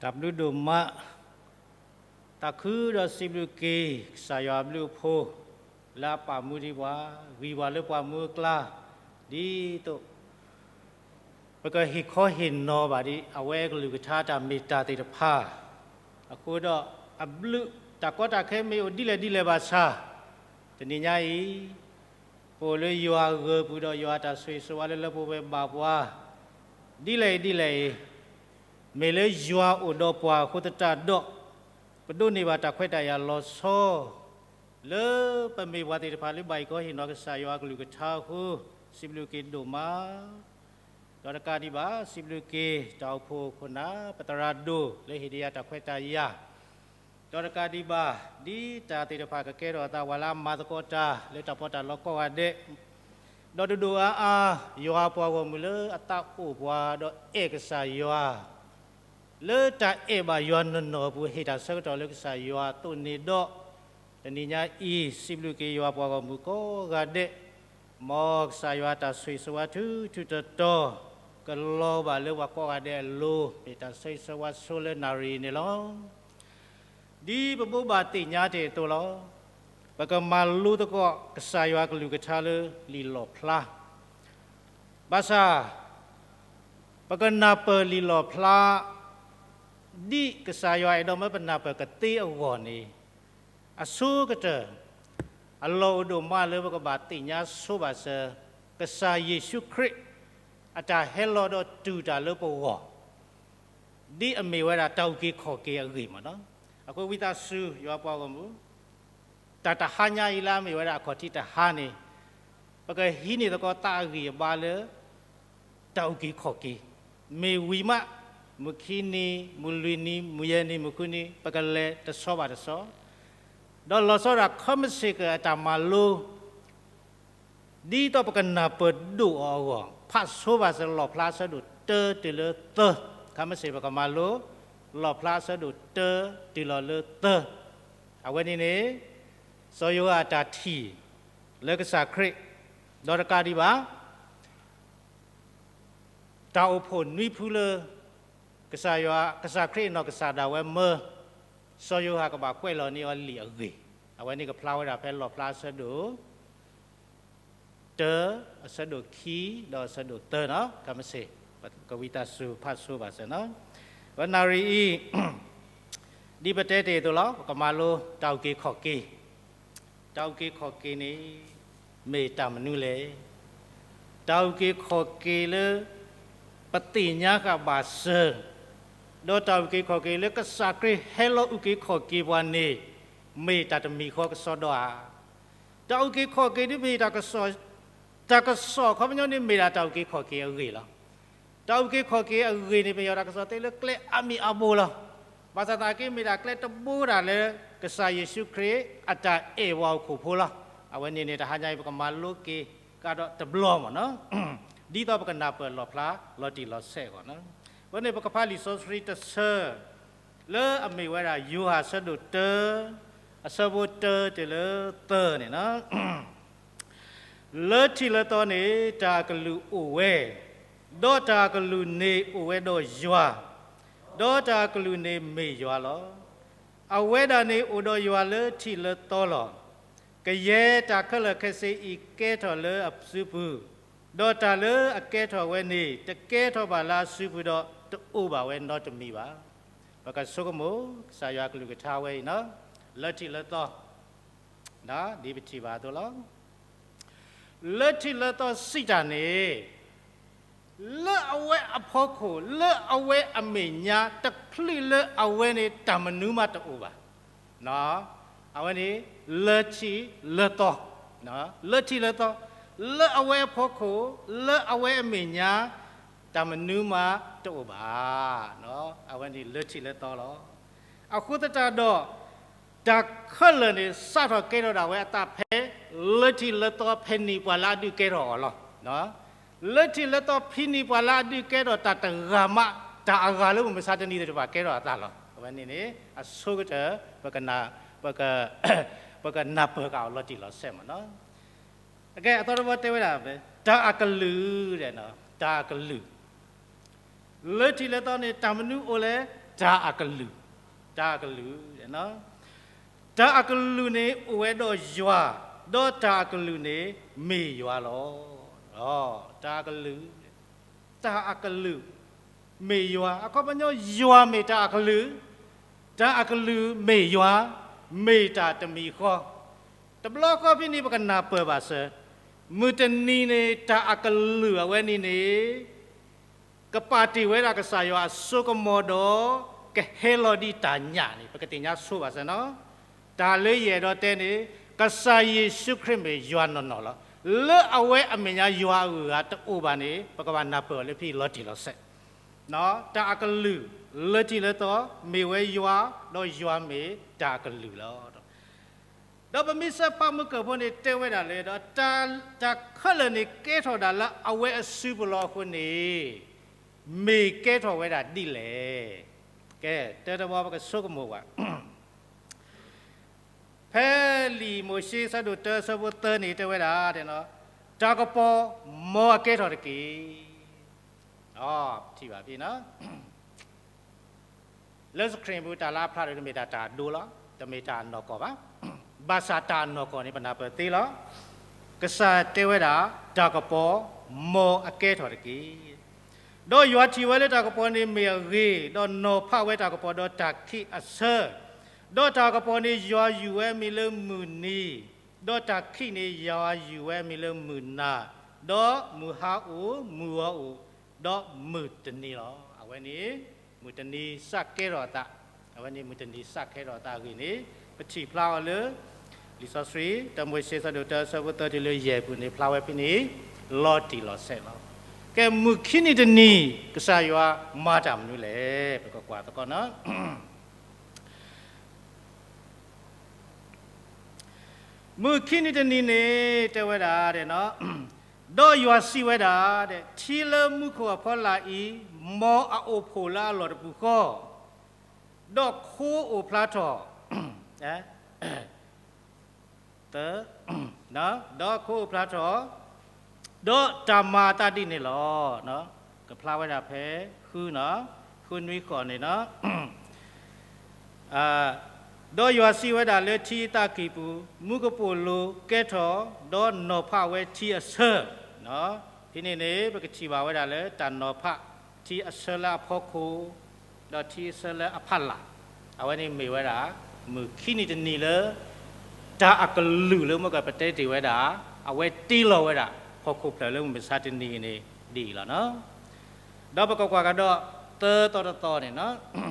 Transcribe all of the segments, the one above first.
တၢ်ဘျုးဒိၣ်မး, သးခုဒီးစံးဘျုးက့ၤ ကစၢ်ယွၤအဘျုးအဖှိၣ် လၢအပာ်မူဒံးပှၤ, ဂံၢ်ပှၤလၢပှၤမူအကျါ, ဒ်သိး ပကဟ့ၣ်ခီဟ့ၣ်နီၤဘၣ်ဒံး အဝဲအကလုၢ်ကထါတၢ်မ့ၢ်တၢ်သ့ၣ်တဖၣ်, အဃိဒီးအဘျုး တၢ်ကီတၢ်ခဲမ့ၢ်အိၣ်ဒ်လဲၣ်ဒ်လဲၣ်ဘၣ်ဆၣ်, တနံၤညါအံၤ ပအိၣ်လၢယွၤအဂၢၤပူၤဒီးယွၤအတၢ်ဆိၣ်ဂ့ၤဆိၣ်ဝါလၢလၢပှဲၤပှဲၤဘၣ်ပှၤ, ဒ်လဲၣ်အံၤဒ်လဲၣ်အံၤ, မ့ၢ်လၢယွၤအိၣ်ဒီးပှၤအဃိသတးဒီး, ပဒိးန့ၢ်ဘၣ်တၢ်ခွဲးတၢ်ယာ်လီၤဆီ လၢပမ့ၢ်ပှၤသ့ၣ်တဖၣ်လၢဘၣ်ဟ့ၣ်ခီဟ့ၣ်နီၤကစၢ်ယွၤအကလုၢ်ကထါအဃိ, စံးဘျုးက့ၤဒိၣ်မး ဒီးတကးဒံးဘၣ် စံးဘျုးက့ၤ တၢ်အိၣ်ဖှိၣ်ခိၣ်နၢ် ပသရၣ်ဒိၣ် လၢဟ့ၣ်ဒံးယၤတၢ်ခွဲးတၢ်ယာ်, ဒီးတကးဒံးဘၣ် ဒ်တၢ်သ့ၣ်တဖၣ်ကကဲထီၣ်အသး ပှၤလၢအမၤသကိးတၢ် လၢတၢ်ပီးတၢ်လီကိးဂၤဒဲး, ဒီးဒိၣ်ဒိၣ်အါအါ ယွၤပှၤဂီၢ်မုၢ်လၢအသးအိၣ်ပှၤဒီးအဲၣ်ကစၢ်ယွၤ လၢတၢ်အဲၣ်ဘၣ်ယွၤနီၢ်နီၢ်အပူၤ ဟ့ၣ်တၢ်ဆၢကတီၢ်လၢကစၢ်ယွၤအသိးန့ၣ်ဒီး, တနံၤညါအံၤ စံးဘျုးက့ၤယွၤပှၤဂီၢ်မုၢ်ကိးဂၤဒဲး, မ်ကစၢ်ယွၤတၢ်ဆိၣ်ဂ့ၤဆိၣ်ဝါထူထူတီတီ ကလီၤဘၣ်လၢပှၤကိးဂၤဒဲးအလိၤ, မ့ၢ်တၢ်ဆိၣ်ဂ့ၤဆိၣ်ဝါဆိလၢနၣ်ရံၣ်အံၤန့ၣ်လီၤ. ဒ်ပဘိးဘၣ်သ့ၣ်ညါတ့ၢ်အသိးလီၤ. ပကမၤလိသကိးကစၢ်ယွၤကလုၢ်ကထါလၢလံာ်လီၣ်ဖျါ, ဘၣ်ဆၣ် ပကနၢ်ပၢၢ်လံာ်လီၣ်ဖျါ ဒ်ကစၢ်ယွၤအဲၣ်ဒိးမၢပနၢ်ပၢၢ်ကသ့အဂီၢ်န့ၣ်, အဆိကတၢၢ် အလီၢ်အိၣ်ဒိၣ်မးလၢပကဘၣ်သ့ၣ်ညါဆိဘၣ်စၢၤ ကစၢ်ယ့ၣ်ၡူးခရံာ် အတၢ်ဟဲလီၤဒီးတူၢ်တၢ်လၢပဂီၢ် ဒ်အမ့ၢ်ဝဲဒၣ်တၢ်အုၣ်က့ၤခီၣ်က့ၤအဂ့ၢ်မ့ၢ်နီၤ. အဃိဝံသးစူၤ ယွၤပှၤဂီၢ်မုၢ်, တၢ်တဟါညါအံၤလၢအမ့ၢ်ဝဲဒၣ်အခီၣ်ထံးတဟါန့ၣ်, ပကဟံးန့ၢ်သကိးသးအဂံၢ်အဘါလၢ တၢ်အုၣ်က့ၤခီၣ်က့ၤ, မ့ၢ်ဝံၤမး မုၢ်ခံနံၤ မုၢ်လွံၢ်နံၤ မုၢ်ယဲၢ်နံၤ မုၢ်ဃုနံၤ ပကလဲၤတဆီဘၣ်တဆီ, ဒီးလီၤဆီဒၣ် ခီမ့ၢ်စ့ၢ်ကီးအတၢ်မၤလိ ဒ်သိးပကနၢ်ပၢၢ်ဒိၣ်အီၤအဂီၢ်, ဖးဆိဘၣ်စၢၤလီၣ်ဖျါအဆၢဒိၣ်တၢတုၤလၢသၢ, ခါမ့ၢ်စ့ၢ်ပကမၤလိ လီၣ်ဖျါအဆၢဒိၣ်တၢတုၤလီၤလၢသၢ, အဝဲန့ၣ်န့ၣ် စီၤယိၤဟၣ်အတၢ်ထံၣ် လၢကစၢ်ခရံာ်, ဒီးတကးဒံးဘၣ် တၢ်အိၣ်ဖှိၣ်နွံဖုလၢ ကစၢ်ယွၤ ကစၢ်ခရံာ်အနီၢ်ကစၢ်ဒၣ်ဝဲမၢ စီၤယိၤဟၣ်ကဘၣ်ကွဲးလီၤန့ၢ်အီၤလံာ်အဂ့ၢ်, အဝဲန့ၣ်ကဖျါဝဲဒၣ်ဖဲလီၣ်ဖျါအဆၢဒိၣ် တၢ, အဆၢဒိၣ်ခံ, ဒီးအဆၢဒိၣ်သၢနီၤ, ခါမ့ၢ်စ့ၢ် ကဝံသးစူၤဖးဆိဘၣ်စၢၤနီၤ, ပနၣ်ရံၣ်အံၤ ဒ်ပတဲတ့ၢ်အသိးလီၤ, ပကမၤလိတၢ်အုၣ်က့ၤခီၣ်က့ၤ, တၢ်အုၣ်က့ၤခီၣ်က့ၤန့ၣ် မ့ၢ်တၢ်မနုၤလဲၣ်. တၢ်အုၣ်က့ၤခီၣ်က့ၤလၢ ပသ့ၣ်ညါဃာ်ဘၣ်စၢၤ, ဒီးတၢ်အုၣ်က့ၤခီၣ်က့ၤလၢကစၢ်ခရံာ်ဟဲလီၤအုၣ်က့ၤခီၣ်က့ၤပှၤန့ၣ် မ့ၢ်တၢ်တမံၤဃီကစီဒီဧါ. တၢ်အုၣ်က့ၤခီၣ်က့ၤဒ်မ့ၢ်တၢ်ကစီၣ်, တၢ်ကစီၣ်ခီပညီန့ၣ်မ့ၢ်ဒၣ်တၢ်အုၣ်က့ၤခီၣ်က့ၤအဂ့ၢ်လီၤ. တၢ်အုၣ်က့ၤခီၣ်က့ၤအဂ့ၢ်န့ၣ် ပယီၤတၢ်ကစီၣ်တဲလၢကျဲအါမံၤအါဘိလီၤ. ဘၣ်ဆၣ်သနာ်က့မ့ၢ်ဒၣ်ကျဲတဘိဒၣ်လၢ ကစၢ်ယ့ၣ်ၡူးခရံာ်အတၢ်အဲၣ်ပှၤဟီၣ်ခိၣ်ဖိလီၤ. အဝဲန့ၣ်န့ၣ် တဟါညါအံၤ ပကမၤလိက့ၤကဒီးတဘျီမ့ၢ်နီၤ, ဒ်သိးပကနၢ်ပၢၢ်လီၣ်ဖျါလီၤတံၢ်လီၤဆဲးအဂီၢ်နီၤ. အဝဲန့ၣ် ပကဖးလံာ်စီဆှံတဆၢ လၢအမ့ၢ်ဝဲဒၣ် ယိၤဟၣ်အဆၢဒိၣ်တၢ, အဆၢဖိတၢတုၤလၢသၢန့ၣ်နီၤ. လၢထံးလၢသီန့ၣ် တၢ်အကလုၢ်အိၣ်ဝဲ, ဒီးတၢ်အကလုၢ်န့ၣ်အိၣ်ဝဲဒီးယွၤ, ဒီးတၢ်အကလုၢ်န့ၣ်မ့ၢ်ယွၤလီၤ. အဝဲဒၣ်န့ၣ်အိၣ်ဒီးယွၤလၢထံးလၢသီလီၤ. ကယဲၢ်တၢ်ခဲလၢာ်ခဲဆ့အံၤကဲထီၣ်လၢအစုပူၤ, ဒီးတၢ်လၢအကဲထီၣ်ဝဲန့ၣ် တကဲထီၣ်ဘၣ်လၢအစုပူၤဒီးတအိၣ်ဘၣ်ဝဲနီတမံၤဘၣ်. ပကဆိကမိၣ် ကစၢ်ယွၤအကလုၢ်ကထါဝဲအံၤနီၤ, လၢထံးလၢသီ, ဒ်ပထံၣ်ဘၣ်အသိးလီၤ. လၢထံးလၢသီစံးတၢ်န့ၣ် လၢအဝဲအဖီခိၣ် လၢအဝဲအမဲာ်ညါ တချုးလၢအဝဲန့ၣ် တၢ်မနုၤမးတအိၣ်ဘၣ်. အဝဲန့ၣ် လၢထံးလၢသီ, လၢထံးလၢသီ, လၢအဝဲအဖီခိၣ် လၢအဝဲအမဲာ်ညါ တၢ်မနုၤမးတအိၣ်ဘၣ်. အဝဲန့ၣ်လၢထံးလၢသီလီၤ. အဃိသတးဒီး တၢ်ခဲလၢာ်န့ၣ် စးထီၣ်ကဲထီၣ်ဒၣ်ဝဲအသးဖဲ လၢထံးလၢသီဖဲန့ၣ်ပှၤလၢအဒုးကဲထီၣ်အီၤလီၤ. လၢထံးလၢသီဖဲန့ၣ်ပှၤလၢအဒုးကဲထီၣ်တၢ်တဂၤမး တၢ်အဂၤလၢပမုၢ်မဆါတနံၤသ့ၣ်တဖၣ်ကဲထီၣ်အသးလီၤ. အဝဲန့ၣ်န့ၣ် အဆိကတၢၢ် ပက ပကနၢ်ပၢၢ်ဃာ်အီၤလီၤတံၢ်လီၤဆဲးမ့ၢ်နီၤ. အကဲ အသီတဘီတဲဝဲဒၣ် တၢ်အကလုၢ်, တၢ်အကလုၢ် လၢထံးလၢသီန့ၣ် တၢ်မနုၤအိၣ်လဲၣ်. တၢ်အကလုၢ်, တၢ်အကလုၢ်, တၢ်အကလုၢ်န့ၣ်အိၣ်ဝဲဒီးယွၤ, ဒီးတၢ်အကလုၢ်န့ၣ်မ့ၢ်ယွၤလီၤ. တၢ်အကလုၢ်, တၢ်အကလုၢ်မ့ၢ်ယွၤ, အခီပညီယွၤမ့ၢ်တၢ်အကလုၢ်, တၢ်အကလုၢ်မ့ၢ်ယွၤ, မ့ၢ်တၢ်တမံၤဃီ. တဘျီဃီဖဲန့ၣ် ပကနၢ်ပၢၢ်ဘၣ်စၢၤ, မုၢ်တနံၤန့ၣ် တၢ်အကလုၢ်အဝဲန့ၣ်န့ၣ် ကပာ်တ့ၢ်ဝဲဒၣ်ကစၢ်ယွၤအစိကမီၤဒီး ကဟဲလီၤဒ်တၢ်ညၣ်န့ၣ် ပကသ့ၣ်ညါဆိဘၣ်စၢၤနီၤ. တၢ်လၢယအဲၣ်ဒိးတဲန့ၣ် ကစၢ်ယ့ၣ်ၡူးခရံာ်မ့ၢ်ယွၤနီၢ်နီၢ်လီၤ. လၢအဝဲအမဲာ်ညါယွၤအဂုၤအဂၤတအိၣ်ဘၣ်န့ၣ် ပကဘၣ်နၢ်ပၢၢ်အီၤလၢဖဲလီၤတံၢ်လီၤဆဲး, တၢ်အကလုၢ်လၢထံးလၢသီ မ့ၢ်ဝဲယွၤ, ဒီးယွၤမ့ၢ်တၢ်အကလုၢ်လီၤ. ဒီးပမ့ၢ်ဆၢဖးမုၢ်ကၢၢ်ဖိန့ၣ် တဲဝဲဒၣ်လၢ ဒီးတၢ်ခဲလၢာ်န့ၣ် ကဲထီၣ်ဒၣ်လၢအဝဲအစုပူၤလီၤအဃိန့ၣ် မ့ၢ်ကဲထီၣ်ဝဲဒၣ်ဒ်လဲၣ်. ကဲ, တၢတဘီပကဆိကမိၣ်ဘၣ်. ဖဲလံာ်မိၤၡ့ဆၢဒိၣ်တၢဆၢဖိသၢန့ၣ် တဲဝဲဒၣ်, တၢ်ကပီၤမ်အကဲထီၣ်တက့ၢ်. ထံၣ်ဘၣ်ဖဲ လၢ screen ပူၤ တၢ်လၢအဖျါဒိၣ်န့ၣ် မ့ၢ်ဒၣ်တၢ်အဒိလီၤ, တမ့ၢ်တၢ်အနီၢ်ကီၢ်ဘၣ်. ဘၣ်ဆၣ်တၢ်အနီၢ်ကီၢ်န့ၣ် ပနၢ်ပၢၢ်သ့လီၤ. ကစၢ်တဲဝဲဒၣ်, တၢ်ကပီၤမ်အကဲထီၣ်တက့ၢ်. ဒီးယွၤထံၣ်ဝဲလၢတၢ်ကပီၤန့ၣ်မ့ၢ်အဂ့ၤ, ဒီးနီၤဖးဝဲတၢ်ကပီၤဒီးတၢ်ခံးအဆၢ, ဒီးတၢ်ကပီၤန့ၣ်ယွၤယုၢ်ဝဲအမံၤလၢမုၢ်နံၤ, ဒီးတၢ်ခံးန့ၣ်ယွၤယုၢ်ဝဲအမံၤလၢမုၢ်နၤ, ဒီးမုၢ်ဟါအိၣ်, မုၢ်ဂီၤအိၣ်, ဒီးမုၢ်တနံၤလီၤ. အဝဲန့ၣ် မုၢ်တနံၤစးကဲထီၣ်အသး, အဝဲန့ၣ်မုၢ်တနံၤစးကဲထီၣ်အသးအဂ့ၢ်န့ၣ် ပထံၣ်ဖျါအီၤလၢ လံာ်စီဆှံ တၢမိၤၡ့ဆၢဒိၣ်တၢဆၢဖိသၢတုၤလၢယဲၢ်ပူၤန့ၣ် ဖျါဝဲဖဲန့ၣ် လီၤတံၢ်လီၤဆဲးလီၤ. ကဲ မုၢ်ခံနံၤတနံၤ ကစၢ်ယွၤမၤတၢ်မနုၤလဲၣ်, ပကကွၢ်သကိးနီၤ. မုၢ်ခံနံၤတနံၤန့ၣ် တဲဝဲဒၣ်, ဒီးယွၤစံးဝဲဒၣ်, ထံလၢမူခိၣ်အဖီလာ်အံၤ မ်အအိၣ်ဖှိၣ်လၢအလီၢ်တပူၤဃီ, ဒီးခိအိၣ်ဖျါထီၣ်, ဒီးခိအိၣ်ဖျါထီၣ်, ဒီးတၢ်မၤအသးဒ်န့ၣ်လီၤ. ကဖျါဝဲဒၣ်ဖဲ ဃုနီၤ, ဃုနွံဃိးန့ၣ်နီၤ. ဒီးယွၤစံးဝဲဒၣ်လၢထံအသးကံၢ်ပူၤ, မူကပိာ်လိၤကဲထီၣ်, ဒီးနီၤဖးဝဲထံအဆၢ, ဖဲန့ၣ်န့ၣ် ပကထံၣ်ဘၣ်ဝဲဒၣ်လၢတၢ်နီၤဖးထံအဆၢလၢအဖီခိၣ်, ဒီးထံအဆၢလၢအဖီလာ်, အဝဲန့ၣ်မ့ၢ်ဝဲဒၣ် မုၢ်ခံနံၤတနံၤလၢ တၢ်အကလုၢ်လၢမ့ၢ်ကပတဲတ့ၢ်ဝဲဒၣ်, အဝဲတ့လီၤဝဲဒၣ် ဟီၣ်ခိၣ်ဖျၢၣ်လၢမုၢ်မဆါတနံၤန့ၣ် ဒ်အံၤလီၤနီၤ. ဒီးပကကွၢ်ကဒီး သၢသီတသီန့ၣ်နီၤ.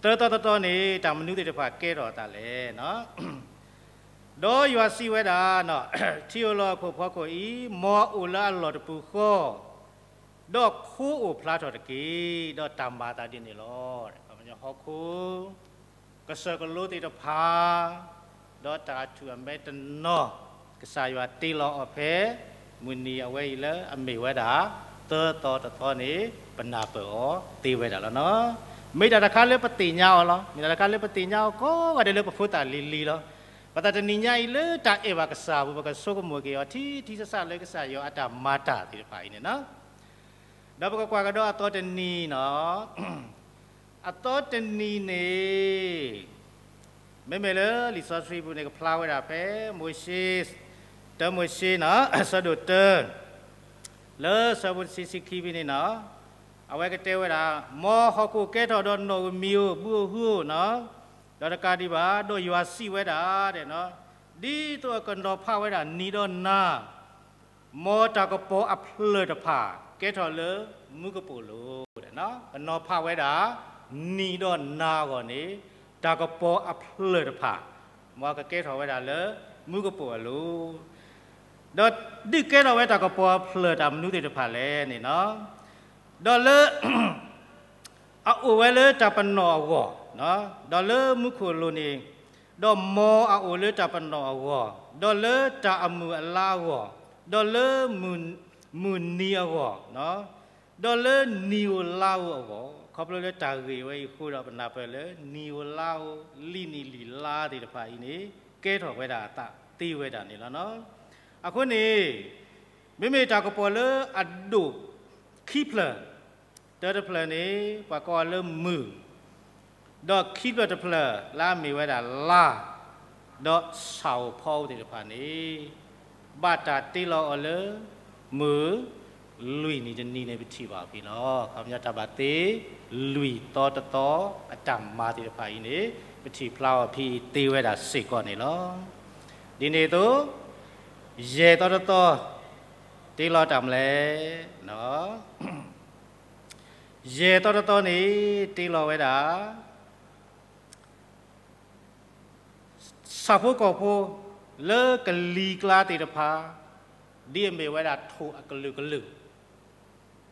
သၢသီတသီန့ၣ် တၢ်မနုၤသ့ၣ်တဖၣ်ကဲထီၣ်အသးလဲၣ်နီၤ. ဒီးယွၤစံးဝဲဒၣ်, ထံဧိၤလီၤအခိၣ်ဖီခိၣ်အံၤ မ်အအိၣ်လၢအလီၢ်တပူၤဃီ, ဒီးခိအိၣ်ဖျါထီၣ်တက့ၢ်, ဒီးတၢ်မၤအသးဒ်န့ၣ်လီၤ. ဟီၣ်ခိၣ် ကစၢၢ်ကလိသ့ၣ်တဖၣ်, ဒီးတၢ်အထူၣ်အမဲတနီၤ, ကစၢ်ယွၤတ့လီၤအီၤဖဲ မုၢ်နံၤအဝဲအံၤလၢအမ့ၢ်ဝဲဒၣ် သၢသီတသီန့ၣ် ပနၢ်ပၢၢ်အီၤသ့ဝဲဒၣ်လီၤနီၤ. မ့ၢ်တၢ်တခါလၢပသ့ၣ်ညါအီၤလီၤ. မ့ၢ်တၢ်တခါလၢပသ့ၣ်ညါအီၤကိးဂၤဒဲးလၢပဖိသၣ်လံၤလံၤလီၤ. ပသးတနံၤညါအံၤလၢတၢ်အဲၣ်ဘၣ်ကစၢ်ပူၤ ပကဆိကမိၣ်က့ၤအီၤ ထံထံဆးဆးလၢကစၢ်ယွၤအတၢ်မၤတၢ်သ့ၣ်တဖၣ်အံၤန့ၣ်နီၤ. ဒီးပကကွၢ်ကဒီးအသီတနံၤနီၤ. အသီတနံၤန့ၣ် မ့မ့ၢ်လၢလံာ်စီဆှံပူၤန့ၣ် ကဖျါဝဲဒၣ်ဖဲ မိၤၡ့, တၢမိၤၡ့နီၤ, အဆၢဒိၣ်တၢ, လၢဆၢဖိတဆံ ဆံခံဖဲန့ၣ်နီၤ, အဝဲကတဲဝဲဒၣ်, မ်ဟီၣ်ခိၣ်ကဲထီၣ်ဒီးနီၣ်ဧိၤမံၤဧိၤ ဘုဧိၤဟုဧိၤနီၤ, ဒီးတကးဒံးဘၣ် ဒီးယွၤစံးဝဲဒၣ်, ဒ်သိးအကနီၤဖးဝဲဒၣ်နံၤဒီးနၤ မ်တၢ်ကပီၤအဖျၢၣ်တဖၣ် ကဲထီၣ်လၢမူကပိာ်လိၤ, ကနီၤဖးဝဲဒၣ် နံၤဒီးနၤအဂီၢ်န့ၣ် တၢ်ကပီၤအဖျၢၣ်တဖၣ် မ်ကကဲထီၣ်ဝဲဒၣ်လၢမူကပိာ်အလိၤ, ဒီးဒုးကဲထီၣ်ဝဲတၢ်ကပီၤအဖျၢၣ်တၢ်မနုၤသ့ၣ်တဖၣ်လဲၣ်န့ၣ်နီၤ, ဒီးလၢ အအိၣ်ဝဲလၢတၢ်ပနီၣ်အဂီၢ်, ဒီးလၢမူခိၣ်လိၤန့ၣ်, ဒီးမ်အအိၣ်လၢတၢ်ပနီၣ်အဂီၢ်, ဒီးလၢတၢ်အမုၢ်အလါအဂီၢ်, ဒီးလၢမုၢ်နံၤအဂီၢ်, ဒီးလၢနံၤဧိၤလါဧိၤအဂီၢ်, ခီဖျိလၢတၢ်ဂ့ၢ်ဝဲအံၤအဃိဒီး ပနၢ်ပၢၢ်လၢ နံၤဧိၤလါဧိၤလံၣ်နံၣ်လံၣ်လါသ့ၣ်တဖၣ်အံၤန့ၣ် ကဲထီၣ်ဝဲဒၣ်အသးသ့ဝဲဒၣ်န့ၣ်လီၤ. အဃိန့ၣ် မ့မ့ၢ်တၢ်ကပီၤလၢအဒိၣ်ခံဖျၢၣ်, တၢ တၢတဖျၢၣ်န့ၣ် ပှၤကိးအီၤလၢမုၢ်, ဒီးခံဖျၢၣ်တဖျၢၣ်လၢအမ့ၢ်ဝဲဒၣ်လါ, ဒီးဆၣ်ဧိၤဖီဧိၤသ့ၣ်တဖၣ်န့ၣ် ဘၣ်တၢ်တ့လီၤအီၤလၢ မုၢ်လွံၢ်နံၤတနံၤန့ၣ် ပထံၣ်ဘၣ်အီၤဖဲန့ၣ်လီၤ. ခီပညီတၢ်ဘၣ်တ့ လွံၢ်သီတသီ အတၢ်မၤသ့ၣ်တဖၣ်အံၤန့ၣ် ပထံၣ်ဖျါအီၤဖဲအံၤသ့ဝဲဒၣ်စ့ၢ်ကီးန့ၣ်လီၤ. ဒ်န့ၣ်အသိး ယဲၢ်သီတသီ တ့လီၤတၢ်မနုၤလဲၣ်. ယဲၢ်သီတသီန့ၣ် တ့လီၤဝဲဒၣ် ဆၣ်ဖိကီၢ်ဖိ လၢကလံၤကျါသ့ၣ်တဖၣ် ဒ်အမ့ၢ်ဝဲဒၣ်ထိၣ်အကလုာ်ကလုာ်,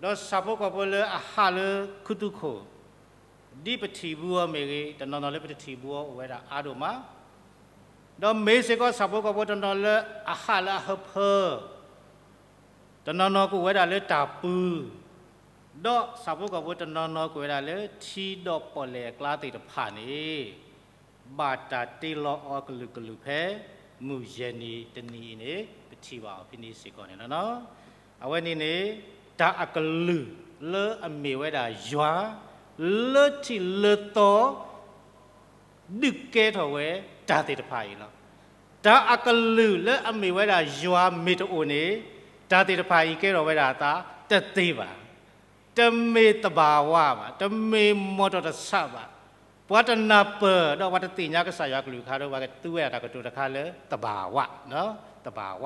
ဒီးဆၣ်ဖိကီၢ်ဖိလၢအဟးလၢခူသူၣ်ခိၣ် ဒ်ပထံၣ်ဘၣ်အီၤမ့ၢ်ဂ့ၤ, တနီၤနီၤလၢပတထံၣ်ဘၣ်အီၤအိၣ်ဝဲဒၣ်အါဒိၣ်မး, ဒီးမ့ၢ်စ့ၢ်ကီးဆၣ်ဖိကီၢ်ဖိတနီၤလၢအဟးလၢအဟၢဖၢ တနီၤနီၤကအိၣ်ဝဲဒၣ်လၢတၢ်ပူၤ, ဒီးဆၣ်ဖိကီၢ်ဖိတနီၤနီၤကအိၣ်ဝဲဒၣ်လၢထံဒီးပီၣ်လဲၣ်အကျါသ့ၣ်တဖၣ်န့ၣ် ဘၣ်တၢ်တ့လီၤအီၤကလုာ်ကလုာ်ဖဲ မုၢ်ယဲၢ်နံၤတနံၤအံၤန့ၣ် ပထံၣ်ဘၣ်အီၤဖဲန့ၣ်စ့ၢ်ကီးန့ၣ်လီၤ. အဝဲန့ၣ်န့ၣ် တၢ်အကလုာ်လၢအမ့ၢ်ဝဲဒၣ်ယွၤ လၢထံးလၢသီ ဒုးကဲထီၣ်ဝဲတၢ်သ့ၣ်တဖၣ်အံၤလီၤ. တၢ်အကလုာ်လၢအမ့ၢ်ဝဲဒၣ်ယွၤမ့ၢ်တအိၣ်န့ၣ် တၢ်သ့ၣ်တဖၣ်အံၤကဲထီၣ်ဝဲဒၣ်အသးတသ့ဘၣ်. တမ့ၢ်သဘာဝဘၣ်, တမ့ၢ်မီၢ်တီၢ်တဆးဘၣ်. ပှၤတနၢ်ပၢၢ်ဒီးပှၤတသ့ၣ်ညါကစၢ်ယွၤကလုၢ်ကထါဒီး ပှၤကသူဝဲဒၣ်တၢ်ကတိၤတခါလၢသဘာဝ, သဘာဝ.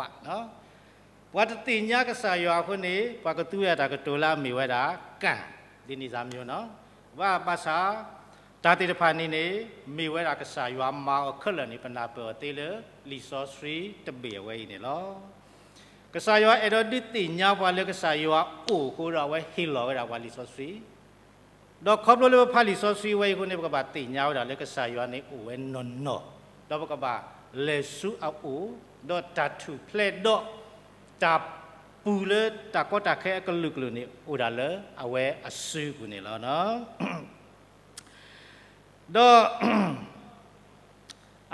ပှၤတသ့ၣ်ညါကစၢ်ယွၤအဃိန့ၣ် ပှၤကသူဝဲဒၣ်တၢ်ကတိၤလၢအမ့ၢ်ဝဲဒၣ် ကံၣ် ဒ်န့ၣ်စ့ၢ်ကီးန့ၣ်လီၤ. ဘၣ်ဆၣ် တၢ်သ့ၣ်တဖၣ်န့ၣ်န့ၣ် မ့ၢ်ဝဲဒၣ်ကစၢ်ယွၤမၤအီၤခဲလၢာ်န့ၣ် ပနၢ်ပၢၢ်အီၤသ့လၢလံာ်စီဆှံတဘ့ၣ်အဝဲအံၤန့ၣ်လီၤ. ကစၢ်ယွၤအဲၣ်ဒိးဒုးသ့ၣ်ညါပှၤလၢကစၢ်ယွၤအိၣ်အဃိဒီး အဝဲဟ့ၣ်လီၤဝဲဒၣ်ပှၤလံာ်စီဆှံ ဒီးခီဖျိလၢပဖးလံာ်စီဆှံဝဲအံၤအဃိန့ၣ် ပကဘၣ်သ့ၣ်ညါဝဲဒၣ်လၢကစၢ်ယွၤန့ၣ်အိၣ်ဝဲနီၢ်နီၢ်, ဒီးပကဘၣ်လဲၤဆူအအိၣ်, ဒီးတၢ်ထူၣ်ဖျဲးဒီး တၢ်ပူၤလၢတၢ်ကီတၢ်ခဲအကလုာ်ကလုာ်န့ၣ် အိၣ်ဒၣ်လၢအဝဲအစုပူၤန့ၣ်လီၤ. ဒီး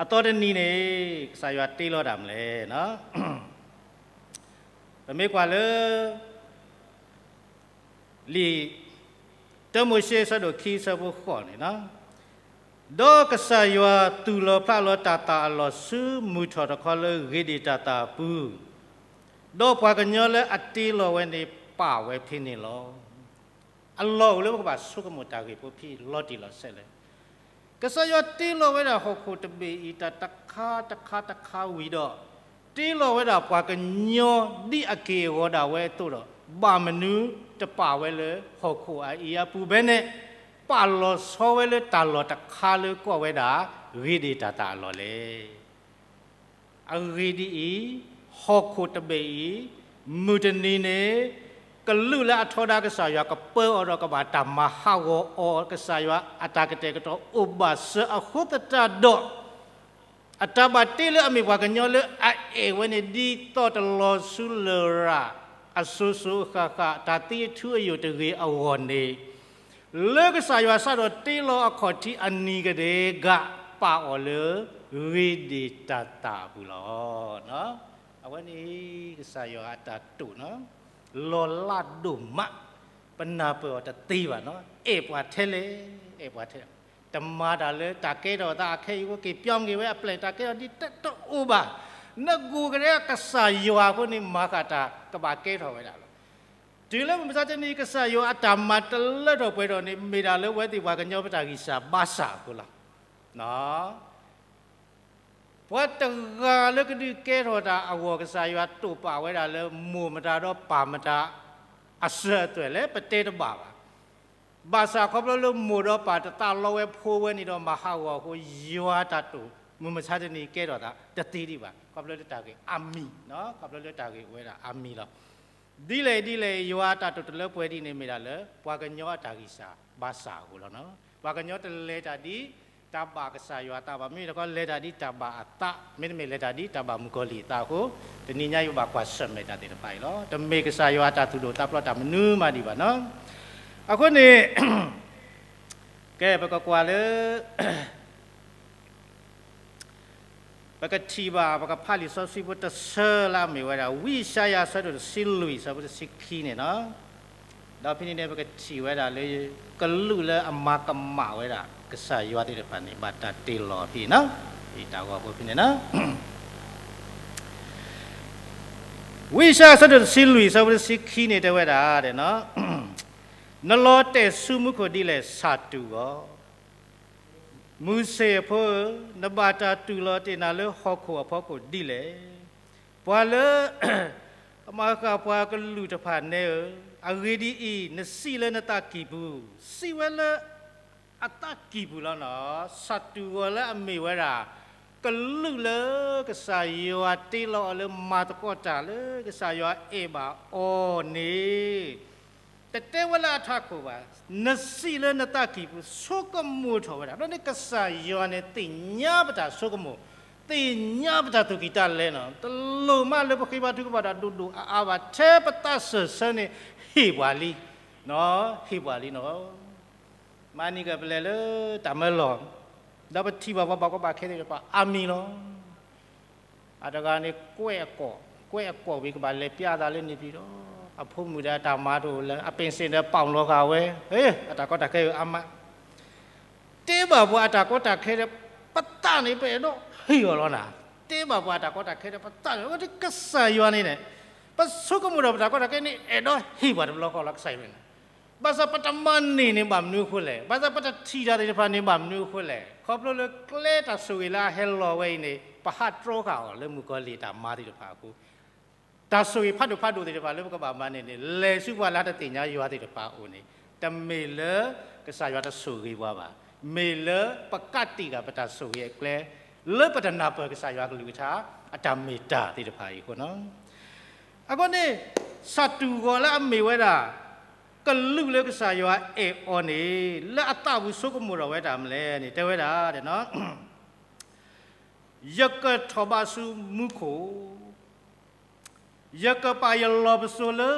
အသီတနံၤန့ၣ် ကစၢ်ယွၤတ့လီၤတၢ်မနုၤလဲၣ်. ပမ့ၢ်ကွၢ်လၢ လံာ် တၢမိၤၡ့ အဆၢဒိၣ်ခံ အဆၢဖိဃိးန့ၣ်, ဒီးကစၢ်ယွၤသူၣ်လီၤဖျးလီၤတၢ်သၣ်အလီၢ်ဆူမုၢ်ထီၣ်တခီလၢဂ့ၤဒံၣ်တၢ်သၣ်အပူၤ, ဒီးပှၤကညီလၢအတ့လီၤဝဲန့ၣ်ပာ်ဝဲဖဲန့ၣ်လီၤ. အလီၢ်အိၣ်လၢပကဘၣ်ဆိကမိၣ်တၢ်ဂ့ၢ်ဖိဖဲလီၤတံၢ်လီၤဆဲးလဲၣ်. ကစၢ်ယွၤတ့လီၤဝဲဒၣ်ဟီၣ်ခိၣ်တဘ့ၣ်အံၤ တၢ်တခါတခါတခါဝံၤဒီး တ့လီၤဝဲဒၣ်ပှၤကညီဒ်အက့ၢ်အဂီၤဒၣ်ဝဲအသိးဒီး ဘၣ်မနုၤတပာ်ဝဲလၢဟီၣ်ခိၣ်အအံၤအပူၤဖဲန့ၣ် ပာ်လီၤဆီဝဲလၢတၢ်လီၢ်တခါလၢကိးဝဲဒၣ် ဂ့ၤဒံၣ်တၢ်သၣ်အလီၢ်လဲၣ်. အဂ့ၢ်ဒ်အံၤ, ဟီၣ်ခိၣ်တဘ့ၣ်အံၤ မုၢ်တနံၤန့ၣ် ကလူးလၢအထီဒါကစၢ်ယွၤကပၢအီၤဒီးကဘၣ်တၢ်မၤဟးဂီၤအီၤ ကစၢ်ယွၤအတၢ်ကတဲာ်ကတီၤအိၣ်ဘၣ်စၢၤအဃိသတးဒီး အတၢ်ဘၣ်တ့လၢအမ့ၢ်ပှၤကညီလၢအအဲၣ်ဝဲန့ၣ် ဒ်သိးတလီၤဆူလရာ် အစိၤစိၤအဃၣ်ဃၣ် တၢ်သံအထူအယိာ်တဂ့ၤအဂီၢ်န့ၣ် လၢကစၢ်ယွၤစးထီၣ်တ့လီၤအခီၣ်ထံးအနံၤကဒဲက ပာ်အီၤလၢ ဂ့ၤဒံၣ်တၢ်သၣ်အပူၤလီၤ. အဝဲန့ၣ် ကစၢ်ယွၤအတၢ်တိာ်န့ၣ် လီၤလးဒိၣ်မး, ပနၢ်ပၢၢ်အီၤတသ့ဘၣ်န့ၣ် အဲၣ်ပှၤထဲလဲၣ်, အဲၣ်ပှၤထဲလဲၣ်, တမၤတၢ်လၢတၢ်ကဲထီၣ်သးအခဲအံၤအဃိ က့ၤပၠီက့ၤဝဲအပျဲၢ် တၢ်ကဲထီၣ်ဒ်တၢ်တအိၣ်ဘၣ်, နကိးကဒါကစၢ်ယွၤအဃိန့ၣ် မၤဃာ်တၢ်ကဘၣ်ကဲထီၣ်ဝဲဒၣ်လီၤ. တုၤလၢမုၢ်မဆါတနံၤ ကစၢ်ယွၤအတၢ်မၤတလၢထီၣ်ပှဲၤထီၣ်န့ၣ် မ့ၢ်ဒၣ်လၢအဝဲသ့ၣ်ပှၤကညီပတၢ်ဂံၢ်စၢ်ဘါစၢ်အဃိလီၤ. ပှၤတဂၤလၢကဒုးကဲထီၣ်တၢ်အဂီၢ် ကစၢ်ယွၤတိာ်ပာ်ဝဲဒၣ်လၢမိၢ်မတၤဒီးပၢ်မတၤ အစၢၤအသွဲၣ်လဲၣ် ပတဲတဘၣ်ဘၣ်. ဘၣ်ဆၣ်ခီဖျိလၢမိၢ်ဒီးပၢ်တသးလီဝဲဖိဝဲန့ၣ်ဒီးမၤဟးဂီၤအဃိ ယွၤတၢ်တိာ်မုၢ်မဆါတနံၤကဲထီၣ်သးတသ့ဒံးဘၣ်. ခီဖျိလၢတၢ်ဂ့ၢ်အါမံၤ, ခီဖျိလၢတၢ်ဂ့ၢ်အိၣ်ဝဲဒၣ်အါမံၤလီၤ. ဒ်လဲၣ်ဒ်လဲၣ် ယွၤအတၢ်တိာ်တလၢပှဲၤဒ်န့ၣ် မ့ၢ်ဒၣ်လၢ ပှၤကညီအတၢ်ဂံၢ်စၢ်ဘါစၢ်အဃိလီၤ. ပှၤကညီတလဲၤတၢ်ဒ်တၢ်ဘၣ်ကစၢ်ယွၤအသးဘၣ်, မ့မ့ၢ်တခီလဲၤတၢ်ဒ်တၢ်ဘၣ်အသး, မ့တမ့ၢ်လဲၤတၢ်ဒ်တၢ်ဘၣ်မုၣ်ကီၤလံၢ်အသးအဃိ, တနံၤညါယဘၣ်ကွၢ်ဆၢၣ်မဲာ်တၢ်သ့ၣ်တဖၣ်အံၤလီၤ. တမ့ၢ်ကစၢ်ယွၤအတၢ်သူၣ်ဒိၣ်သးဖျိးတၢ်မနုၤမးဒံးဘၣ်န့ၣ်. အဃိန့ၣ် ကဲ ပကကွၢ်လၢ ပကထံၣ်ဘၣ် ပကဖးလံာ်စီဆှံဖိတဆၢလၢအမ့ၢ်ဝဲဒၣ် ဝံယၡါယၤအဆၢဒိၣ်တဆံလွံၢ် အဆၢဖိတဆံခံန့ၣ်လီၤ. ဒီးဖဲန့ၣ်န့ၣ် ပကထံၣ်ဝဲဒၣ်လၢ ကလူးလၢအမၤကမၣ်ဝဲဒၣ် ကစၢ်ယွၤသ့ၣ်တဖၣ်န့ၣ် ဘၣ်တၢ်တ့ၢ်လီၤဖဲန့ၣ်, တၢ်ဂီၤဖိဖဲန့ၣ် ဝံယၡါယၤအဆၢဒိၣ်တဆံလွံၢ် အဆၢဖိတဆံခံန့ၣ် တဲဝဲဒၣ်, နလီၤတဲာ်ဆူမူခိၣ်ဒ်လဲၣ် ဆၣ်တူၢ်ဂီၤ, မုၢ်ဆ့ၣ်ဖိဧၢ, နဘၣ်တၢ်တူၢ်လီၤတ့ၢ်နၤလၢဟီၣ်ခိၣ်အဖီခိၣ်ဒ်လဲၣ်. ပှၤလၢ အမၤဃၣ်ပှၤကလုာ်တဖၣ်နဲဧၢ, အဂ့ၢ်ဒ်အံၤ, နစံးလၢနသးကံၢ်ပူၤ, စံးဝဲလၢ အသးကံၢ်ပူၤလီၤနီၤ, ဆၣ်တူၢ်ဂီၤလၢအမ့ၢ်ဝဲဒၣ် ကလုးလၢကစၢ်ယွၤတ့လီၤအီၤလၢမၤသကိးတၢ်လၢကစၢ်ယွၤအဲၣ်ဘၣ်အီၤန့ၣ် တတဲဝဲလၢအထးခိၣ်ဘၣ်, နစံးလၢနသးကံၢ်ပူၤ ဆိကမိၣ်ထီၣ်ဝဲဒၣ်, ဒီးန့ၣ်ကစၢ်ယွၤန့ၣ်သ့ၣ်ညါပတၢ်ဆိကမိၣ်, သ့ၣ်ညါပတၢ်သူၣ်ကံၢ်သးလဲနီၤ, တလိၣ်မးလၢပဃ့ဘါထုကဖၣ်တၢ်ဒိၣ်ဒိၣ်အါအါဘၣ်, ထဲပသးစၢၢ်ဆၢန့ၣ် ဟ့ၣ်ပှၤလံ, ဟ့ၣ်ပှၤလံနီၤ. မၤန့ၢ်ကပလဲၤလၢတၢ်မၢလီၢ်, ဒီးပထံၣ်ဘၣ်ပှၤဘၣ်ကီဘၣ်ခဲသ့ၣ်တဖၣ်အါမံၤလီၤ. အတဂၤန့ၣ် ကွဲးအကိာ်, ကွဲးအကိာ်ဝံၤကဘၣ်လဲၤပျးအသးလၢန့ၣ်ပံၤဒီး အဖိမုၣ်ဒီးအတၢ်မၤတအိၣ်လၢၤ, အပ့ၣ်စ့ၣ်ဒီးပာ်လီၤဃာ်ဝဲ, အတၢ်ကီတၢ်ခဲအါမး, တဲဘၣ်ပှၤအတၢ်ကီတၢ်ခဲဒီး ပသးန့ၣ် ပအဲၣ်ဒိးဟ့ၣ်အီၤလီၤနၤ, တဲဘၣ်ပှၤအတၢ်ကီတၢ်ခဲဒီး ပသးန့ၣ် အဝဲဒၣ်ကစၢ်ယွၤန့ၣ်န့ၣ်, ပဆိကမိၣ်ဒီးပတၢ်ကီတၢ်ခဲန့ၣ် အဲၣ်ဒိးဟ့ၣ်ပှၤတဘျီဃီလီၤကစၢ်ယွၤန့ၣ် ဘၣ်ဆၣ်ပတမၤန့ၢ်န့ၣ်ဘၣ်မနုၤအဃိလဲၣ်, ဘၣ်ဆၣ်ပတထံၣ်တၢ်သ့ၣ်တဖၣ်န့ၣ်ဘၣ်မနုၤအဃိလဲၣ်, ခီဖျိလၢကျဲတၢ်ဆိၣ်ဂ့ၤလၢအဟဲလီၤဝဲအံၤန့ၣ် ပဟးတြီဃာ်အီၤလၢမုၣ်ကီၤလံၢ်တၢ်မၤသ့ၣ်တဖၣ်အဃိ, တၢ်ဆိၣ်ဂ့ၤဖးဒိၣ်ဖးဒိၣ်သ့ၣ်တဖၣ်လၢပကဘၣ်မၤန့ၢ်န့ၣ် လဲၤဆူပှၤလၢတသ့ၣ်ညါယွၤသ့ၣ်တဖၣ်အအိၣ်န့ၣ်, တမ့ၢ်လၢကစၢ်ယွၤတဆိၣ်ဂ့ၤပှၤဘၣ်, မ့ၢ်လၢပကးတံာ်ဃာ်ပတၢ်ဆိၣ်ဂ့ၤအကျဲ, လၢပတနၢ်ပၢၢ်ကစၢ်ယွၤကလုၢ်ကထါ အတၢ်မ့ၢ်တၢ်သ့ၣ်တဖၣ်အံၤအဃိနီၤ. အဃိန့ၣ် ဆၣ်တူၢ်ဂီၤလၢအမ့ၢ်ဝဲဒၣ် ကလုာ်လၢကစၢ်ယွၤအဲၣ်အီၤန့ၣ် လၢအသးပူၤဆိကမိၣ်ထီၣ်ဝဲဒၣ်မနုၤလဲၣ်န့ၣ် တဲဝဲဒၣ်, ယကထီၣ်ဘးဆူမူခိၣ်, ယကပာ်ယလီၢ်ပစိာ်လၢ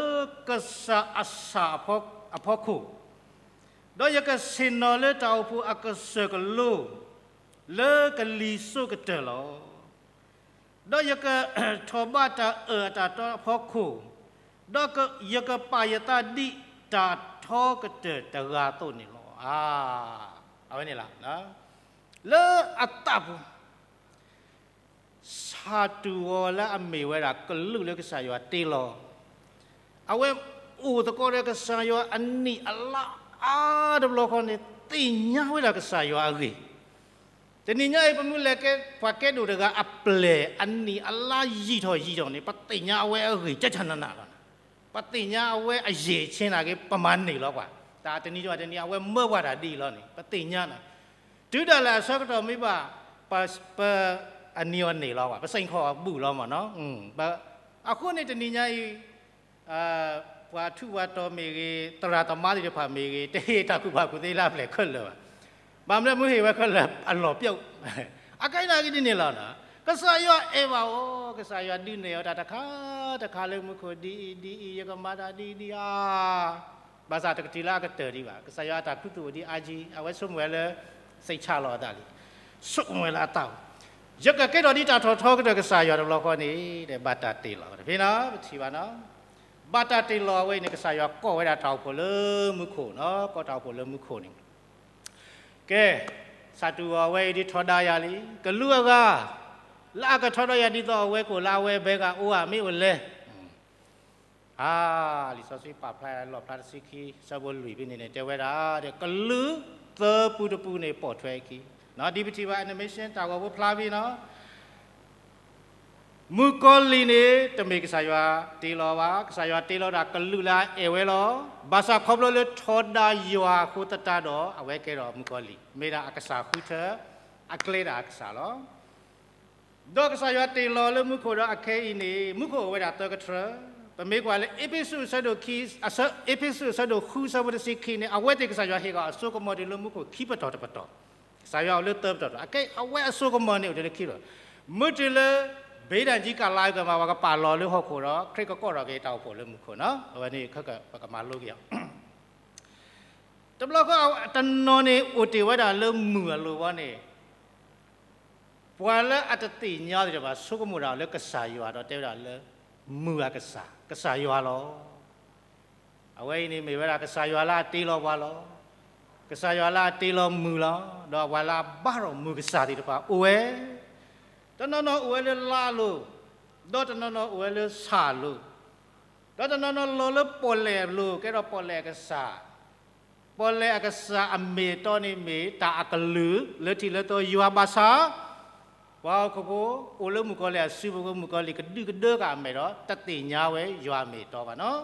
ကစၢ်အဆၣ်အဖီခိၣ်, ဒီးယကဆ့ၣ်နီၤလၢတၢ်အိၣ်ဖှိၣ်အကစၢၢ်ကလိ, လၢကလံၤစိးကတၢၢ်လီၤ. ဒီးယကထီၣ်ဘးတၢ်အၢၣ်အတၢ်သီအဖီခိၣ်, ဒီးယကပာ်ယသးဒ်တၢ်ထီကတၢၢ်တဂၤအသိးန့ၣ်လီၤ. အဝဲန့ၣ်လီၤ. လၢအသးပူၤ ဆၣ်တူၢ်ဂီၤလၢအမ့ၢ်ဝဲဒၣ်ကလုာ်လၢကစၢ်ယွၤတ့လီၤ, အဝဲအိၣ်သကိးဒီးကစၢ်ယွၤအနံၣ်အလါအါတဘျီဃီန့ၣ် သ့ၣ်ညါဝဲဒၣ်ကစၢ်ယွၤအဂ့ၢ်. တနံၤညါအံၤ ပမ့ၢ်လဲၤကဲပှၤကဲဒိၣ်တဂၤအပျဲၢ် အနံၣ်အလါယံာ်ထီၣ်ယံာ်ထီၣ်န့ၣ် ပသ့ၣ်ညါအဝဲအဂ့ၢ်ကၢကၢနးနးလီၤ. ပသ့ၣ်ညါအဝဲအယံာ်ဆ့ၣ်နၤက့ၤ ပမၤန့ၢ်လီၤပှၤ, တၢ်တနံၤတနံၤအဝဲမၢပှၤတၢ်ဒ်အံၤလီၤန့ၣ် ပသ့ၣ်ညါနီၤ. တုၤဒၣ်လဲာ်အဆၢကတီၢ်မ့ၢ်ဘၣ် ပ ပအနံၤအီၤန့ၢ်လီၤပှၤ, ပစ့ၢ်ကီးဘူၣ်လီၤမ့ၢ်နီၤ. အဃိန့ၣ်တနံၤညါအံၤ ပှၤထူးပှၤတီၤမ့ၢ်ဂ့ၤ, သရၣ်သမါသ့ၣ်တဖၣ်မ့ၢ်ဂ့ၤ, တဟ့ၣ်တၢ်ကူၣ်ဘၣ်ကူၣ်သ့လၢအပျဲၢ်ခဲလၢာ်ဘၣ်. ဘၣ်မနုၤမ့ၢ်ဟ့ၣ်ဝဲခဲလၢာ်အလီၢ်ပျီ, အခဲအံၤန့ၣ်ကဒ်န့ၣ်လီၤ. ကစၢ်ယွၤအဲၣ်ဘၣ်အီၤ, ကစၢ်ယွၤဒုးနဲၣ်အီၤတၢ်တခါတခါလၢမူခိၣ် ဒ်အံၤဒ်အံၤ, ယကမၤတၢ်ဒ်အံၤဒ်အံၤဧါ. ဘၣ်ဆၣ်တကတုၤလၢအကတၢၢ်ဒံးဘၣ်. ကစၢ်ယွၤအတၢ်ခူသူၣ်အိၣ်ဒံးအါကံ, အဝဲဆိကမိၣ်ဝဲလၢ စိတ်ချလီၤအသးလံ, ဆိကမိၣ်ဝဲလၢအသးပူၤ, ယကကဲထီၣ်ဒ်တၢ်ထီၣ်ထီကတၢၢ်ကစၢ်ယွၤတဘျီဃီန့ၣ် ဒီးဘၣ်တၢ်တ့ၢ်လီၤ. တဖဲနီၤ ပထံၣ်ဘၣ်နီၤ, ဘၣ်တၢ်တ့ၢ်လီၤအဝဲအံၤန့ၣ် ကစၢ်ယွၤကိးဝဲဒၣ်တၢ်အိၣ်ဖှိၣ်လၢမူခိၣ်နီၤ, ကိးတၢ်အိၣ်ဖှိၣ်လၢမူခိၣ်န့ၣ် ကဲ, ဆၣ်တူၢ်ဂီၤဝဲအံၤဒ်ထီဒါယၤလံ, ကလူးအဂၤ လၢအကထီဒါယၤဒ်သိးအဝဲကအိၣ်လၢအဝဲဘဲဂၤအိၣ်ဧါ မ့ၢ်အိၣ်လဲၣ်. အါ, လံာ်စီဆှံပာ်ဖျါလီၣ်ဖျါတဆံခံ ဆၢဖိလွံၢ်ဖဲန့ၣ်န့ၣ် တဲဝဲဒၣ်ဒီး ကလုာ်သၢပူတပူန့ၣ် ပိာ်ထွဲအခံ, ဒ်ပထံၣ်ဘၣ် animation တၢ်ဂီၤဖိဖျါဖဲနီၤ မုၣ်ကီၤလံၢ်န့ၣ် တမ့ၢ်ကစၢ်ယွၤတ့လီၤဘၣ်, ကစၢ်ယွၤတ့လီၤဒၣ်ကလုာ်လၢအအဲၣ်ဝဲလီၤ. ဘၣ်ဆၣ်ခီဖျိလၢထီဒါယွၤအဃိသတးဒီး အဝဲကဲထီၣ်မုၣ်ကီၤလံၢ်, မ့ၢ်ဒၣ်အကစၢ်ဃုထၢ အကျဲဒၣ်အကစၢ်လီၤ. ဒီးကစၢ်ယွၤတ့လီၤလၢမူခိၣ်ဒီးအခဲအံၤန့ၣ် မူခိၣ်အိၣ်ဝဲဒၣ်သၢကထြၢ, ပမ့ၢ်ကွၢ်လၢအ့းဖ့းစူးအဆၢဒိၣ်ခံ, အ့းဖ့းစူးအဆၢဒိၣ်ဃု အဆၢဖိတဆံခံန့ၣ် အဝဲသ့ၣ်ကစၢ်ယွၤဟ့ၣ်ကီးအစိကမီၤတုၤလၢမူခိၣ်ခံပတီၢ်တပတီၢ်, ကစၢ်ယွၤအိၣ်လၢသၢပတီၢ်တပတီၢ်, အခဲအံၤအဝဲအစိကမီၤန့ၣ်အိၣ်တုၤလၢခံပတီၢ်, မ့ၢ်တုၤလၢ ဘ့ဒၣ်ကံကလၤကမၤ ပှၤကပာ်လီၤလၢဟီၣ်ခိၣ်ဒီး ခရံာ်ကကိးထီၣ်က့ၤတၢ်အိၣ်ဖှိၣ်လၢမူခိၣ်နီၤ, အဝဲန့ၣ် ပကမၤလိက့ၤအီၤ တဘျီဃီတနီၤန့ၣ် အိၣ်တ့ၢ်ဝဲဒၣ်လၢမုၢ်အလိၤဘီန့ၣ်, ပှၤလၢအတသ့ၣ်ညါသ့ၣ်တဖၣ် ဆိကမိၣ်ဒၣ်လၢကစၢ်ယွၤဒီးတဲဝဲဒၣ်လၢ မုၢ်အကစၢ်, ကစၢ်ယွၤလီၤ. အဝဲအံၤန့ၣ်မ့ၢ်ဝဲဒၣ်ကစၢ်ယွၤလၢအတ့လီၤပှၤလီၤ. ကစၢ်ယွၤလၢအတ့လီၤမုၢ်လီၤ. ဒီးပှၤလၢအဘါထီၣ်မုၢ်ကစၢ်သ့ၣ်တဖၣ်အိၣ်ဝဲ, တနီၤနီၤအိၣ်ဝဲလၢလါအလိၤ, ဒီးတနီၤနီၤအိၣ်ဝဲလၢဆၣ်အလိၤ, ဒီးတနီၤနီၤလီၤလၢပီၣ်လဲၣ်အလိၤ ကဲထီၣ်ပီၣ်လဲၣ်အကစၢ်, ပီၣ်လဲၣ်အကစၢ်အမ့ၢ်အတီန့ၣ်မ့ၢ်တၢ်အကလုာ်လၢထံးလၢသီယွၤဘၣ်ဆၣ်, ပှၤဟီၣ်ခိၣ်ဖိအိၣ်လၢမုၣ်ကီၤလံၢ်အစုပူၤ မုၣ်ကီၤလံၢ်ကဒုးကဒၢက့ၤအမဲာ်ဒီး တသ့ၣ်ညါဝဲယွၤအမ့ၢ်အတီဘၣ်နီၤ.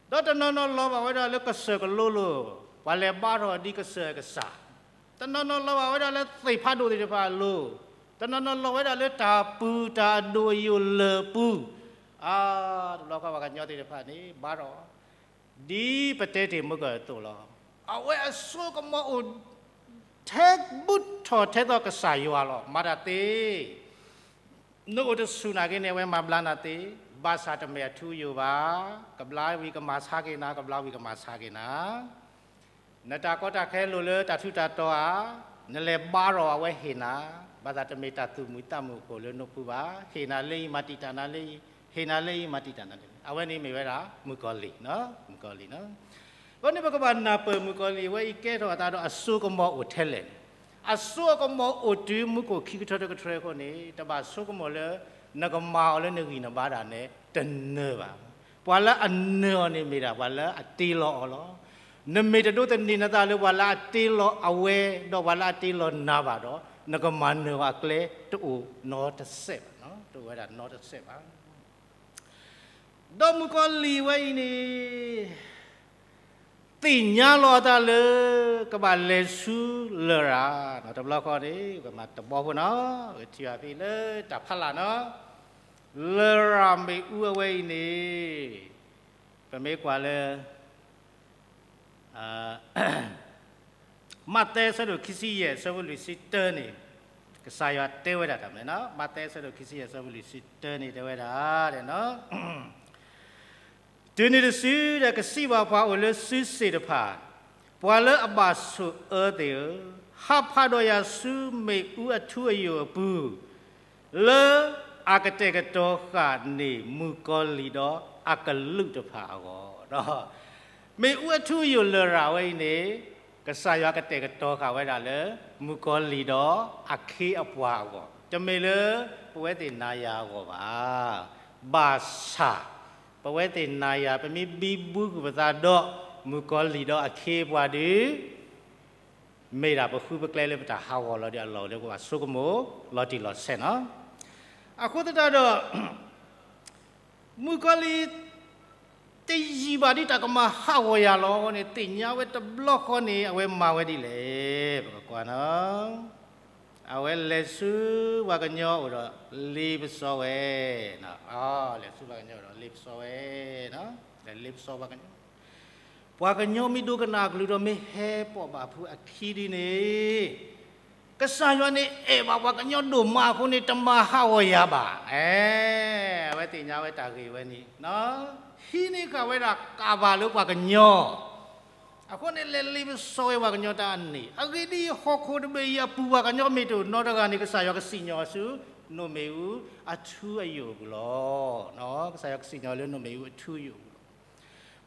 ဒီးတနီၤနီၤလီၤဘၣ်ဝဲဒၣ်လၢကစၢၢ်ကလိလိၤ, ပှၤလဲၤဘါထီၣ်ဒ်ကစၢၢ်အကစၢ်, တနီၤနီၤလီၤဘၣ်ဝဲဒၣ်လၢသ့ၣ်ဖးဒိၣ်သ့ၣ်တဖၣ်အလိၤ, တနီၤနီၤလီၤဝဲဒၣ်လၢတၢ်ပူၤတၢ်ဒိၣ်အယိာ်လၢာ်အပူၤ, အါ တဘျီဃီပှၤကညီသ့ၣ်တဖၣ်န့ၣ် ဘါထီၣ် ဒ်ပတဲတ့ၢ်မုၢ်ကၢၢ်အသိးလီၤ. အဝဲအစိကမီၤအိၣ် ထဲဘူးထီၣ်ထဲသိးကစၢ်ယွၤလီၤ. မၤတၢ်သ့, နအိၣ်တဆူၣ်နာ်က့န့ၣ် အဝဲမၤဘျါနၤသ့, ဘၣ်ဆၣ်တမ့ၢ်အထူအယိာ်ဘၣ်. ကဘျါဝံၤကမၤဆါက့ၤနၤ, ကဘျါဝံၤကမၤဆါက့ၤနၤ. နတၢ်ကီတၢ်ခဲလိၣ်လၢတၢ်ထူးတၢ်တီၤဧါ, နလဲၤဘါထီၣ်အဝဲဟ့ၣ်နၤ, ဘၣ်ဆၣ်တမ့ၢ်တၢ်သူၣ်မုာ်သးမုာ်အဖှိၣ်လၢနအိၣ်ပူၤဘၣ်. ဟ့ၣ်နၤလၢအံၤ မၤတံာ်တာ်နၤလၢအံၤ, ဟ့ၣ်နၤလၢအံၤ မၤတံာ်တာ်နၤလၢအံၤ. အဝဲန့ၣ်မ့ၢ်ဝဲဒၣ် မုၣ်ကီၤလံၢ်, မုၣ်ကီၤလံၢ်နီၤ. အဃိန့ၣ် ပကဘၣ်နၢ်ပၢၢ်မုၣ်ကီၤလံၢ် အဝဲအံၤကဲထီၣ်အသးဒီးအစိကမီၤအိၣ်ထဲလဲၣ်. အစိကမီၤအိၣ်တုၤမူခိၣ်ခံကထၢတကထၢအဃိန့ၣ် တဘၣ်ဆိကမိၣ်လၢ နကမၤအီၤလၢနဂံၢ်နဘါဒၣ်နဲ တနၢၤဘၣ်. ပှၤလၢအနၢၤအီၤန့ၣ်မ့ၢ်ဒၣ် ပှၤလၢအတ့လီၤအီၤလီၤ. နမ့ၢ်တဒိးသန့ၤနသးလၢပှၤလၢအတ့လီၤအဝဲ ဒီးပှၤလၢအတ့လီၤနၤဘၣ်ဒီး နကမၤနၢၤအီၤအကျဲ တအိၣ်နီတစဲးဘၣ်, တအိၣ်ဝဲဒၣ်နီတစဲးဘၣ်. ဒီးမုၣ်ကီၤလံၢ်ဝဲအံၤန့ၣ် သ့ၣ်ညါလီၤအသးလၢ ကဘၣ်လဲၤဆူလရာ်, တဘျီဃီန့ၣ် ပမၤတဘီဖိနီၤ, ပကထံၣ်ဘၣ်ဖဲလၢတၢ်ဖးလၢ်နီၤ, လရာ်မ့ၣ်အူအဝဲအံၤန့ၣ် ပမ့ၢ်ကွၢ်လၢ မးသဲအဆၢဒိၣ်ခံဆံယဲၢ် အဆၢဖိလွံၢ်ဆံတၢန့ၣ် ကစၢ်ယွၤတဲဝဲဒၣ်တၢ်မနုၤနီၤ, မးသဲအဆၢဒိၣ်ခံဆံယဲၢ် အဆၢဖိလွံၢ်ဆံတၢန့ၣ်တဲဝဲဒၣ်, တုၤနုၤတစုဒီး ကစံးဘၣ်ပှၤအိၣ်လၢစုစ့ၣ်တဖၣ်, ပှၤလၢအဘၣ်ဆိၣ်အၢသ့ၣ်ဧၢ, ဟးဖးဒီးယၤဆူမ့ၣ်အူအထူအယိာ်အပူၤ, လၢအကတဲာ်ကတီၤဃာ်န့ၢ်မုၣ်ကီၤလံၢ်ဒီးအကလူးတဖၣ်အဂီၢ်. မ့ၣ်အူအထူအယိာ်လရာ်ဝဲအံၤန့ၣ် ကစၢ်ယွၤကတဲာ်ကတီၤဃာ်ဝဲဒၣ်လၢ မုၣ်ကီၤလံၢ်ဒီးအခ့အပှၤအဂီၢ်, တမ့ၢ်လၢပဝဲသ့ၣ်နၤယၤအဂီၢ်ဘၣ်. ဘၣ်ဆၣ် ပဝဲသ့ၣ်နၤယၤ ပမ့ၢ်ဘံဘူကွံာ်ပသးဒီး မုၣ်ကီၤလံၢ်ဒီးအခ့အပှၤဒီး မ့ၢ်ဒၣ်ပဃုပကျဲလၢပတၢ်ဟးဂီၤလီၤဒီးအလီၢ်လၢပဘၣ်ဆိကမိၣ်လီၤတံၢ်လီၤဆဲးနီၤ. အဃိသတးဒီး မုၣ်ကီၤလံၢ် တယံာ်ဘၣ်ဒ်တၢ်ကမၤဟးဂီၤယၤလီၤန့ၣ် သ့ၣ်ညါဝဲတဘျီဃီန့ၣ် အဝဲမၤဝဲဒ်လဲၣ် ပကကွၢ်နီၤ. အဝဲလဲၤဆူပှၤကညီအိၣ်ဒီး လ့ပစီဝဲ, လဲၤဆူပှၤကညီအိၣ်ဒီးလ့ပစီဝဲ, လဲၤလ့ပစီပှၤကညီ ပှၤကညီမ့ၢ်ဒိကနၣ်အကလုၢ်ဒီး မ့ၢ်ဟဲပိာ်ဘၣ်ဖုးအခံဒ်န့ၣ်, ကစၢ်ယွၤန့ၣ်အဲၣ်ဘၣ်ပှၤကညီဒိၣ်မးအဃိန့ၣ် တမၤဟးဂီၤယၤဘၣ်. အဝဲသ့ၣ်ညါဝဲတၢ်ဂ့ၢ်ဝဲန့ၣ်, ဟံးန့ၢ်ဃာ်ဝဲဒၣ်ကၣ်ဘၣ်လၢပှၤကညီ အဃိန့ၣ် လဲၤလ့ပစီဝဲပှၤကညီတၢ်အန့ၣ်, အဂ့ၢ်ဒ်အံၤ ဟီၣ်ခိၣ်တဘ့ၣ်အံၤအပူၤ ပှၤကညီမ့ၢ်တအိၣ်နီတဂၤန့ၣ် ကစၢ်ယွၤကစံၣ်ညီၣ်အီၤဆူ နိၣ်မ့ၣ်အူအထူအယိာ်အပူၤလီၤ. ကစၢ်ယွၤကစံၣ်ညီၣ်လၢနိၣ်မ့ၣ်အူအထူအယိာ်အပူၤလီ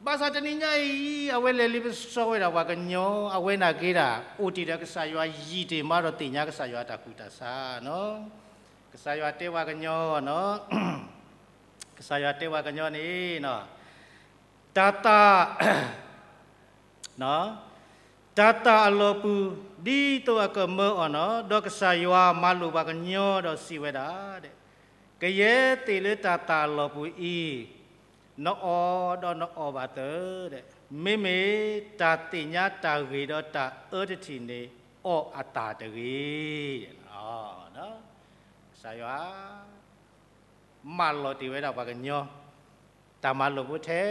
ၤ. ဘၣ်ဆၣ်တနံၤညါအံၤ အဝဲလဲၤလ့ပစီဝဲဒၣ်ပှၤကညီ အဝဲနာ်က့ဒၣ် အိၣ်တ့ၢ်ဒီးကစၢ်ယွၤယံာ်တ့ၢ်မးဒီးသ့ၣ်ညါကစၢ်ယွၤအတၢ်ကူၣ်တၢ်ဆးနီၤ. ကစၢ်ယွၤတဲပှၤကညီနီၤ, ကစၢ်ယွၤတဲပှၤကညီန့ၣ် တၢ်သၣ် တၢ်သၣ်အလီၢ်ပူၤ ဒ်သိးအကမၢအီၤနီၤ, ဒီးကစၢ်ယွၤမၤလိာ်ပှၤကညီဒီးစံးဝဲဒၣ်, ကယဲၢ်သ့ၣ်လၢတၢ်သၣ်အလီၢ်ပူၤအံၤ, နအီၣ်ဒီးနအီၣ်ဘၣ်သၢ, မ့မ့ၢ်တၢ်သ့ၣ်ညါတၢ်ဂ့ၤဒီးတၢ်အၢတထံၣ်န့ၣ် အီၣ်အသၣ်တဂ့ၤ. ကစၢ်ယွၤ မၢလီၤတ့ၢ်ဝဲဒၣ်ပှၤကညီ, တၢ်မၤလိာ်ဖိထဲ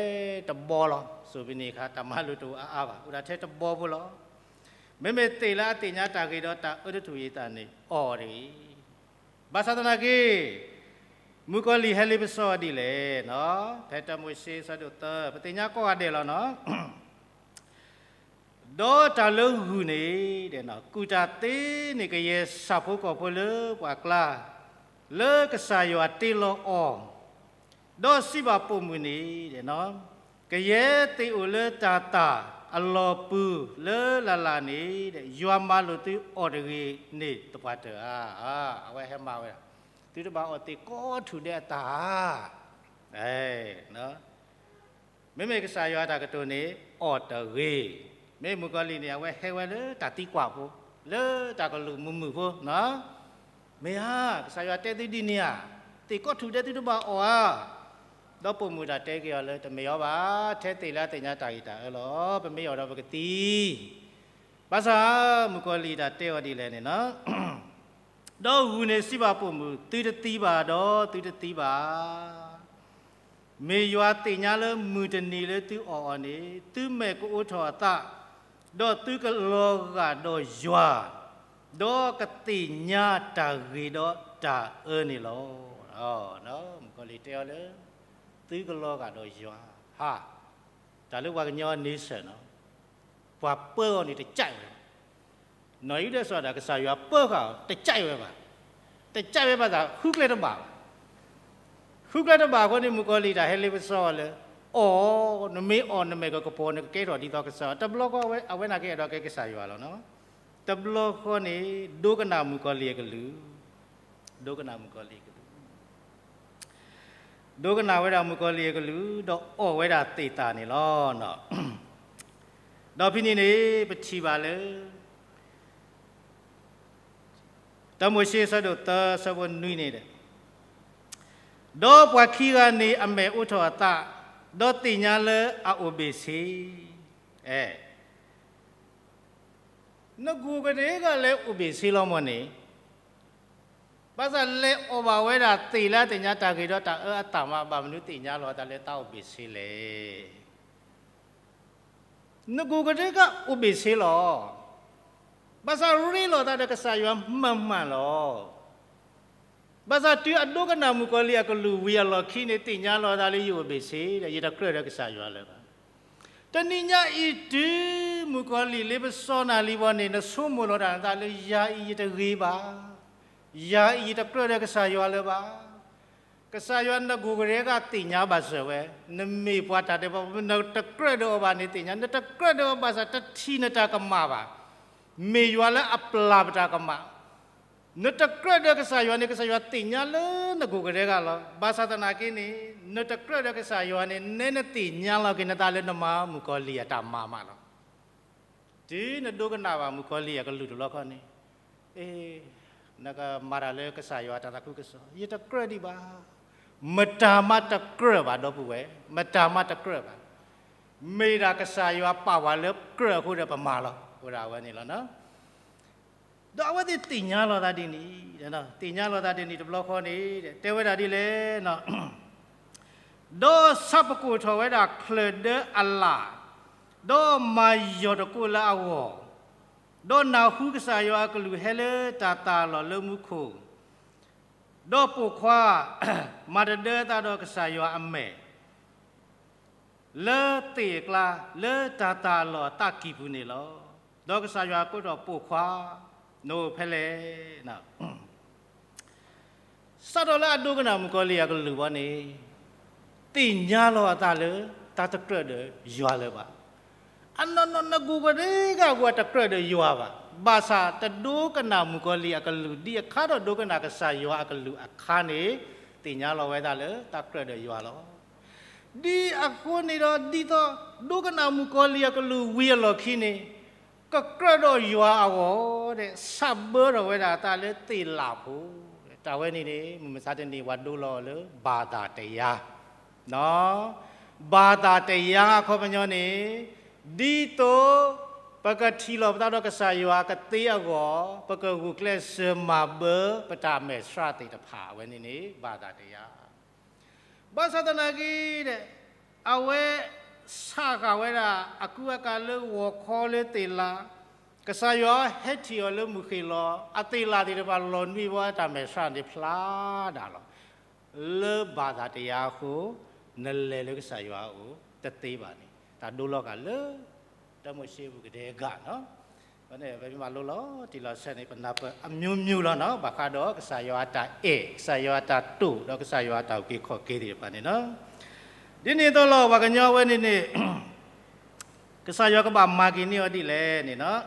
တဘီလီၤ. စိၤပနံၤအခါ တၢ်မၤလိာ်တအိၣ်အါအါဘၣ်, အိၣ်ဒၣ်ထဲတဘီဖိလီၤ. မ့မ့ၢ်သ့ၣ်လၢအသ့ၣ်ညါတၢ်ဂ့ၤဒီးတၢ်အၢတထူၣ်အံၤအသးန့ၣ် အီၣ်တဂ့ၤ. ဘၣ်ဆၣ်သနာ်က့ မုၣ်ကီၤလံၢ်ဟဲလ့ပစီဒ်လဲၣ်နီၤ, ဖဲတၢမိၤၡ့အဆၢဒိၣ်သၢ ပသ့ၣ်ညါကိးဂၤဒဲးလီၤနီၤ. ဒီးတၢ်လၢဂုၢ်န့ၣ် ကူၣ်တၢ်သ့န့ၢ်ကယဲၢ်ဆၣ်ဖိကီၢ်ဖိလၢပှၤကျါ, လၢကစၢ်ယွၤတ့လီၤအီၤ, ဒီးစံးဘၣ်ပိာ်မုၣ်န့ၣ်, ကယဲၢ်သ့ၣ်အိၣ်လၢတၤသၣ်အလီၢ်ပူၤလၢလၢ်လၢ်န့ၣ်, ယွၤမၤလိာ်သုအီၣ်တဂ့ၤန့ၣ်သပှၢ်တၢၢ်ဧါ. အဝဲဟဲမၤဝဲဒၣ်, သုတဘၣ်အီၣ်သ့ၣ်ကိးထူၣ်ဒဲးအတၢ်ဧါ. မ့မ့ၢ်ကစၢ်ယွၤအတၢ်ကတိၤန့ၣ်, အီၣ်တဂ့ၤ. မ့ၢ်မုၣ်ကီၤလံၢ်န့ၣ် အဝဲဟဲဝဲလၢတၢ်သံကွၢ်ဖိ, လၢတၢ်ကလုၢ်မုာ်မုာ်ဖိ, မ့ၢ်ဧါ, ကစၢ်ယွၤတဲသုဒ်န့ၣ်ဧါ, သ့ၣ်ကိးထူၣ်ဒဲးသုတဘၣ်အီၣ်ဧါ. ဒီးပိာ်မုၣ်တၢ်တဲက့ၤအီၤလၢ တမ့ၢ်အီၤဘၣ်, ထဲသ့ၣ်လၢအသ့ၣ်ညါတၢ်ဂ့ၤတၢ်အၢလီၤ, ပမ့ၢ်အီၣ်ဒီးပကသံ. ဘၣ်ဆၣ်မုၣ်ကီၤလံၢ်တၢ်တဲအီၤဒ်လဲၣ်န့ၣ်လီၤ. ဒီးဂုၢ်န့ၣ်စံးဘၣ်ပိာ်မုၣ်, သုတသံဘၣ်ဒီးသုတသံဘၣ်. မ့ၢ်ယွၤသ့ၣ်ညါလၢမုၢ်တနံၤလၢသုအီၣ်အီၤန့ၣ်, သုမဲာ်ကအိးထီၣ်အသး, ဒီးသုကလီၤဂာ်ဒီးယွၤ, ဒီးကသ့ၣ်ညါတၢ်ဂ့ၤဒီးတၢ်အၢန့ၣ်လီၤ. မုၣ်ကီၤလံၢ်တဲအီၤလၢ သုကလီၤဂာ်ဒီးယွၤ, ဟါ, တၢ်လၢပှၤကညီအန့ဆၢၣ်နီၤ, ပှၤပၢအီၤန့ၣ်တကးဝဲဘၣ်. နီၢ်အံၤဒဲးစီၤဒၣ် ကစၢ်ယွၤပၢဃာ်အီၤ တကးဝဲဘၣ်, တကးဝဲဘၣ်သး ဃုကျဲတဘၣ်ဘၣ်. ဃုကျဲတဘၣ်အဃိန့ၣ် မုၣ်ကီၤလံၢ်တၢ်ဟဲလ့ပစီအီၤလၢ, အီၣ်, နမ့ၢ်အီၣ်နမဲာ်ကကပီၤ နကကဲထီၣ်ဒ်သိးကစၢ်, တဘျီဃီအဝဲန့ၣ်ကအဲၣ်ဒိးကဲကစၢ်ယွၤလီၤ. တဘျီဃီန့ၣ် ဒိကနၣ်မုၣ်ကီၤလံၢ်အကလုၢ်, ဒိကနၣ်မုၣ်ကီၤလံၢ်အကလုၢ် ဒိကနၣ်ဝဲဒၣ်မုၣ်ကီၤလံၢ်အကလုၢ်, ဒီးအီၣ်ဝဲဒၣ်သ့ၣ်သၣ်န့ၣ်လီၤ. ဒီးဖဲန့ၣ်န့ၣ် ပထံၣ်ဘၣ်လၢ တၢမိၤၡ့ အဆၢဒိၣ်သၢ အဆၢဖိနွံန့ၣ်ဒီး, ဒီးပှၤခံဂၤန့ၣ်အမဲာ်အိးထီၣ်အသး, ဒီးသ့ၣ်ညါလၢအအိၣ်ဘ့ၣ်ဆ့. အဲ နကိၣ်ကဒဲကလဲၤအိၣ်ဘ့ၣ်ဆ့လီၤမၢ်န့ၣ်, ဘၣ်ဆၣ်လဲၤအီၣ်ဘၣ်ဝဲဒၣ်သ့ၣ်လၢအသ့ၣ်ညါတၢ်ဂ့ၤဒီးတၢ်အၢအသးမး, ဘၣ်မနုၤသ့ၣ်ညါလီၤသးလၢသးအိၣ်ဘ့ၣ်ဆ့လဲၣ်. နကိၣ်ကဒဲကအိၣ်ဘ့ၣ်ဆ့လီၤ. ဘၣ်ဆၣ်ရ့လိာ်သးဒီးကစၢ်ယွၤမၤမၢ်လီၤ. ဘၣ်ဆၣ်တုၤအဒိကနၣ်မုၣ်ကီၤလံၢ်အကလုၢ်ဝံၤအလီၢ်ခံန့ၣ် သ့ၣ်ညါလီၤသးလၢယအိၣ်ဘ့ၣ်ဆ့ဒီး ယတကြၢးဒီးကစၢ်ယွၤလၢၤဘၣ်. တနံၤညါအံၤတုၤ မုၣ်ကီၤလံၢ်လ့ပစီနၤလံဘီန့ၣ် နဆိကမိၣ်လီၤတၢ်နသးလၢယၤအံၤယတဂ့ၤဘၣ်, ယၤအံၤယတကြၢးဒီးကစၢ်ယွၤလၢၤဘၣ်. ကစၢ်ယွၤနကိၣ်ကဒဲကသ့ၣ်ညါဘၣ်စၢၤဝဲ, နမ့ၢ်ပှၤတၢ်ဒဲးဘး နတကြၢးဒီးအီၤဘၣ်န့ၣ်သ့ၣ်ညါ, နတကြၢးဒီးအီၤဘၣ်ဆၣ်တထံၣ်နတၢ်ကမၣ်ဘၣ်. မ့ၢ်ယွၤလၢအပျၢ်ပတၢ်ကမၣ်. နတကြၢးဒီးကစၢ်ယွၤန့ၣ် ကစၢ်ယွၤသ့ၣ်ညါလၢနကိၣ်ကဒဲကလီၤ. ဘၣ်ဆၣ်သနာ်က့န့ၣ် နတကြၢးဒီးကစၢ်ယွၤန့ၣ် နဲနသ့ၣ်ညါလီၤက့ၤနသးလၢနမၤမုၣ်ကီၤလံၢ်အတၢ်မၤမးလီၤ. တုၤနဒိကနၣ်ဘၣ်မုၣ်ကီၤလံၢ်အကလုၢ်တဘျီဃီန့ၣ်, အ့ နကမၤတၢ်လၢကစၢ်ယွၤတၢ်သးခုကစီၣ်, ယတကြၢးဒံးဘၣ်. မတၤမးတကြၢးဘၣ် ဒီပုၢ်ဝဲၢ်, မတၤမးတကြၢးဘၣ်. မ့ၢ်ဒၣ်ကစၢ်ယွၤပာ်ပှၤလၢကြၢးအဃိဒီးပမၤလီၤ. ဝဲဒၣ်အဝဲန့ၣ်လီၤ. ဒီးအဝဲသ့ၣ်သ့ၣ်ညါလီၤသးဒ်န့ၣ်, သ့ၣ်ညါလီၤသးဒ်န့ၣ်တဘျီဃီန့ၣ် တဲဝဲဒၣ်ဒ်လဲၣ်, ဒီးဆးပကိၢ်ထီၣ်ဝဲဒၣ်ချၢၣ်ဒၢအလၣ်, ဒီးမၤယီၢ်တကိးလၢအဂီၢ်, ဒီးနၢ်ဟူကစၢ်ယွၤအကလုၢ်ဟဲလၢတၤသၣ်အလီၢ်လၢမူခိၣ်, ဒီးပိာ်ခွါ မၤတဒၢအသးဒီးကစၢ်ယွၤအမဲာ် လၢသ့ၣ်အကျါ လၢတၤသၣ်အလီၢ်အသးကံၢ်ပူၤန့ၣ်လီၤ. ဒီးကစၢ်ယွၤကိးထီၣ်ပိာ်ခွါ, နအိၣ်ဖဲလဲၣ်. စးထီၣ်လၢအဒိကနၣ်မုၣ်ကီၤလံၢ်အကလုၢ်ဘီန့ၣ်, သ့ၣ်ညါလီၤအသးလၢတၢ်တကြၢးဒီးယွၤလၢၤဘၣ်. အနီၢ်နီၢ်နကိၣ်ကဒဲကဝဲတကြၢးဒီးယွၤဘၣ်. ဘၣ်ဆၣ်တဒိကနၣ်မုၣ်ကီၤလံၢ်အကလုၢ်ဒံးအခါဒီးဒိကနၣ်ကစၢ်ယွၤအကလုၢ်အခါန့ၣ်, သ့ၣ်ညါလီၤဝဲဒၣ်လၢတၢ်ကြၢးဒီးယွၤလီၤ. ဒ်အဃိန့ၣ်ဒီးဒ်သိးဒိကနၣ်မုၣ်ကီၤလံၢ်အကလုၢ်ဝံၤအလီၢ်ခံန့ၣ်, ကကြၢးဒီးယွၤအဂီၢ်ဒီး ဆးဘၢထီၣ်ဝဲဒၣ်အသးလၢသ့ၣ်လၣ်ဖိ, တၢ်ဝဲန့ၣ်န့ၣ် မုၢ်မဆါတနံၤပှၤဒိလီၤအီၤလၢ ဘၣ်သၣ်တယါ ဘၣ်သၣ်တယါအခီပညီန့ၣ်, ဒ်သိးပကထံၣ်လိာ်ပသးဒီးကစၢ်ယွၤကသ့အဂီၢ်, ပကဂုာ်ကျဲးစၢးမၤဘၢပတၢ်မဲာ်ဆှးသ့ၣ်တဖၣ်ဝဲန့ၣ်န့ၣ် ဘၣ်သၣ်တယါ. ဘၣ်ဆၣ်သနာ်က့ဒီး, အဝဲဆးဃာ်ဝဲဒၣ်အကူအကၤလၢဂီၤခီလၢသ့ၣ်လၣ်, ကစၢ်ယွၤဟဲထံၣ်အီၤလၢမုၢ်ဃ့ၢ်လီၤ, အသ့ၣ်လၣ်သ့ၣ်တဖၣ်လီၤနွံဘီအတၢ်မဲာ်ဆှးန့ၣ်ဖျါဒၣ်လီၤ. လၢဘၣ်သၣ်တယါအဃိ, နလဲၤလၢကစၢ်ယွၤအအိၣ်တသ့ဘၣ်န့ၣ် တၢ်ဒိလီၤဂာ်လၢ တၢမိၤၡ့ပူၤကဒဲကလီၤ. အဃိန့ၣ်ပမ့ၢ်မၤလိလီၤတံၢ်လီၤဆဲးန့ၣ် ပနၢ်ပၢၢ်အမျိုးမျိုးလီၤနီၤ, ဘၣ်ဃးဒီးကစၢ်ယွၤအတၢ်အဲၣ်, ကစၢ်ယွၤအတၢ်တိာ်, ဒီးကစၢ်ယွၤအတၢ်အုၣ်က့ၤခီၣ်က့ၤသ့ၣ်တဖၣ်န့ၣ်လီၤ. ဒ်န့ၣ်အသိးလီၤ ပှၤကညီဝဲန့ၣ်န့ၣ် ကစၢ်ယွၤကဘၣ်မၤက့ၤန့ၢ်အီၤဒ်လဲၣ်န့ၣ်လီၤ.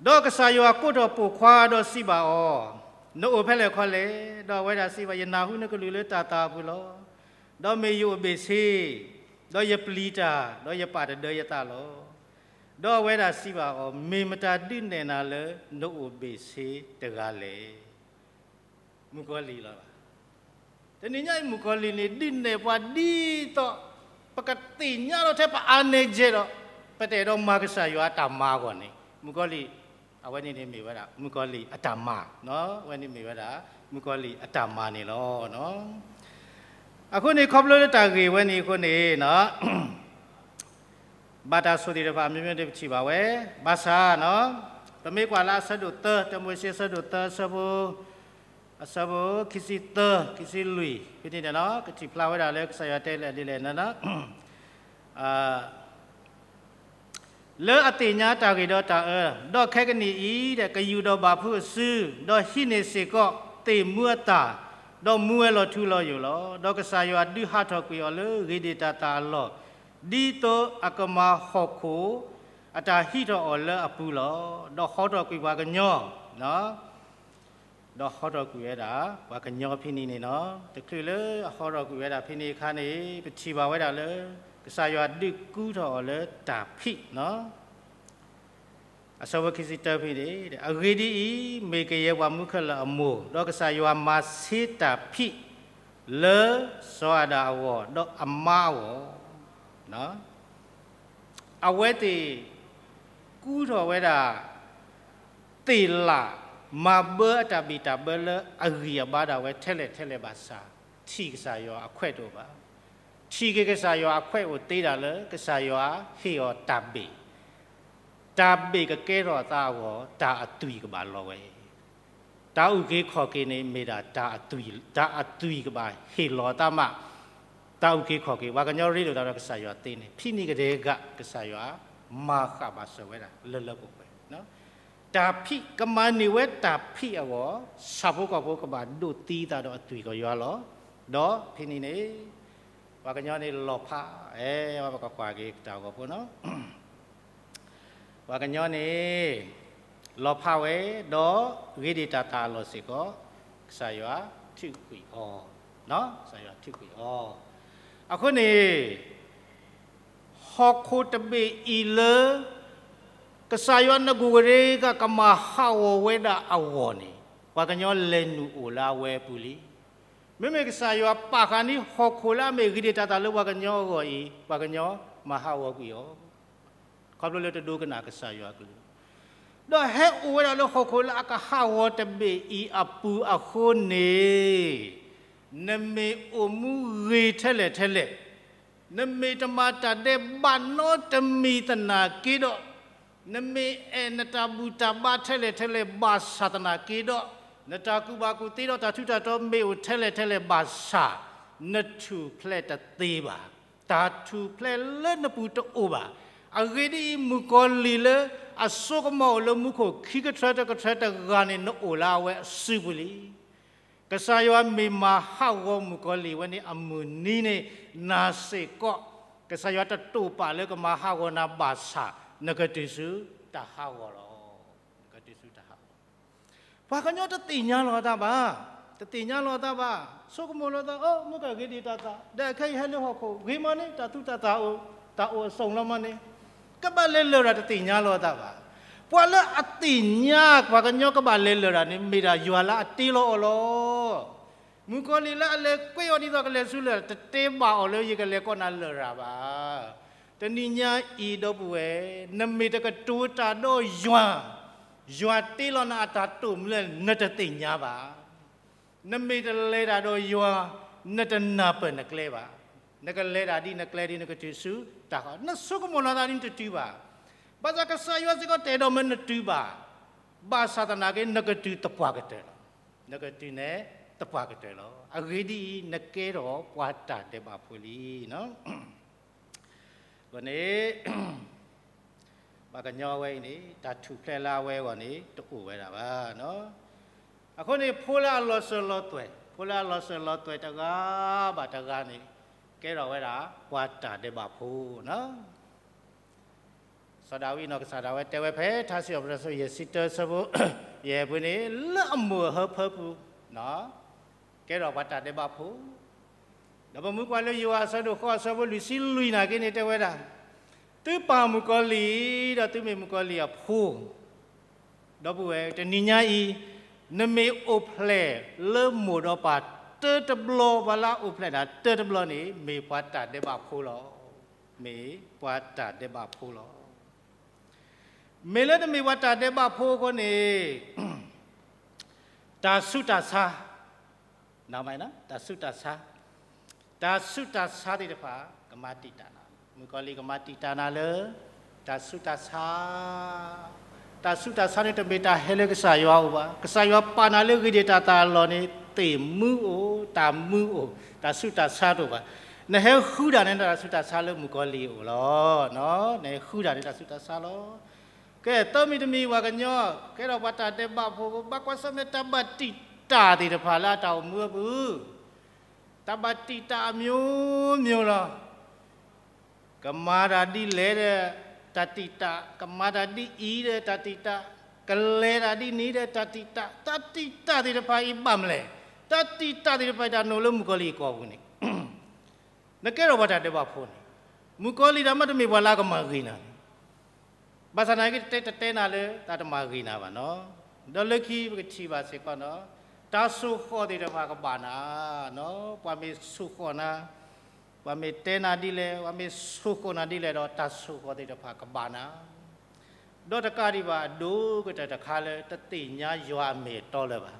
ဒီးကစၢ်ယွၤကိးထီၣ်ပိာ်ခွါဒီးစံးဘၣ်အီၤ, နအိၣ်ဖဲလဲၣ်ခီလဲၣ်. ဒီးအဝဲဒၣ်စံးဘၣ်, ယနၢ်ဟူနကလုၢ်လၢတၢ်သၣ်အပူၤလီၤ. ဒီးမ့ၢ်ယအိၣ်ဘ့ၣ်ဆ့, ဒီးယပျံၤတၢ်, ဒီးယပာ်တဒၢယသးလီၤ. ဒီးအဝဲဒၣ်စံးဘၣ်အီၤ, မ့ၢ်မတၤဒုးနဲၣ်နၤလၢနအိၣ်ဘ့ၣ်ဆ့တဂၤလဲၣ်. မုၣ်ကီၤလံၢ်လီၤ. တနံၤညါအံၤ မုၣ်ကီၤလံၢ်န့ၣ်ဒုးနဲၣ်ပှၤဒ်သိး ပကသ့ၣ်ညါလီၤထဲပအါနဲကဲဒီး ပတအဲၣ်ဒိးမၤကစၢ်ယွၤအတၢ်မၤအဂီၢ်န့ၣ် မုၣ်ကီၤလံၢ် အဝဲန့ၣ်န့ၣ်မ့ၢ်ဝဲဒၣ် မုၣ်ကီၤလံၢ်အတၢ်မၤ, အဝဲန့ၣ်မ့ၢ်ဝဲဒၣ် မုၣ်ကီၤလံၢ်အတၢ်မၤန့ၣ်လီၤ. အဃိန့ၣ် ခီဖျိလၢတၢ်ဂ့ၢ်ဝဲန့ၣ်အဃိန့ၣ် ဘၣ်တၢ်ဆိၣ်သ့ၣ်တဖၣ် အမျိုးမျိုးန့ၣ်ပထံၣ်ဘၣ်ဝဲ, ဘၣ်ဆၣ် ပမ့ၢ်ကွၢ်လၢအဆၢဒိၣ်သၢ, တၢမိၤၡ့အဆၢဒိၣ်သၢ အဆၢဖိ အဆၢဖိခံဆံသၢ ခံဆံလွံၢ် ဖဲန့ၣ်န့ၣ်လီၤ, ကထံၣ်ဖျါဝဲဒၣ်လၢကစၢ်ယွၤတဲလဲၣ်ဒ်လဲၣ်န့ၣ် လၢအသ့ၣ်ညါတၢ်ဂ့ၤဒီးတၢ်အၢ, ဒီးခဲကနံၣ်အံၤ ကယူၢ်ဒီးဘၣ်ဖုးအစု, ဒီးဟံးန့ၢ်စ့ၢ်ကီးသ့ၣ်မူအသၣ်, ဒီးမူဝဲလီၤထူလီၤယိာ်လီၤ. ဒီးကစၢ်ယွၤဒုးဟးထီၣ်ကွံာ်အီၤလၢဂ့ၤဒံးတၢ်သၣ်အလီၢ်, ဒ်သိးအကမၤဟီၣ်ခိၣ် အတၢ်ဟံးထီၣ်အီၤလၢအပူၤလီၤ. ဒီးဟီထီၣ်ကွံာ်ပှၤကညီ ဒီးဟီထီၣ်ကွံာ်ဝဲဒၣ် ပှၤကညီဖဲန့ၣ်န့ၣ်လီၤ. တချုးလၢအဟီထီၣ်ကွံာ်ဝဲဒၣ်ဖဲန့ၣ်အခါန့ၣ် ပထံၣ်ဘၣ်ဝဲဒၣ်လၢ ကစၢ်ယွၤဒုးကူထီၣ်အီၤလၢတၢ်ဖံး, အဆၢဖိခံဆံတၢဖဲန့ၣ်, အဂ့ၢ်ဒ်အံၤ, မ့ၢ်ကယဲၢ်ပှၤမူခဲလၢာ်အမိၢ်, ဒီးကစၢ်ယွၤမၤဆ့တၢ်ဖံး လၢစီၤအၤဒၣ်အဂီၢ် ဒီးအမါအဂီၢ် အဝဲသ့ၣ်ကူထီၣ်ဝဲဒၣ် သ့ၣ်လၣ်မၤဘၢအတၢ်ဘံၣ်တၢ်ဘၢလၢအဂံၢ်အဘါဒၣ်ဝဲထဲလဲၣ်ထဲလဲၣ်ဘၣ်ဆၣ်, ထံၣ်ကစၢ်ယွၤအခွဲးတအိၣ်ဘၣ်. ထံၣ်က့ၤကစၢ်ယွၤအခွဲးအိၣ်သ့ဒၣ်လၢ ကစၢ်ယွၤဟ့ၣ်အီၤတၢ်ဘ့ၣ်, တၢ်ဘ့ၣ်ကကဲထီၣ်အသးအဂီၢ် တၢ်အသွံၣ်ကဘၣ်လီၤဝဲ တၢ်အုၣ်က့ၤခီၣ်က့ၤန့ၣ် မ့ၢ်ဒၣ်တၢ်အသွံၣ်, တၢ်အသွံၣ်ကဘၣ်ဟ့ၣ်လီၤအသးမး, တၢ်အုၣ်က့ၤခီၣ်က့ၤ, ပှၤကညီရ့လိာ်သးဒီးကစၢ်ယွၤသ့န့ၣ် ဖဲန့ၣ်ကတည်းက ကစၢ်ယွၤမၤဃာ်ဘၣ်စၢၤဝဲဒၣ်လၢလၢပှဲၤပှဲၤ, တၢ်ဖံးကမၤန့ၢ်ဝဲတၢ်ဖံးအဂီၢ်, ဆၣ်ဖိကီၢ်ဖိကဘၣ်ဒိးသံသးဒီးအသွံၣ်ကယွၤလီၤ. ဒီးဖဲန့ၣ်န့ၣ် ပှၤကညီန့ၣ်လီၤဖး, အဲ, ပကကွၢ်က့ၤတၢ်ဂီၤဖိနီၤ ပှၤကညီန့ၣ် လီၤဖးဝဲ, ဒီးဂ့ၤဒံးတၢ်သၣ်အလီၢ်စ့ၢ်ကီး, ကစၢ်ယွၤထုးကွံာ်အီၤ, ကစၢ်ယွၤထုးကွံာ်အီၤ, အဃိန့ၣ် ဟီၣ်ခိၣ်တဘ့ၣ်အံၤလၢ ကစၢ်ယွၤနဂိၢ်ကရ့ကၢ်ကမၤဟးဂီၤဝဲဒၣ်အဂီၢ်န့ၣ်, ပှၤကညီလဲၤနုာ်အိၣ်လၢအဝဲအပူၤလံ. မ့မ့ၢ်ကစၢ်ယွၤပာ်ဃာ်န့ၢ်ဟီၣ်ခိၣ်လၢအမ့ၢ်ဂ့ၤဒံးတၢ်သၣ်လၢပှၤကညီအဂီၢ်အံၤ, ပှၤကညီမၤဟးဂီၤကွံာ်အီၤ, ခီဖျိလၢတဒိကနၣ်ကစၢ်ယွၤအကလုၢ်, ဒီးဟဲအိၣ်ဝဲဒၣ်လၢဟီၣ်ခိၣ်လၢအကဟးဂီၤတဘ့ၣ်အံၤအပူၤအဃိန့ၣ်, နမ့ၢ်အိၣ်မူဂ့ၤထဲလဲၣ်ထဲလဲၣ်, နမ့ၢ်တမၤတၢ်ဒဲးဘးနီတမံၤသနာ်က့ဒီး, နမ့ၢ်အဲၣ်နတၢ်ဘူၣ်တၢ်ဘါထဲလဲၣ်ထဲလဲၣ်ဘၣ်ဆၣ်သနာ်က့ဒီး, နတၢ်ကူၣ်ဘၣ်ကူၣ်သ့ဒီးတၢ်ထူးတၢ်တီၤမ့ၢ်အိၣ်ထဲလဲၣ်ထဲလဲၣ်ဘၣ်ဆၣ်, နထူၣ်ဖျဲးတသ့ဘၣ်. တၢ်ထူၣ်ဖျဲးလၢနပူၤတအိၣ်ဘၣ်. အဂ့ၢ်ဒ်အံၤ, မုၣ်ကီၤလံၢ်လၢအစိကမီၤအိၣ်လၢမူခိၣ်ခံကထၢတကထၢတဂၤန့ၣ် နအိၣ်လၢအဝဲအစုပူၤလံ. ကစၢ်ယွၤမ့ၢ်မၤဟးဂီၤမုၣ်ကီၤလံၢ်ဝဲန့ၣ်အမုၢ်နံၤန့ၣ်, နၤစ့ၢ်ကီး, ကစၢ်ယွၤတတိာ်ပာ်လၢကမၤဟးဂီၤနၤဘၣ်ဆၣ်, နကတုၤဆူတၢ်ဟးဂီၤလီၤ. နကတုၤဆူတၢ်ဟးဂီၤ ပှၤကညီတသ့ၣ်ညါလီၤအသးဘၣ်, တသ့ၣ်ညါလီၤအသးဘၣ်, ဆိကမိၣ်လီၤသး, အိၣ် မ့ၢ်ကဂ့ၤဒံးတၢ်သၣ်, ဒီးခဲအံၤဟဲလၢဟီၣ်ခိၣ်, ဂ့ၤမးန့ၣ်, တၢ်သူတၢ်သၣ်အိၣ်, တၢ်အိၣ်အစုံလီၤမးန့ၣ်, ကဘၣ်လဲၤလၢာ်တၢ်တသ့ၣ်ညါလီၤအသးဘၣ်. ပှၤလၢအသ့ၣ်ညါ ပှၤကညီကဘၣ်လဲၤလၢာ်တၢ်န့ၣ် မ့ၢ်ဒၣ်ယွၤလၢအတ့လီၤအီၤလီၤ. မုၣ်ကီၤလံၢ်လၢအလဲၤကွဲးအီၤဒ်သိးကလဲၤဆူလၢာ် တတဲဘၣ်အီၤလၢယကလဲၤကိးနၤလၢာ်တၢ်ဘၣ်. တနံၤညါအံၤဒီပုၢ်ဝဲၢ်, နမ့ၢ်တကတိၤတၢ်ဒီးယွၤ, ယွၤတ့လီၤနၤအတၢ်တိာ်မူလၢ နတသ့ၣ်ညါဘၣ်. နမ့ၢ်တလဲၤတၢ်ဒီးယွၤ, နတနၢ်ပၢၢ်နကျဲဘၣ်. နကလဲၤတၢ်ဒ်နကျဲဒ်နကတုၤဆူတၢ်ဃီ, နဆိကမိၣ်လီၤသးဒ်နတတုၤဘၣ်. ဘၣ်ဆၣ်ကစၢ်ယွၤစ့ၢ်ကီးတအဲၣ်ဒိးမၢနတုၤဘၣ်. ဘၣ်ဆၣ်သနာ်က့ နကတုၤသပှၢ်ကတၢၢ်လီၤ. နကတုၤန့ၣ်သပှၢ်ကတၢၢ်လီၤ. အဂ့ၢ်ဒ်အံၤ, နကဲထီၣ်ပှၤတၢ်ဒဲးဘးဖိလံ. အဃိန့ၣ် ပှၤကညီအဝဲအံၤန့ၣ် တၢ်ထူၣ်ဖျဲးလၢအဝဲအဂီၢ်န့ၣ် တအိၣ်ဝဲဒၣ်ဘၣ်. အဃိန့ၣ် ဖိလၢအလီၤစၢၤလီၤသွဲၣ်, ဖိလၢအလီၤစၢၤလီၤသွဲၣ်တဂၤဘၣ်တဂၤန့ၣ် ကဲထီၣ်ဝဲဒၣ် ပှၤတၢ်ဒဲးဘးဖိနီၤ. စီၤဒၤဝံးနီၢ်ကစၢ်ဒၣ်ဝဲတဲဝဲဖဲ ထါစံးထီၣ်ပတြၢၤ အဆၢယဲၢ်ဆံတၢ အဆၢဖိယဲၢ်ပူၤန့ၣ် လၢအမိၢ်အဟၢဖၢပူၤ ကဲထီၣ်ပှၤတၢ်ဒဲးဘးဖိ, ဒီးပမ့ၢ်ကွၢ်လၢယိၤဟၣ်အဆၢဒိၣ်ဃိး အဆၢဖိလွံၢ်ဆံလွံၢ်နာ်က့န့ၣ် တဲဝဲဒၣ်, သုပာ်မုၣ်ကီၤလံၢ် ဒီးသုမ့ၢ်မုၣ်ကီၤလံၢ်အဖိ ဒီပုၢ်ဝဲၢ် တနံၤညါအံၤ နမ့ၢ်အိၣ်ဖျဲၣ်လၢမိၢ်ဒီးပၢ်တၢတဘျီ ပှၤလၢအအိၣ်ဖျဲၣ်နၤတၢတဘျီန့ၣ် မ့ၢ်ပှၤတၢ်ဒဲးဘးဖိလီၤ. မ့ၢ်ပှၤတၢ်ဒဲးဘးဖိလီၤ. မ့ၢ်လၢနမ့ၢ်ပှၤတၢ်ဒဲးဘးဖိအဃိန့ၣ် တၢ်ဆူးတၢ်ဆါ တၢ်ဆူးတၢ်ဆါ, တၢ်ဆူးတၢ်ဆါသ့ၣ်တဖၣ် ကမၤတံာ်တာ်နၤ, မုၣ်ကီၤလံၢ်ကမၤတံာ်တာ်နၤလၢ တၢ်ဆူးတၢ်ဆါ, တၢ်ဆူးတၢ်ဆါန့ၣ် တမ့ၢ်တၢ်ဟဲလၢကစၢ်ယွၤအိၣ်ဘၣ်. ကစၢ်ယွၤပာ်နၤလၢဂ့ၤဒံးတၢ်သးအလီၢ်န့ၣ် သ့ၣ်မူအိၣ်, တၢ်မူအိၣ်, တၢ်ဆူးတၢ်ဆါတအိၣ်ဘၣ်. နဟဲဃုဒၣ်န့ၣ် တၢ်ဆူးတၢ်ဆါလၢမုၣ်ကီၤလံၢ်အအိၣ်လီၤ. နဟဲဃုဒၣ်န့ၣ် တၢ်ဆူးတၢ်ဆါလီၤ. ကဲ သၢမံၤတမံၤ ပှၤကညီ ကဲထီၣ်ပှၤတၢ်ဒဲးဘးဖိ ဘၣ်ကွၢ်ဆၢၣ်မဲာ်တၢ်ဘၣ်တံာ်တာ်သ့ၣ်တဖၣ်လၢအတၢ်အိၣ်မူအပူၤ, တၢ်ဘၣ်တံာ်တာ်အမျိုးမျိုးလီၤ. ကမၤတၢ်ဒ်လဲၣ်ဒီး တၢ်တံာ်တာ်, ကမၤတၢ်ဒ်အံၤဒီး တၢ်တံာ်တာ်, ကလဲၤတၢ်ဒ်န့ၣ်ဒီး တၢ်တံာ်တာ်, တၢ်တံာ်တာ်သ့ၣ်တဖၣ်အံၤဘၣ်မလဲၣ်. တၢ်တံာ်တာ်သ့ၣ်တဖၣ်အံၤ တၢ်နုာ်လၢမုၣ်ကီၤလံၢ်အကိာ်ပူၤန့ၣ် နကဲထီၣ်ပှၤတၢ်ဒဲးဘးဖိန့ၣ်, မုၣ်ကီၤလံၢ်ဒၣ်မး တမ့ၢ်ပှၤလၢအကမၤဂ့ၤနၤန့ၣ်, ဘၣ်ဆၣ်သနာ်က့ တတဲတတဲနၤလၢ တၢ်တမၤဂ့ၤနၤဘၣ်နီၤ. ဒီးလၢခံပကထံၣ်ဘၣ်စ့ၢ်ကီးနီၤ, တၢ်ဆိၣ်ဃီၣ်သ့ၣ်တဖၣ်ကဘၣ်နၤနီၤ. ပှၤမ့ၢ်ဆိၣ်ဃီၣ်နၤ, ပှၤမ့ၢ်တဲနၤဒ်လဲၣ်, ပှၤမ့ၢ်ဆိၣ်ဃီၣ်နၤဒ်လဲၣ်ဒီး တၢ်ဆိၣ်ဃီၣ်သ့ၣ်တဖၣ်ကဘၣ်နၤ ဒီးတကးဒံးဘၣ် အဒိၣ်ကတၢၢ်တခါလၢ တသ့ၣ်ညါယွၤအမ့ၢ်အတီလၢၤဘၣ်.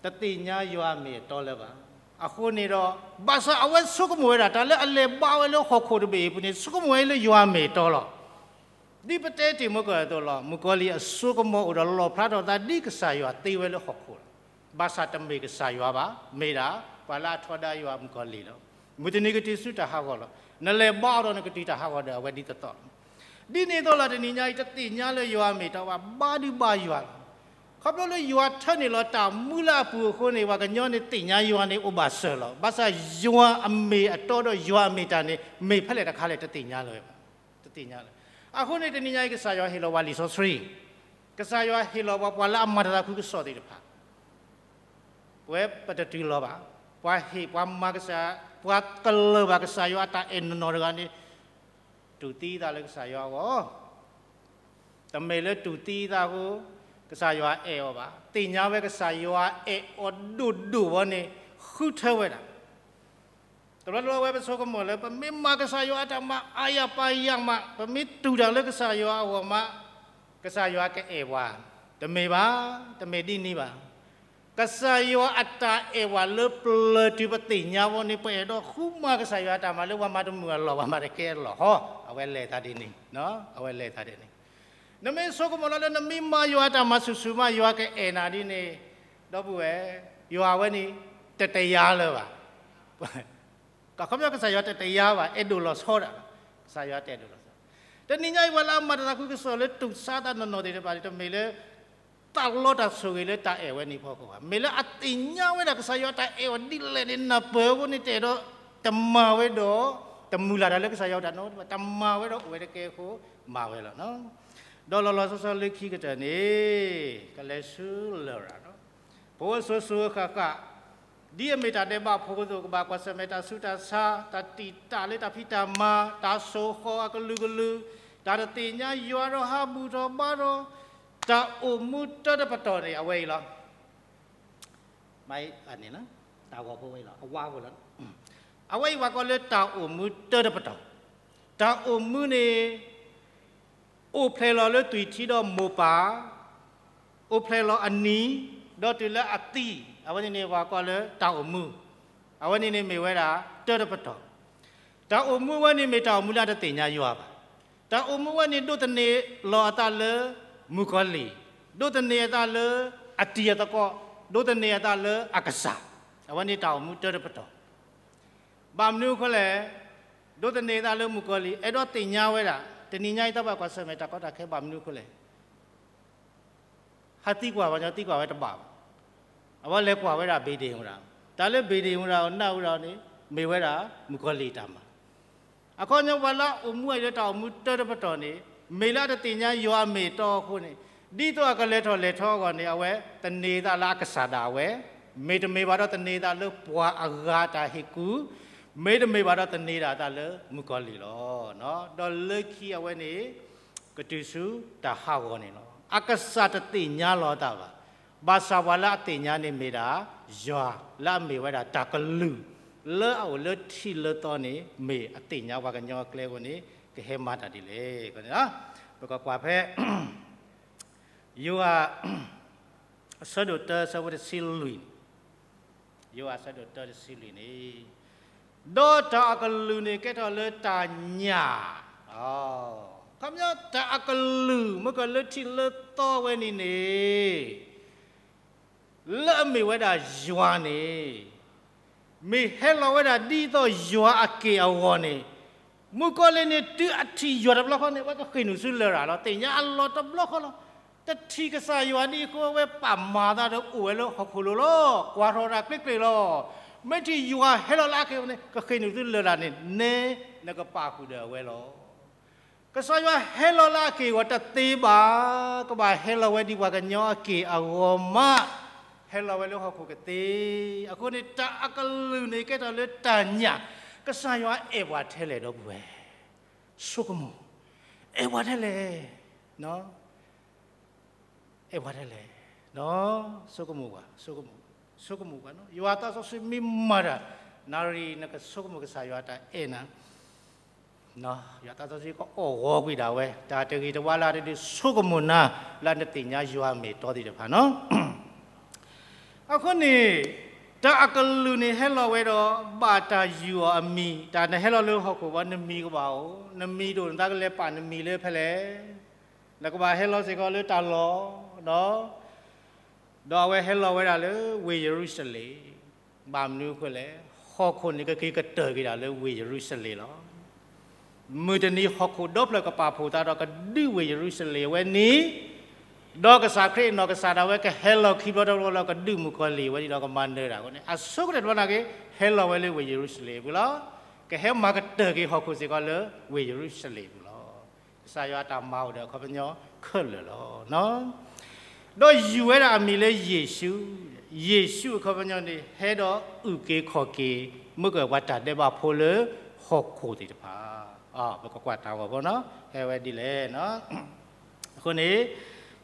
တသ့ၣ်ညါယွၤအမ့ၢ်အတီလၢၤဘၣ်. အဃိန့ၣ်ဒီး ဘၣ်ဆၣ်အဝဲဆိကမိၣ်ဝဲဒၣ် တၢ်လၢအလဲၤဘါဝဲလၢဟီၣ်ခိၣ်တဘ့ၣ်အံၤအပူၤန့ၣ် ဆိကမိၣ်ဝဲလၢယွၤအမ့ၢ်အတီလီၤ. ဒ်ပတဲတ့ၢ်မုၢ်ကၢၢ်အသိးလီၤ. မုၣ်ကီၤလံၢ်အစိကမီၤအိၣ်ဒီးလီၣ်ဖျါထီၣ်အသး ဒ်ကစၢ်ယွၤသ့ဝဲလၢဟီၣ်ခိၣ်လီၤ. ဘၣ်ဆၣ်တမ့ၢ်ကစၢ်ယွၤဘၣ်, မ့ၢ်ဒၣ် ပှၤလၢအထီဒါယွၤမုၣ်ကီၤလံၢ်လီၤ. မုၢ်တနံၤကတုၤဆူတၢ်ဟးဂီၤလီၤ. နလဲၤဘါအီၤဒီးနကတုၤတၢ်ဟးဂီၤဒီးအဝဲဒ်သိးသိးလီၤ. ဒ်န့ၣ်အသိးလီၤ တနံၤညါအံၤ တသ့ၣ်ညါလၢယွၤအမ့ၢ်အတီဘၣ်, ဘါဒုးဘါယွၤလီၤ. ခီဖျိလၢယွၤထၢန့ၢ်လီၤတၢ်မူလၢအပူၤအဃိန့ၣ် ပှၤကညီန့ၣ်သ့ၣ်ညါယွၤန့ၣ်အိၣ်ဘၣ်စၢၤလီၤ. ဘၣ်ဆၣ်ယွၤအမ့ၢ်အတီဒီးယွၤအမ့ၢ်တၢ်န့ၣ် မ့ၢ်ဖဲလဲၣ်တခါလဲၣ် တသ့ၣ်ညါလၢၤဘၣ်. တသ့ၣ်ညါလၢၤ. အဃိန့ၣ် တနံၤညါအံၤ ကစၢ်ယွၤဟ့ၣ်လီၤပှၤလံာ်စီဆှံ, ကစၢ်ယွၤဟ့ၣ်လီၤပှၤ ပှၤလၢအမၤတၢ်သးခုကစီၣ်သ့ၣ်တဖၣ် ပဝဲပတတုၤလီၤဘၣ်. ပှၤဟ့ၣ်ပှၤမၤကစၢ်, ပှၤကလၢၤဘၣ်ကစၢ်ယွၤအတၢ်အဲၣ်နီၢ်နီၢ်တဂၤန့ၣ် တူၢ်သံသးလၢကစၢ်ယွၤအဂီၢ်, တမ့ၢ်လၢတူၢ်သံသးအဃိ ကစၢ်ယွၤအဲၣ်အီၤဘၣ်. သ့ၣ်ညါဝဲကစၢ်ယွၤအဲၣ်အီၤဒိၣ်ဒိၣ်ဝဲန့ၣ် ဃုထၢဝဲဒၣ် တဘျီတဘျီဝဲပဆိကမိၣ်လၢ ပမ့ၢ်မၤကစၢ်ယွၤအတၢ်မၤအါယၤပာ်ယၤမး, ပမ့ၢ်တူၢ်တၢ်လၢကစၢ်ယွၤအဂီၢ်မး, ကစၢ်ယွၤကအဲၣ်ပှၤ. တမ့ၢ်ဘၣ်, တမ့ၢ်ဒ်န့ၣ်ဘၣ်. ကစၢ်ယွၤအတၢ်အဲၣ်ပှၤလၢပျၢၤတုၤပသ့ၣ်ညါဝဲန့ၣ် ပအဲၣ်ဒိးဃုမၤကစၢ်ယွၤအတၢ်မၤလၢပှၤမၤတမုာ်အလီၢ် ပှၤမၤတကဲအလီၢ်ဟီ, အဝဲလဲၤသးဒ်န့ၣ်, အဝဲလဲၤသးဒ်န့ၣ်. နမ့ၢ်ဆိကမိၣ်လီၤလၢနမ့ၢ်မၤယွၤအတၢ်မၤဆူၣ်ဆူၣ်မး ယွၤကအဲၣ်နၤဒ်န့ၣ်, ဒီပုၢ်ဝဲၢ်, ယွၤအဝဲန့ၣ် တတယာ်လၢၤဘၣ်. ကခီပညီကစၢ်ယွၤတတယာ်ဘၣ်, အဲၣ်ဒိးလီၤဆီဒၣ်ဘၣ်. ကစၢ်ယွၤတအဲၣ်ဒိးလီၤဆီ. တနံၤညါအံၤ ပှၤလၢအမၤတၢ်သးခုကစီၣ်လၢတူၢ်ဆါသးနီၢ်နီၢ်သ့ၣ်တဖၣ်န့ၣ် တမ့ၢ်လၢ သးလီတၢ်ဆိၣ်ဂ့ၤလၢတၢ်အဲၣ်ဝဲန့ၣ်အဖီခိၣ်ဘၣ်. မ့ၢ်လၢအသ့ၣ်ညါဝဲဒၣ်ကစၢ်ယွၤတၢ်အဲၣ်အီၤဒ်လဲၣ်န့ၣ် နၢ်ပၢၢ်အဃိန့ၣ် တအဲၣ်ဒိး တမၤဝဲဒီး တမုၢ်လၢ်တၢ်လၢကစၢ်ယွၤအတၢ်နီတမံၤ, တမၤဝဲဒီးအိၣ်ဝဲတကဲအဃိ မၤဝဲလီၤ. ဒီးလီၤလီၤဆီဆီလၢခံကတၢၢ်န့ၣ် ကလဲၤဆူလရာ်, ဖိအစိၤစိၤဃၣ်ဃၣ် ဒ်အမ့ၢ်တၢ်ဒဲးဘးဖိအသိး ကဘၣ်ကွၢ်ဆၢၣ်မဲာ်တၢ်ဆူးတၢ်ဆါ, တၢ်တံာ်တာ်လၢတၢ်ဖံးတၢ်မၤ, တၢ်ဆိၣ်ဃီၣ်အကလုာ်ကလုာ်, တၢ်တသ့ၣ်ညါယွၤဒီးဟးဘူၣ်ထီၣ်ဘါထီၣ်, တၢ်အိၣ်မူတၢတပတီၢ်န့ၣ် အဝဲအံၤလီၤ. မ့ၢ်အန့ၣ် တၢ်ဂီၤဖိဝဲအံၤလီၤ, အဝါဖိလီၤ. အဝဲအံၤပှၤကိးလၢတၢ်အိၣ်မူတၢတပတီၢ်. တၢ်အိၣ်မူန့ၣ် အိၣ်ဖျဲၣ်လီၤလၢသွံၣ်ထံဒီးမိၢ်ပၢ်, အိၣ်ဖျဲၣ်လီၤအနံၤ, ဒီးတုၤလၢအသံ, အဝဲန့ၣ်န့ၣ် ပှၤကိးလၢတၢ်အိၣ်မူ, အဝဲန့ၣ်န့ၣ်မ့ၢ်ဝဲဒၣ် တၢတပတီၢ်. တၢ်အိၣ်မူဝဲန့ၣ်မ့ၢ်တၢ်အိၣ်မူလၢအတသ့ၣ်ညါယွၤဘၣ်. တၢ်အိၣ်မူဝဲန့ၣ် ဒိးသန့ၤလီၤအသးလၢမုၣ်ကီၤလံၢ်, ဒိးသန့ၤအသးလၢအတံၤအသကိး, ဒိးသန့ၤအသးလၢအကစၢ်, အဝဲန့ၣ်တၢ်အိၣ်မူတၢတပတီၢ်. ဘၣ်မနုၤအဃိလဲၣ်, ဒိးသန့ၤအသးလၢမုၣ်ကီၤလံၢ်, အဲၣ်ဒိးသ့ၣ်ညါဝဲဒၣ်, တနံၤညါအံၤ တၢ်ဘၣ်ကွၢ်ဆၢၣ်မဲာ်တၢ်ကီတၢ်ခဲ ဘၣ်မနုၤအဃိလဲၣ်, ဟးသံကွၢ်ပှၤကညီ သံကွၢ်ဝဲတဘၣ်ဘၣ်. အဝဲလဲၤကွၢ်ဝဲဒၣ် ဘ့ၣ်ဒ့ၣ်ဝဲဒၣ်, တၢ်လၢဘ့ၣ်ဒ့ၣ်ဝဲဒၣ် နၢ်ဝဲဒၣ်န့ၣ် မ့ၢ်ဝဲဒၣ်မုၣ်ကီၤလံၢ်တၢ်မၤ. အခီပညီပှၤလၢအအိၣ်မူအံၤလၢတၢ်အိၣ်မူတၢတပတီၢ်န့ၣ် မ့ၢ်လၢအတသ့ၣ်ညါယွၤအမ့ၢ်အတီအဃိန့ၣ်, ဒ်သိးအကလဲၤထီၣ်လဲၤထီအဂီၢ်န့ၣ် အဝဲသန့ၤသးလၢအကစၢ်ဒၣ်ဝဲ, မ့တမ့ၢ်ဘၣ်ဒီးသန့ၤသးလၢပှၤအဂၤအတၢ်ဟ့ၣ်ကူၣ်, မ့တမ့ၢ်ဘၣ်ဒီးသန့ၤဒၣ်သးလၢမုၣ်ကီၤလံၢ်လီၤ. ဒီးလၢခံအဝဲန့ၣ် ကတုၤဆူတၢ်ဟးဂီၤန့ၣ်လီၤ. အကစၢ်တသ့ၣ်ညါလီၤအသးဘၣ်. ဘၣ်ဆၣ်ပှၤလၢအသ့ၣ်ညါန့ၣ်မ့ၢ်ဒၣ် ယွၤလၢအမ့ၢ်ဝဲဒၣ်တၢ်ကလုၢ် လၢအအိၣ်လၢထံးလၢသီန့ၣ် မ့ၢ်အသ့ၣ်ညါပှၤကညီအကျဲအဃိန့ၣ် ကဟဲမၤတၢ်ဒ်လဲၣ်. ပကကွၢ်ဖဲ ယိၤဟၣ် အဆၢဒိၣ်တၢ အဆၢဖိတဆံလွံၢ်န့ၣ်, ယိၤဟၣ်အဆၢဒိၣ်တၢတဆံလွံၢ်န့ၣ်, ဒီးတၢ်အကလုၢ်န့ၣ်ကဲထီၣ်လၢတၢ်ညၣ်, ခီပညီတၢ်အကလုၢ် မ့ၢ်ကလၢထံးလၢသီဝဲန့ၣ်န့ၣ် လၢအမ့ၢ်ဝဲဒၣ်ယွၤန့ၣ် မ့ၢ်ဟဲလီၤဝဲဒၣ်ဒ်သိးယွၤအက့ၢ်အဂီၤန့ၣ်, မုၣ်ကီၤလံၢ်န့ၣ် တုၤအထံၣ်ယွၤတဘျီဃီန့ၣ် အဝဲကဃ့ၢ်နုာ်ဆူလရာ်လီၤ. သ့ၣ်ညါအလီၢ်တဘျီဃီလီၤ. တထံၣ်ကစၢ်ယွၤဒ်အဃိ အဝဲပာ်မၤသးဒီးအိၣ်ဝဲလၢဟီၣ်ခိၣ်လိၤလီၤ. ကွၢ်ထီၣ်တၢ်ကျ့ကျ့လီၤ. မ့ၢ်ထံၣ်ယွၤဟဲလီၤလၢအက့ၢ်အဂီၤန့ၣ် ကဃ့ၢ်နုာ်ဆူလရာ်န့ၣ် နဲနကပာ်ဃုာ်ဒီးအဝဲလီၤ. ကစၢ်ယွၤဟဲလီၤလၢအက့ၢ်အဂီၤတသ့ဘၣ်, ကဘၣ်ဟဲလီၤဝဲဒ်ပှၤကညီအက့ၢ်အဂီၤမး, ဟဲလီၤဝဲလၢဟီၣ်ခိၣ်ကသ့. အဃိန့ၣ် တၢ်အကလုၢ်န့ၣ်ကဲထီၣ်လၢတၢ်ညၣ်, ကစၢ်ယွၤအဲၣ်ပှၤထဲလဲၣ်ဒီပုၢ်ဝဲၢ်, ဆိကမိၣ်, အဲၣ်ပှၤထဲလဲၣ်, အဲၣ်ပှၤထဲလဲၣ်, ဆိကမိၣ်ပှၤ, ဆိကမိၣ်, ဆိကမိၣ်ပှၤ, ယွၤသးစီဆှံမ့ၢ်မၤတၢ်, နၣ်ရံၣ်နကဆိကမိၣ်ကစၢ်ယွၤတၢ်အဲၣ်နၤ ယွၤသးစီဆှံကအီၣ်ဂီၤကွံာ်ဒၣ်ဝဲ, တၢ်တဂ့ၤတဝါလၢအတဒုးဆိကမိၣ်နၤ, လၢနသ့ၣ်ညါယွၤအမ့ၢ်အတီသ့ၣ်တဖၣ်နီၤ. အဃိန့ၣ်, တၢ်အကလုၢ်န့ၣ်ဟဲလီၤဝဲဒီး ဘၣ်တၢ်ယုၢ်အီၤအမံၤ, တၢ်နဟဲလီၤလၢဟီၣ်ခိၣ်ဘီ နမံၤကဘၣ်အိၣ်, နမံၤတအိၣ် နသးကလဲၤပာ်နမံၤလၢဖဲလဲၣ်, နကဘၣ်ဟဲလီၤစ့ၢ်ကီးလၢတၢ်လီၢ်, ဒီးအဝဲဟဲလီၤဝဲဒၣ်လၢဝ့ၢ်ယရူၤၡလ့ၣ်, ဘၣ်မနုၤအဃိလဲၣ်, ဟီၣ်ခိၣ်န့ၣ်ကက့ၤကတၢၢ်က့ၤဒၣ်လၢဝ့ၢ်ယရူၤၡလ့ၣ်လီၤ. မုၢ်တနံၤဟီၣ်ခိၣ်ဒီဖျၢၣ်ကပာ်ဖှိၣ်သးဒီးကဒုးဝ့ၢ်ယရူၤၡလ့ၣ်ဝဲန့ၣ်, ဒီးကစၢ်ခရံာ်အနီၢ်ကစၢ်ဒၣ်ဝဲကဟဲလီၤခံဘျီတဘျီလၢကဒုးမုၣ်ကီၤလံၢ်ဝဲန့ၣ်ဒီးကမၤနၢၤတၢ်အဃိန့ၣ် အဆိကတၢၢ်တဘျီန့ၣ်က့ၤ ဟဲလီၤဝဲလၢဝ့ၢ်ယရူၤၡလ့ၣ်အပူၤလီၤ. ကဟဲမၤကတၢၢ်က့ၤဟီၣ်ခိၣ်စ့ၢ်ကီးလၢဝ့ၢ်ယရူၤၡလ့ၣ်အပူၤလီၤ. ကစၢ်ယွၤအတၢ်မၤအိၣ်ဒီးအခီပညီခဲလၢာ်လီၤ. ဒီးယုၢ်ဝဲဒၣ်အမံၤလၢယ့ၣ်ၡူး, ယ့ၣ်ၡူးအခီပညီန့ၣ် ဟဲဒီးအုၣ်က့ၤခီၣ်က့ၤ မ့ၢ်ကပှၤတၢ်ဒဲးဘးဖိလၢဟီၣ်ခိၣ်သ့ၣ်တဖၣ်, ပကကွၢ်တၢ်ဂီၤဖိနီၤ, ဟဲဝဲဒ်လဲၣ်. အဃိန့ၣ်,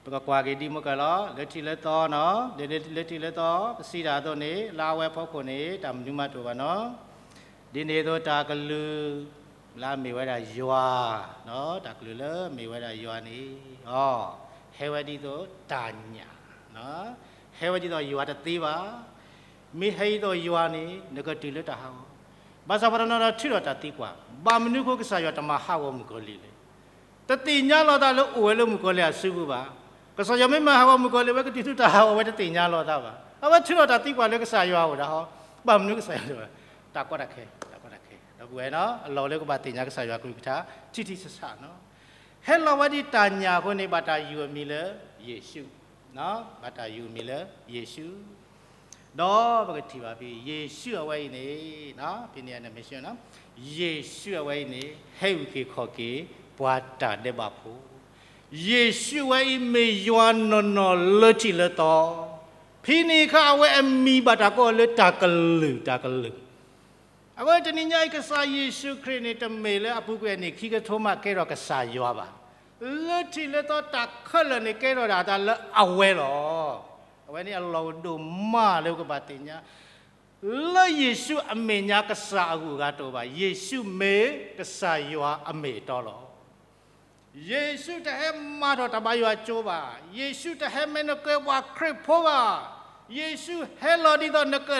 ပကကွၢ်က့ၤဒ်မ့ၢ်ကလီၤ, လၢထံးလၢသီနီၤ, လၢထံးလၢသီ ပစံးတၢ်အသိးန့ၣ် လၢအဝဲအဖီခိၣ်န့ၣ် တၢ်မနုၤမးတအိၣ်ဘၣ်နီၤ. ဒ်န့ၣ်အသိးတၢ်ကလုၢ် လၢအမ့ၢ်ဝဲဒၣ်ယွၤ, တၢ်ကလုၢ်လၢအမ့ၢ်ဝဲဒၣ်ယွၤန့ၣ်, ဟဲဝဲဒ်သိးတၢ်ညၣ်, ဟဲဝဲဒ်သိးယွၤတသ့ဘၣ်. မ့ၢ်ဟဲဒ်သိးယွၤန့ၣ် နကတုၤလၢတၢ်ဟးဂီၤ, ဘၣ်ဆၣ်ပှၤတနီၤနီၤထုးထီၣ်တၢ်သံကွၢ်, ဘၣ်မနုၤအဃိကစၢ်ယွၤတမၤဟးဂီၤမုၣ်ကီၤလံၢ်လဲၣ်. တသ့ၣ်ညါလီၤသးလၢအိၣ်ဝဲလၢမုၣ်ကီၤလံၢ်အစုပူၤဘၣ်. ကစၢ်ယွၤမ့ၢ်မၤဟးဂီၤမုၣ်ကီၤလံၢ် အဝဲကတုၤဆူတၢ်ဟးဂီၤဝဲတသ့ၣ်ညါလီၤသးဘၣ်. အဝဲထုးထီၣ်တၢ်သံကွၢ်လၢကစၢ်ယွၤအအိၣ်ဒၣ်ဟီ, ဘၣ်မနုၤကစၢ်ယွၤတဘၣ်, တၢ်ကီတၢ်ခဲ, တၢ်ကီတၢ်ခဲ, ဒီပုၢ်ဝဲၢ်နီၤ, အလီၢ်လၢကဘၣ်သ့ၣ်ညါကစၢ်ယွၤကလုၢ်ကထါ ထံထံဆးဆးနီၤ. ဟဲလီၤဝဲဒ်တၢ်ညၣ်အဃိန့ၣ် ဘၣ်တၢ်ယုၢ်အမံၤလၢယ့ၣ်ၡူး, ဘၣ်တၢ်ယုၢ်အမံၤလၢယ့ၣ်ၡူး. ဒီးပကထံၣ်ဘၣ်ဖဲ ယ့ၣ်ၡူးအဝဲအံၤန့ၣ်, ဖဲန့ၣ် ယ့ၣ်ၡူးအဝဲအံၤန့ၣ် ဟဲအုၣ်က့ၤခီၣ်က့ၤ ပှၤတၢ်ဒဲးဘးဖိ, ယ့ၣ်ၡူးအဝဲအံၤမ့ၢ်ယွၤနီၢ်နီၢ်လၢထံးလၢသီ, ဖဲန့ၣ်အခါအဝဲအမံၤဘၣ်တၢ်ကိးအီၤလၢတၢ်ကလုၢ်, တၢ်ကလုၢ်. အဃိတနံၤညါအံၤ ကစၢ်ယ့ၣ်ၡူးခရံာ်န့ၣ် တမ့ၢ်လၢအပူၤကွံာ်အနံၣ်ခံကထိမးကဲထီၣ်ကစၢ်ယွၤဘၣ်. လၢထံးလၢသီတၢ်ခဲလၢာ်န့ၣ် ကဲထီၣ်ဒၣ်အသးလၢအဝဲလီၤ. အဝဲန့ၣ်အလီၢ်အိၣ်ဒိၣ်မးလၢပကဘၣ်သ့ၣ်ညါ, လၢယ့ၣ်ၡူးအမဲာ်ညါကစၢ်အဂုၤအဂၤတအိၣ်ဘၣ်. ယ့ၣ်ၡူးမ့ၢ်ကစၢ်ယွၤအမ့ၢ်အတီလီၤ. ယ့ၣ်ၡူးတဟဲမၤထီၣ်တၢ်ဘါယွၤကၠိဘၣ်. ယ့ၣ်ၡူးတဟဲမ့ၢ်နကဲပှၤခရံာ်ဖိဘၣ်. ယ့ၣ်ၡူးဟဲလီၤဒ်သိးနက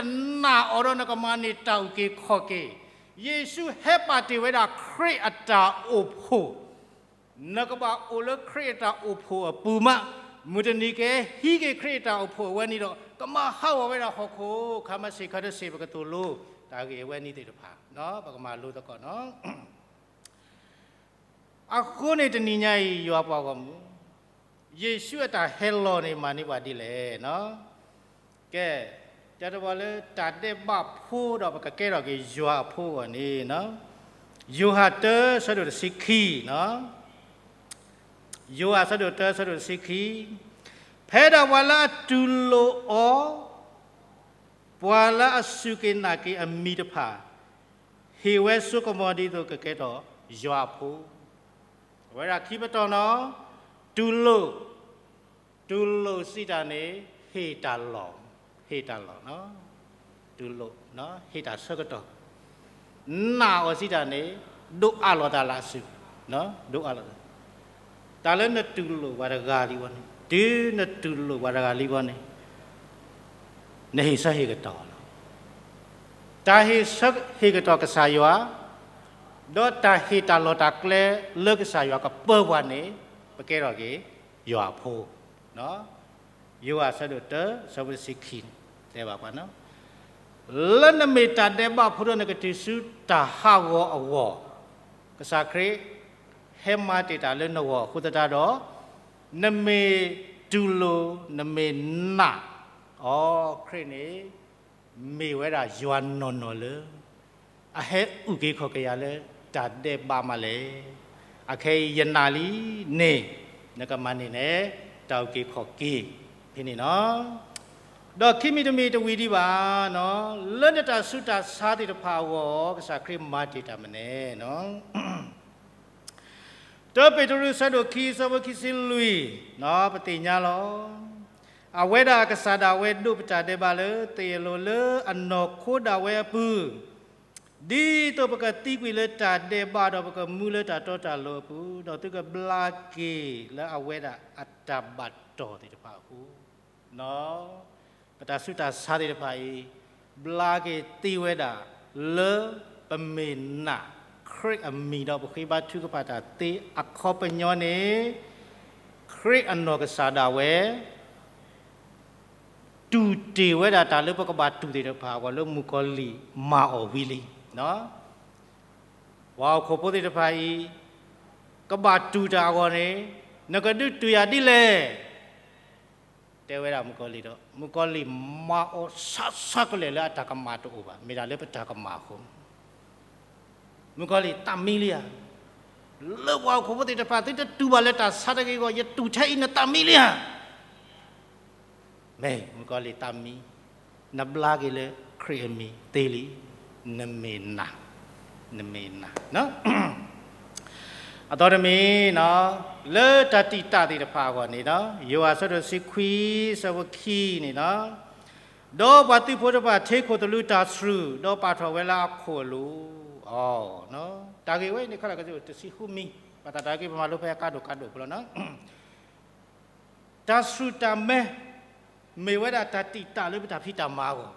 နာ်အီၤဒီးနကမၤန့ၢ်တၢ်အုၣ်က့ၤခီၣ်က့ၤ. ယ့ၣ်ၡူးဟဲပာ်တ့ၢ်ဝဲဒၣ်ခရံာ်အတၢ်အိၣ်ဖှိၣ်, နကဘၣ်အိၣ်လၢခရံာ်အတၢ်အိၣ်ဖှိၣ်အပူၤမး, မုၢ်တနံၤကဟံးက့ၤခရံာ်အတၢ်အိၣ်ဖှိၣ်အဝဲန့ၣ်ဒီး ကမၤဟးဂီၤဝဲဒၣ်ဟီၣ်ခိၣ်, ခါမ့ၢ်စ့ၢ်ကီးတစ့ၢ် ပကသိၣ်လိတၢ်ဂ့ၢ်အဝဲန့ၣ်သ့ၣ်တဖၣ်, ပကမၤလိသကိးနီၤ. အဃိန့ၣ်တနံၤညါအံၤ ယွၤပှၤဂီၢ်မုၢ်, ယ့ၣ်ၡူးအတၢ်ဟဲလီၤန့ၣ် မၤန့ၢ်ပှၤဒ်လဲၣ်နီၤ. ကဲ, တ တဲတဘၣ်လၢတၢ်ဒဲးဘးဖိဒီးပကကဲထီၣ်က့ၤယွၤအဖိအဂီၢ်န့ၣ်, ယိၤဟၣ်တၢ ဆၢဒိၣ်တဆံခံ, ယိၤဟၣ်ဆၢဒိၣ်တၢ ဆၢဒိၣ်တဆံခံ, ဖဲဒၣ်ပှၤလၢအတူၢ်လိာ်အီၤ, ပှၤလၢအစူၢ်က့ၤနာ်က့ၤအမံၤတဖၣ်, ဟ့ၣ်ဝဲဆိကမိၣ်ဒ်သိးကကဲထီၣ်ယွၤအဖိ, အဝဲဒၣ်ခံပတီၢ်နီၤ, တူၢ်လိာ်, တူၢ်လိာ်စံးတၢ်န့ၣ်, ဟ့ၣ်တၢ်လီၢ်, ဟ့ၣ်တၢ်လီၢ်, တူၢ်လိာ်, ဟ့ၣ်တၢ်ဆၢကတီၢ်, နာ်အီၤစံးတၢ်န့ၣ်, ဒိးအးလီၤတၢ်လၢအစု, ဒိးအးလီၤတၢ်, တၢ်လၢနတူၢ်လိာ်ပှၤတဂၤလံဘီန့ၣ်, တုၤနတူၢ်လိာ်ပှၤတဂၤလံဘီန့ၣ်, နဟ့ၣ်ဆၢဟ့ၣ်ကတီၤလီၤ. တၢ်ဟ့ၣ်ဆၢဟ့ၣ်ကတီၤကစၢ်ယွၤ, ဒီးတၢ်ဟ့ၣ်တၢ်လီၢ်တၢ်ကျဲလၢကစၢ်ယွၤကပၢပှၤန့ၣ်, ပကဲထီၣ်က့ၤယွၤအဖိ, ယိၤဟၣ်ဆၢဒိၣ်တၢ ဆၢဖိတဆံခံန့ၣ်, တဲဘၣ်ပှၤနီၤ, လၢနမ့ၢ်တၢ်ဒဲးဘးဖိဒီးနကတုၤဆူတၢ်ဟးဂီၤအဂီၢ်, ကစၢ်ခရံာ်ဟဲမၤတ့ၢ်တၢ်လၢနဂီၢ်အဃိသတးဒီး, နမ့ၢ်တူၢ်လိာ်, နမ့ၢ်နာ်အီၤ, ခရံာ်န့ၣ် မ့ၢ်ဝဲဒၣ်ယွၤနီၢ်နီၢ်လၢ အဟဲအုၣ်က့ၤခီၣ်က့ၤယၤလၢတၢ်ဒဲးဘးမးလဲၣ်. အခဲအံၤယနာ်လံန့ၣ်, နကမၤန့ၢ်န့ၣ် တၢ်အုၣ်က့ၤခီၣ်က့ၤဖဲန့ၣ်နီၤ. ဒီးခံမံၤတမံၤတဝံၤဒံးဘၣ်, လၢနတၢ်ဆူးတၢ်ဆါသ့ၣ်တဖၣ်အဂီၢ် ကစၢ်ခရံာ်မၤတ့ၢ်တၢ်မနုၤလဲၣ်. တၢပ့းတရူး ဆၢဒိၣ်ခံ ဆၢဖိခံဆံလွံၢ်, ပသ့ၣ်ညါလီၤ. အဝဲဒၣ်အကစၢ်ဒၣ်ဝဲဒိးပတၢ်ဒဲးဘးလၢသ့ၣ်အလိၤလၢအနီၢ်ခိဒၣ်ဝဲအပူၤ, ဒ်သိးပကသံကွံာ်လၢတၢ်ဒဲးဘးဒီးပကမူလၢတၢ်တီတၢ်လိၤအပူၤ, ဒီးသုကဘျါက့ၤလၢအဝဲဒၣ်အတၢ်ဘၣ်တီၢ်သ့ၣ်တဖၣ်အဃိ, ပတၢ်ဆူးတၢ်ဆါသ့ၣ်တဖၣ်အံၤ, ဘျါက့ၤသ့ဝဲဒၣ်လၢပမ့ၢ်နာ်ခရံာ်အမံၤဒီးပဃ့ဘါထုကဖၣ်တၢ်သ့အခီပညီန့ၣ်, ခရံာ်အနီၢ်ကစၢ်ဒၣ်ဝဲ တူၢ်တ့ၢ်ဝဲဒၣ်တၢ်လၢပကဘၣ်တူၢ်သ့ၣ်တဖၣ်အဂီၢ်လၢမုၣ်ကီၤလံၢ်မၤအီၤဝံၤလံ. ပှၤဟီၣ်ခိၣ်ဖိသ့ၣ်တဖၣ်အံၤ, ကဘၣ်တူၢ်တၢ်အဂီၢ်န့ၣ်, နကဒုးတူၢ်ယၤဒ်လဲၣ် တဲဝဲဒၣ်မုၣ်ကီၤလံၢ်ဒီး မုၣ်ကီၤလံၢ်မၤအီၤဆါဆါကလဲာ်လၢအတၢ်ကမၣ်တအိၣ်ဘၣ်, မ့ၢ်ဒၣ်လၢပတၢ်ကမၣ်အဃိ, မုၣ်ကီၤလံၢ်သးမံလံဧါ, လၢပှၤဟီၣ်ခိၣ်ဖိသ့ၣ်တဖၣ် သုတတူၢ်ဘၣ်လၢတၢ်ဆါတဂ့ၤအဂီၢ် ယတူၢ်ထဲအံၤနသးမံလံဧါ. မ့ၢ်မုၣ်ကီၤလံၢ်သးမံ, နဘျါက့ၤလၢခရံာ်အမံၤသ့လံ, နမ့ၢ်နာ်, နမ့ၢ်နာ်. အသီတမံၤ, လၢတၢ်တံာ်တာ်သ့ၣ်တဖၣ်အဂီၢ်န့ၣ်, ယိၤဟၣ်ဆၢဒိၣ်တဆံခွံ ဆၢဖိခံန့ၣ်, ဒီးပှၤသုးဖိတဖၣ်ထ့ခိၣ်သလုးတၢ်ဆှုၣ်, ဒီးပာ်ထီၣ်ဝဲလၢအခိၣ်အလိၤ, တၢ်ဂ့ၢ်ဝဲအံၤန့ၣ် ခီလၢကစၢၢ်တဆံဃုမံၤ, ဘၣ်သးတၢ်ဂ့ၢ်ပမၤလိဖဲအကါဒိၣ်ကါဒိၣ်ဖိလီၤ. တၢ်ဆှုၣ်တၢ်မဲ မ့ၢ်ဝဲဒၣ်တၢ်တံာ်တာ်လၢပတၢ်ဖံးတၢ်မၤအဂီၢ်,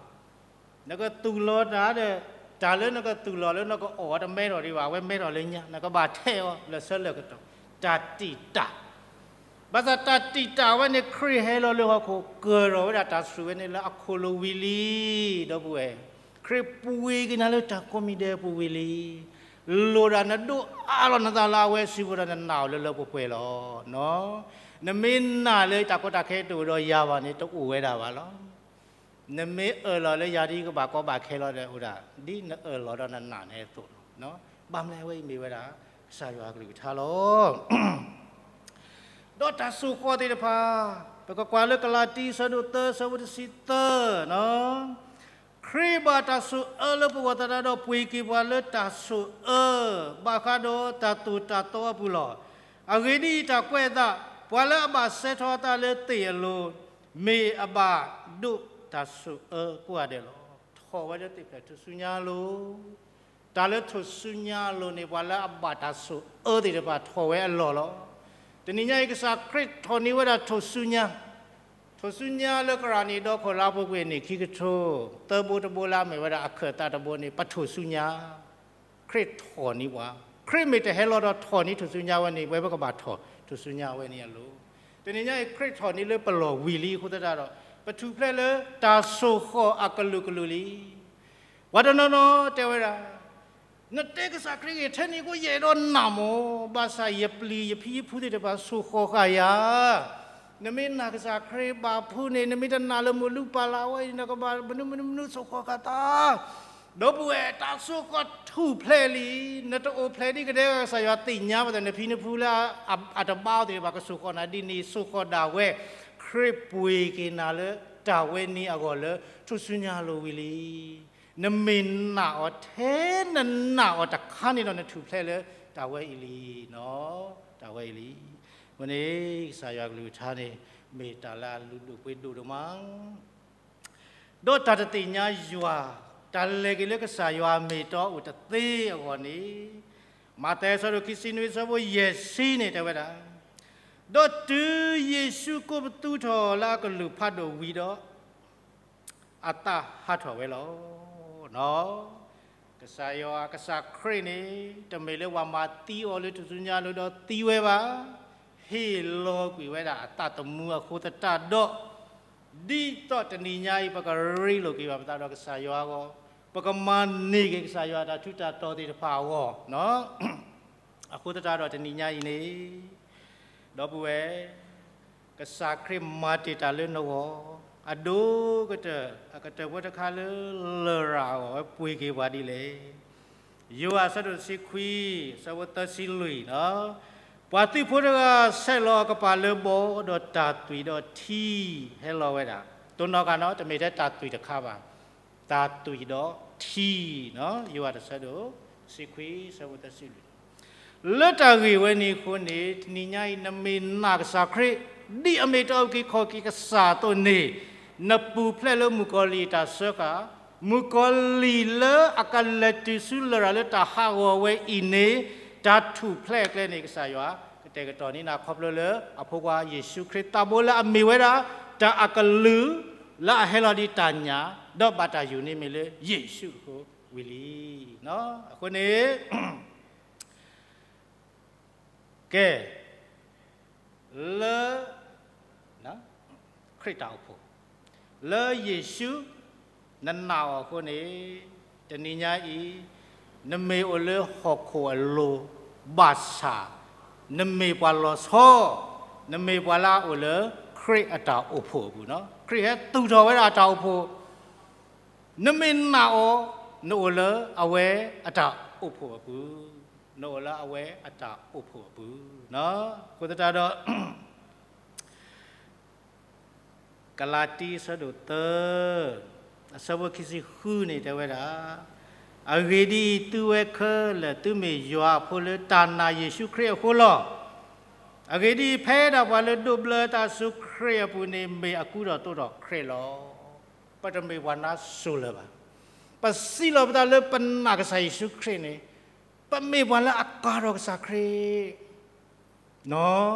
နကသူၣ်လီၤတၢ်ဒီး တၢ်လၢနကသူၣ်လီၤလၢနကအီၣ်တမဲထီၣ်ဒံးဘၣ်, အဝဲမဲထီၣ်လၢညါ, နကဘၣ်ထဲးအီၤလၢာ်ဆၢလၢာ်ကတီၢ်, တၢ်တံာ်တာ်. ဘၣ်ဆၣ်တၢ်တံာ်တာ်ဝဲန့ၣ် ခရံာ်ဟဲလီၤလၢဟီၣ်ခိၣ် ကၢၢ်ထီၣ်ဝဲဒၣ်တၢ်ဆှုၣ်ဝဲန့ၣ်လၢအခိၣ်လိၤဝံၤလံ, ဒီပုၢ်ဝဲၢ်, ခရံာ်ပှ့ၤက့ၤနၤလၢတၢ်ကိးမံၤဒဲးအပူၤဝံၤလံ. လိၣ်ဒၣ်နဒိးအးလီၤနသးလၢအဝဲစုပူၤဒီးနနာ်အီၤလၢလၢပှဲၤပှဲၤလီၤ. နမ့ၢ်နာ်လၢတၢ်ကီတၢ်ခဲတအိၣ်ဒီးယၤဘၣ်န့ၣ် တအိၣ်ဝဲဒၣ်ဘၣ်လီၤ. နမ့ၢ်အၢၣ်လီၤလၢယၤဒ်ကဘၣ်ကီဘၣ်ခဲလီၤဒီး အိၣ်ဒၣ်ဒ်နအၢၣ်လီၤဒီးနနာ်န့ၣ်အသိးလီၤ. ဘၣ်မနုၤအဝဲအံၤမ့ၢ်ဝဲဒၣ် ကစၢ်ယွၤအကလုၢ်ကထါလီၤ. ဒီးတၢ်ဆိၣ်ဃီၣ်သ့ၣ်တဖၣ်, ပကကွၢ်လၢကလၤတံ ဆၢဒိၣ်သၢ ဆၢဖိတဆံသၢ, ခရံာ်ဘၣ်တၢ်ဆိၣ်အၢလၢပဂီၢ်သတးဒီး ပှ့ၤက့ၤပှၤလၢတၢ်ဆိၣ်အၢ ဘၣ်ဃးဒီးတၢ်သိၣ်တၢ်သီအပူၤလီၤ. အဂ့ၢ်ဒ်အံၤ, တၢ်ကွဲးအသး, ပှၤလၢအဘၣ်စဲထီၣ်အသးလၢသ့ၣ်အလိၤ, မ့ၢ်အဘၣ်ဒိးတၢ်ဆိၣ်အၢကိးဂၤဒဲးလီၤ. ထီၣ်ဝဲလၢသ့ၣ်ဖျၢၣ်ထူၣ်စုညါအလိၤ, တၢ်လၢထူၣ်စုညါအလိၤန့ၣ် ပှၤလၢအဘၣ်တၢ်ဆိၣ်အၢသ့ၣ်တဖၣ်ထီၣ်ဝဲအလီၢ်လီၤ. တနံၤညါအံၤ ကစၢ်ခရံာ်ထီၣ်န့ၢ်ဝဲဒၣ်ထူၣ်စုညါ, ထူၣ်စုညါလၢကရၣ်နံၣ်ဒီခိၣ်လါပူၤကွံာ် အနံၣ်ခံကထိ, သၢဘိတဘိလၢအမ့ၢ်ဝဲဒၣ်အခၢၣ်သးတဘိန့ၣ် ပထူၣ်စုညါ, ခရံာ်ထီၣ်န့ၢ်ပှၤ, ခရံာ်မ့ၢ်တဟဲလီၤဒီးထီၣ်န့ၢ်ထူၣ်စုညါဝဲန့ၣ် ပဝဲပကဘၣ်ထီၣ်ထူၣ်စုညါဝဲန့ၣ်အလိၤ. တနံၤညါအံၤ ခရံာ်ထီၣ်န့ၢ်လၢပလီၢ်ဝံၤလံအဃိသတးဒီး ပထူၣ်ဖျဲးလၢတၢ်ဆိၣ်ဃီၣ်အကလုာ်ကလုာ်လံ. ပှၤတနီၤနီၤတဲဝဲဒၣ်, နတဲကစၢ်ခရံာ်ဂ့ၤထဲန့ၣ်ကအိၣ်ယအဲၣ်ဒိးနာ်မး, ဘၣ်ဆၣ်ယပျံၤယဖံယဖုသ့ၣ်တဖၣ်ဆိၣ်ဃီၣ်ဃာ်ယၤ, နမ့ၢ်နာ်ကစၢ်ခရံာ်ဘၣ်ဖုးန့ၣ် နမ့ၢ်တနာ်လၢမုၢ်လုၢ်ပၢ်လၢ်ဝဲအံၤ နကဘၣ်မနုၤမနုၤမနုၤ ဆိၣ်ဃီၤဃာ်သး. ဒီပုၢ်ဝဲၢ် တၢ်ဆိၣ်ဃီၤထူၣ်ဖျဲးလံ. နတအိၣ်ဖျဲးဒ်ကဒဲကစၢ်ယွၤသ့ၣ်ညါဘၣ်ဒီး နဖံနဖုလၢအတဘါအီၤသ့ၣ်တဖၣ် ကဆိၣ်ဃီၤနၤဒ်န့ၣ် ဆိၣ်ဃီၤဒၣ်ဝဲ. ခရံာ်ပှ့ၤက့ၤနၤလၢတၢ်ဝဲန့ၣ်အဂီၢ်လၢ ထူၣ်စုညါလိၤဝံၤလံ. နမ့ၢ်နာ်အီၤထဲနနာ်အီၤတခါန့ၣ်ဒီး နထူၣ်ဖျဲးလၢတၢ်ဝဲအံၤလံ. တၢ်ဝဲအံၤလံ. အဃိန့ၣ် ကစၢ်ယွၤကလုၢ်ကထါန့ၣ် မ့ၢ်တၢ်လၢအလုၢ်ဒိၣ်ပှ့ၤဒိၣ်ဒိၣ်မး ဒီးတၢ်တသ့ၣ်ညါယွၤ, တၢ်လဲၤက့ၤလၢကစၢ်ယွၤအမ့ၢ်အတီအိၣ်တသ့အဂီၢ်န့ၣ်, မးသဲအဆၢဒိၣ်ခံဆံနွံ အဆၢဖိယဲၢ်ဆံန့ၣ်တဲဝဲဒၣ်, ဒီးတုၤယ့ၣ်ၡူးကိးပသူထီၣ်လၢအကလုၢ်ဖးဒိၣ်ဝံၤဒီး, အသးဟးထီၣ်ဝဲလီၤ. ကစၢ်ယွၤ ကစၢ်ခရံာ်န့ၣ် တမ့ၢ်လၢပှၤမၤသံအီၤလၢထူၣ်စုညါလိၤဒီးသံဝဲဘၣ်, ဟ့ၣ်လီၤကွံာ်ဝဲဒၣ်အသးသမူအဃိသတးဒီး, ဒ်သိးတနံၤညါအံၤ ပကရ့လိာ်က့ၤဘၣ်ပသးဒီးကစၢ်ယွၤအဂီၢ်, ပကမၤန့ၢ်က့ၤကစၢ်ယွၤတၢ်ထူးတၢ်တီၤသ့ၣ်တဖၣ်အဂီၢ်, အဃိသတးဒီးတနံၤညါအံၤန့ၣ်, ဒီပုၢ်ဝဲၢ်, ကစၢ်ခရံာ်မၤတ့ၢ်တၢ်လၢနဂီၢ်, အဒိၣ်ကတၢၢ် အကတၢၢ်ဖိတခါလၢလရာ်အဂီၢ်ဝဲပှ့ၤက့ၤပှၤဒ်လဲၣ်. ယိၤဟၣ်အဆၢဒိၣ်တဆံခွံ အဆၢဖိသၢဆံလွံၢ်, ပှၤသုးဖိတဂၤဆဲးလီၤအကပၤလၢဘီ ဒီးတၢ်သွံၣ်ဒီးထံဟဲလီၤဝဲဒၣ်, တိၢ်နီၣ်ဃာ်နီၤ တမ့ၢ်ထဲတၢ်သွံၣ်တခါဘၣ်, တၢ်သွံၣ်ဒီးထံ, ယိၤဟၣ်တဆၢဒိၣ်တဆံခွံ အဆၢဖိသၢဆံလွံၢ် လၢတၢ်ဂ့ၢ်ဝဲန့ၣ်အဃိန့ၣ် တနံၤညါအံၤ နမ့ၢ်နာ်ကစၢ်ခရံာ် ဒ်အမ့ၢ်တၢ်အုၣ်က့ၤခီၣ်က့ၤကစၢ်အသိးန့ၣ်, နပူၤဖျဲးလၢမုၣ်ကီၤလံၢ်အတၢ်စၢဃာ်, မုၣ်ကီၤလံၢ်လၢအကလဲၤတုၤဆူလရာ်လၢတၢ်ဟးဂီၤဝဲအံၤန့ၣ်, တၢ်ထူၣ်ဖျဲးအကျဲန့ၣ် ကစၢ်ယွၤကတဲာ်ကတီၤန့ၢ်နၤခီဖျိလၢ အဖိခွါယ့ၣ်ၡူးခရံာ်သးဘိလၢအမ့ၢ်ဝဲဒၣ် တၢ်အကလုၢ် လၢအဟဲလီၤဒ်တၢ်ညၣ်, ဒီးဘၣ်တၢ်ယုၢ်န့ၢ်မ့ၢ်လၢယ့ၣ်ၡူးအဃိဝံၤလံ. အဃိန့ၣ် ကဲ, လၢ ခရံာ်တၢ်အိၣ်ဖှိၣ်, လၢယ့ၣ်ၡူး နနာ်အီၤအဃိန့ၣ်, တနံၤညါအံၤ နမ့ၢ်အိၣ်လၢဟီၣ်ခိၣ်အလိၤ ဘၣ်ဆၣ် နမ့ၢ်ပှၤလီၤဆီ, နမ့ၢ်ပှၤလၢအအိၣ်လၢခရံာ်အတၢ်အိၣ်ဖှိၣ်အပူၤ, ခရံာ်ဟဲသူၣ်ထီၣ်ဝဲဒၣ်အတၢ်အိၣ်ဖှိၣ်, နမ့ၢ်နာ်အီၤ, နအိၣ်လၢအဝဲအတၢ်အိၣ်ဖှိၣ်အပူၤ, နအိၣ်လၢအဝဲအတၢ်အိၣ်ဖှိၣ်အပူၤ, အဃိသတးဒီး ကလၤတံ အဆၢဒိၣ်သၢ အဆၢဖိခံဆံဃုန့ၣ်တဲဝဲဒၣ်, အဂ့ၢ်ဒ်အံၤ, သုဝဲခဲလၢာ်သုမ့ၢ်ယွၤအဖိလၢတၢ်နာ်ယ့ၣ်ၡူးခရံာ်အဃိလီၤ. အဂ့ၢ်ဒ်အံၤ, ဖဲဒၣ်ပှၤလၢဒိးဘျၢတၢ်ဆူခရံာ်အပူၤန့ၣ် မ့ၢ်အကူဒီးသိးဒီးခရံာ်လီၤ. ပတမ့ၢ်ပှၤနါစိၤလၢၤဘၣ်. ပစံးလီၤပသးလၢပနာ်ကစၢ်ယ့ၣ်ၡူးခရံာ်န့ၣ်, ပမ့ၢ်ပှၤလၢအကၤထီၣ်ကစၢ်ခရံာ်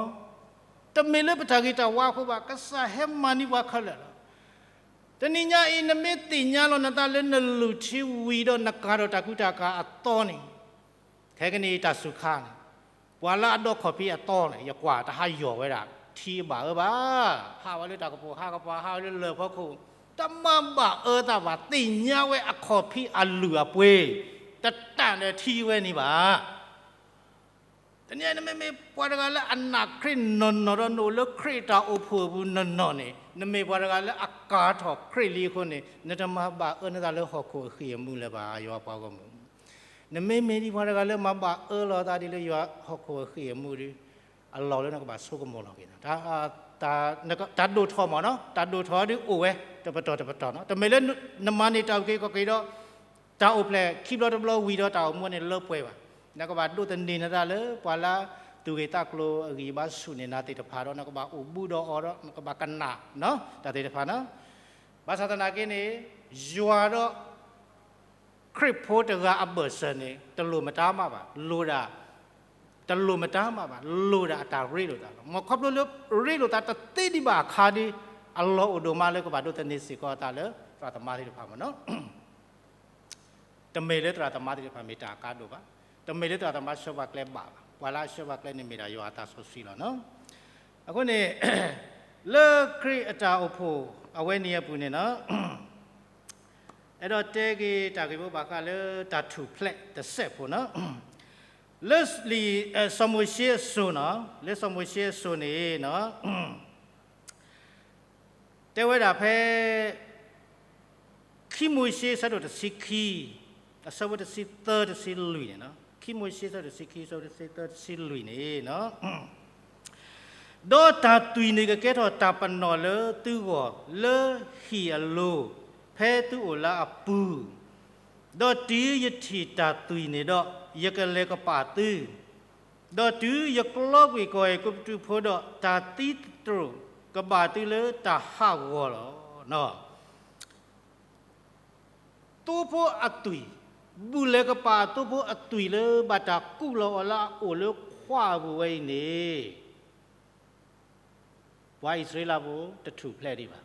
တမ့ၢ်လၢပတၢ်ဂ့ၤတၢ်ဝါအဃိဘၣ်, ကစၢ်ဟဲမၤန့ၢ်ပှၤခဲလၢာ်လီၤ. တနံၤညါအံၤ နမ့ၢ်သ့ၣ်ညါလီၤနသးလၢနလုၢ်ထံဝံၤဒီးနကၤထီၣ်တၢ်ကူတၢ်ကၤအသီန့ၣ်, ခဲကနံၣ်အံၤတၢ်စူၤခါန့ၣ်, ပှၤလၢအဒီးခီၣ်ဖံးအသီန့ၣ် ယကွၢ်တဟးယီၢ်ဝဲဒၣ် ထံဘၣ်အၢဘၣ်, ဟးဝဲလၢတၢ်ကပိာ် ဟးကပၤ ဟးဝဲလၢလၢၢ်ဖီခိၣ်, တမၤဘၣ်အၢသးဘၣ်, သ့ၣ်ညါဝဲအခီၣ်ဖံးအလုၢ်အပှ့ၤ, တတၢ်ဒီးထံဝဲန့ၣ်ဘၣ်. တနံၤအံၤ နမ့မ့ၢ်ပှၤတဂၤလၢအနာ်ခရံာ်နီၢ်နီၢ်ဒီး နအိၣ်လၢခရံာ်အတၢ်အိၣ်ဖှိၣ်အပူၤနီၢ်နီၢ်န့ၣ်, နမ့ၢ်ပှၤတဂၤလၢအကၤထီၣ်ခရံာ်လံအဃိန့ၣ်, နတမၤဘၣ်အၢနသးလၢဟီၣ်ခိၣ်အဃံၢ်အမူလၢၤဘၣ်, ယွၤပှၤဂီၢ်မုၢ်. နမ့မ့ၢ်ဒ်ပှၤတဂၤလၢမၤဘၣ်အၢလီၤသးဒ်လၢယွၤဟီၣ်ခိၣ်အဃံၢ်အမူဒီး, အလီၢ်လၢနကဘၣ်ဆိကမိၣ်လီၤက့ၤ, တၢ်ဒိၣ်ထီၣ်မ့ၢ်နီၤ, တၢ်ဒိၣ်ထီၣ်ဒ်အိၣ်ဝဲ တပတီၢ်တပတီၢ်နီၤ, တမ့ၢ်လၢနမၤန့ၢ်တၢ်အုၣ်က့ၤခီၣ်က့ၤဒီး တၢ်အိၣ်ဖျဲၣ်ခံဘျီတဘျီဝံၤဒီးတၢ်အိၣ်မူန့ၣ်လၢပှဲၤဘၣ်. နကဘၣ်ဒိးသန့ၤနသးလၢပှၤလၢသူၣ်ဂ့ၤသးကျိၤအဂံၢ်ဘါဆူၣ်န့ၢ်နၤသ့ၣ်တဖၣ်ဒီး နကဘၣ်အိၣ်ဘူးဒီးအီၤဒီး နကဘၣ်ကနၣ်တၢ်သ့ၣ်တဖၣ်နီၤ. ဘၣ်ဆၣ်သနာ်က့န့ၣ်, ယွၤဒီး ခရံာ်ဖိတဂၤအဘၢၣ်စၢၤန့ၣ် တလိၣ်မတၤမးဘၣ်, လိၣ်ဒၣ်, တလိၣ်မတၤမးဘၣ်, လိၣ်ဒၣ်အတၢ်ရ့လိာ်သးလီၤ. မ်ခီဖျိလၢရ့လိာ်သးတသ့ဒံးဘၣ်အခါဒီး, အလီၢ်အိၣ်ဒိၣ်မးလၢကဘၣ်ဒိးသန့ၤစ့ၢ်ကီးအသးလၢသရၣ်သမါသ့ၣ်တဖၣ်မ့ၢ်နီၤ. တမ့ၢ်လၢသရၣ်သမါသ့ၣ်တဖၣ်မ့ၢ်တၢ်အကါဒိၣ်ဘၣ်, တမ့ၢ်လၢသရၣ်သမါဆှၢပှၤကျဲဘၣ်ဘၣ်, ပှၤလၢအဆှၢပှၤကျဲန့ၣ်မ့ၢ်ဒၣ်ယွၤအသးစီဆှံလီၤနီၤ. အဃိန့ၣ်, လၢခရံာ်အတၢ်အိၣ်ဖှိၣ်အဝဲန့ၣ်အပူၤန့ၣ်နီၤ, အဲၣ်ဒိးတဲက့ၤတၢ်ဂ့ၢ်ဖိဘၣ်ဃးလၢတၢ်ထူၣ်ဖျဲးတစဲးဖိနီၤ, လၢလံာ်စီၤမိၤၡ့အစိၤနီၤ, လၢစီၤမိၤၡ့အစိၤန့ၣ်နီၤ, တဲဝဲဒၣ်ဖဲ ခံမိၤၡ့ဆၢဒိၣ်တဆံခံ အဆၢဖိတဆံသၢတဆံလွံၢ်န့ၣ်, ခံမိၤၡ့ဆၢဒိၣ်တဆံခံ အဆၢဖိတဆံသၢ တဆံလွံၢ်န့ၣ်, ဒီးတၢ်သွံၣ်န့ၣ်ကကဲထီၣ်တၢ်ပနီၣ်လၢသုဂီၢ်လၢဟံၣ်အလိၤ, ဖဲသုအိၣ်လၢအပူၤ, ဒီးတုၤယထံၣ်တၢ်သွံၣ်န့ၣ်ဒီး, ယကလဲၤကပာ်သု, ဒီးတုၤယကျီကွံာ်ကီၢ်အဲၤကူပတူးဖိဒီး, တၢ်သံတြိာ်ကဘၣ်သုလၢတၢ်ဟးဂီၤလီၤ. သိဖိအသွံၣ်, ဘူၣ်လဲၤကပာ်အသိဖိအသွံၣ်လၢဘၣ်တၢ်ကူၣ်လီၤအီၤလၢ အအိၣ်လၢခွါအပူၤဝဲအံၤန့ၣ်, ပှၤအံၣ်စရ့လးဖိတထူၣ်ဖျဲးဒံးဘၣ်.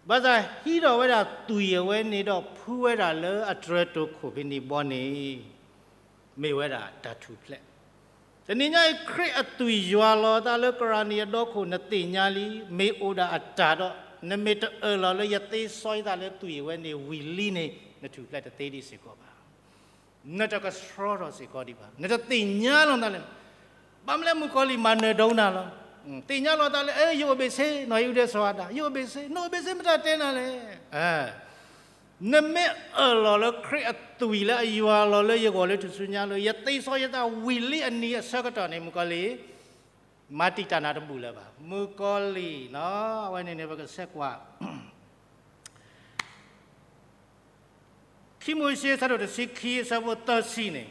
ဘၣ်ဆၣ်ဟံးထီၣ်ဝဲဒၣ်သွံၣ်အဝဲန့ၣ်ဒီး ဖုးဝဲဒၣ်လၢအတြဲၤတိာ်ခိၣ်ဖဲန့ၣ်ဘီန့ၣ်, မ့ၢ်ဝဲဒၣ်တၢ်ထူၣ်ဖျဲး. တနံၤညါအံၤ ခရံာ်အသွံၣ်ယွၤလီၤအသးလၢကရၤနံၤအဒီခိၣ် နသ့ၣ်ညါလံ, မ့ၢ်အိၣ်ဒၣ်အတၢ်ဒီး, နမ့ၢ်တအၢၣ်လီၤလၢယသ့စီယသးလၢသွံၣ်အဝဲန့ၣ်ဝံၤလံန့ၣ်, နထူၣ်ဖျဲးတသ့ဒံးစ့ၢ်ကီးဘၣ်. နတကဆှီထီၣ်စ့ၢ်ကီးဒံးဘၣ်. နတသ့ၣ်ညါလီၤနၤလဲၣ်. ဘၣ်မနုၤလဲၣ် မုၣ်ကီၤလံၢ်မၤနၢၤဒိးနၤလီၤ. သ့ၣ်ညါလီၤသးလၢ ယအိၣ်ဘ့ၣ်ဆ့, နီၢ်အံၤအူဒဲစီၤအၤဒၣ်, ယအိၣ်ဘ့ၣ်ဆ့, နအိၣ်ဘ့ၣ်ဆ့ မတၤတဲနၤလဲၣ်. နမ့ၢ်အၢၣ်လီၤလၢခရံာ်အသွံၣ်လၢအယွၤလီၤလၢယဂီၢ်လၢထူၣ်စုညါလၢ ယသ့စီယသးဝံၤလံအနံၤအဆၢကတီၢ်န့ၣ် မုၣ်ကီၤလံၢ် မၤတံာ်တာ်နၤတဘူၣ်လၢၤဘၣ်. မုၣ်ကီၤလံၢ်နီၤ, အဝဲန့ၣ်န့ၣ် ပကဆဲးကွၢ် ခံမိၤၡ့ဆၢဒိၣ်တဆံခံအဆၢဖိသၢဆံန့ၣ်,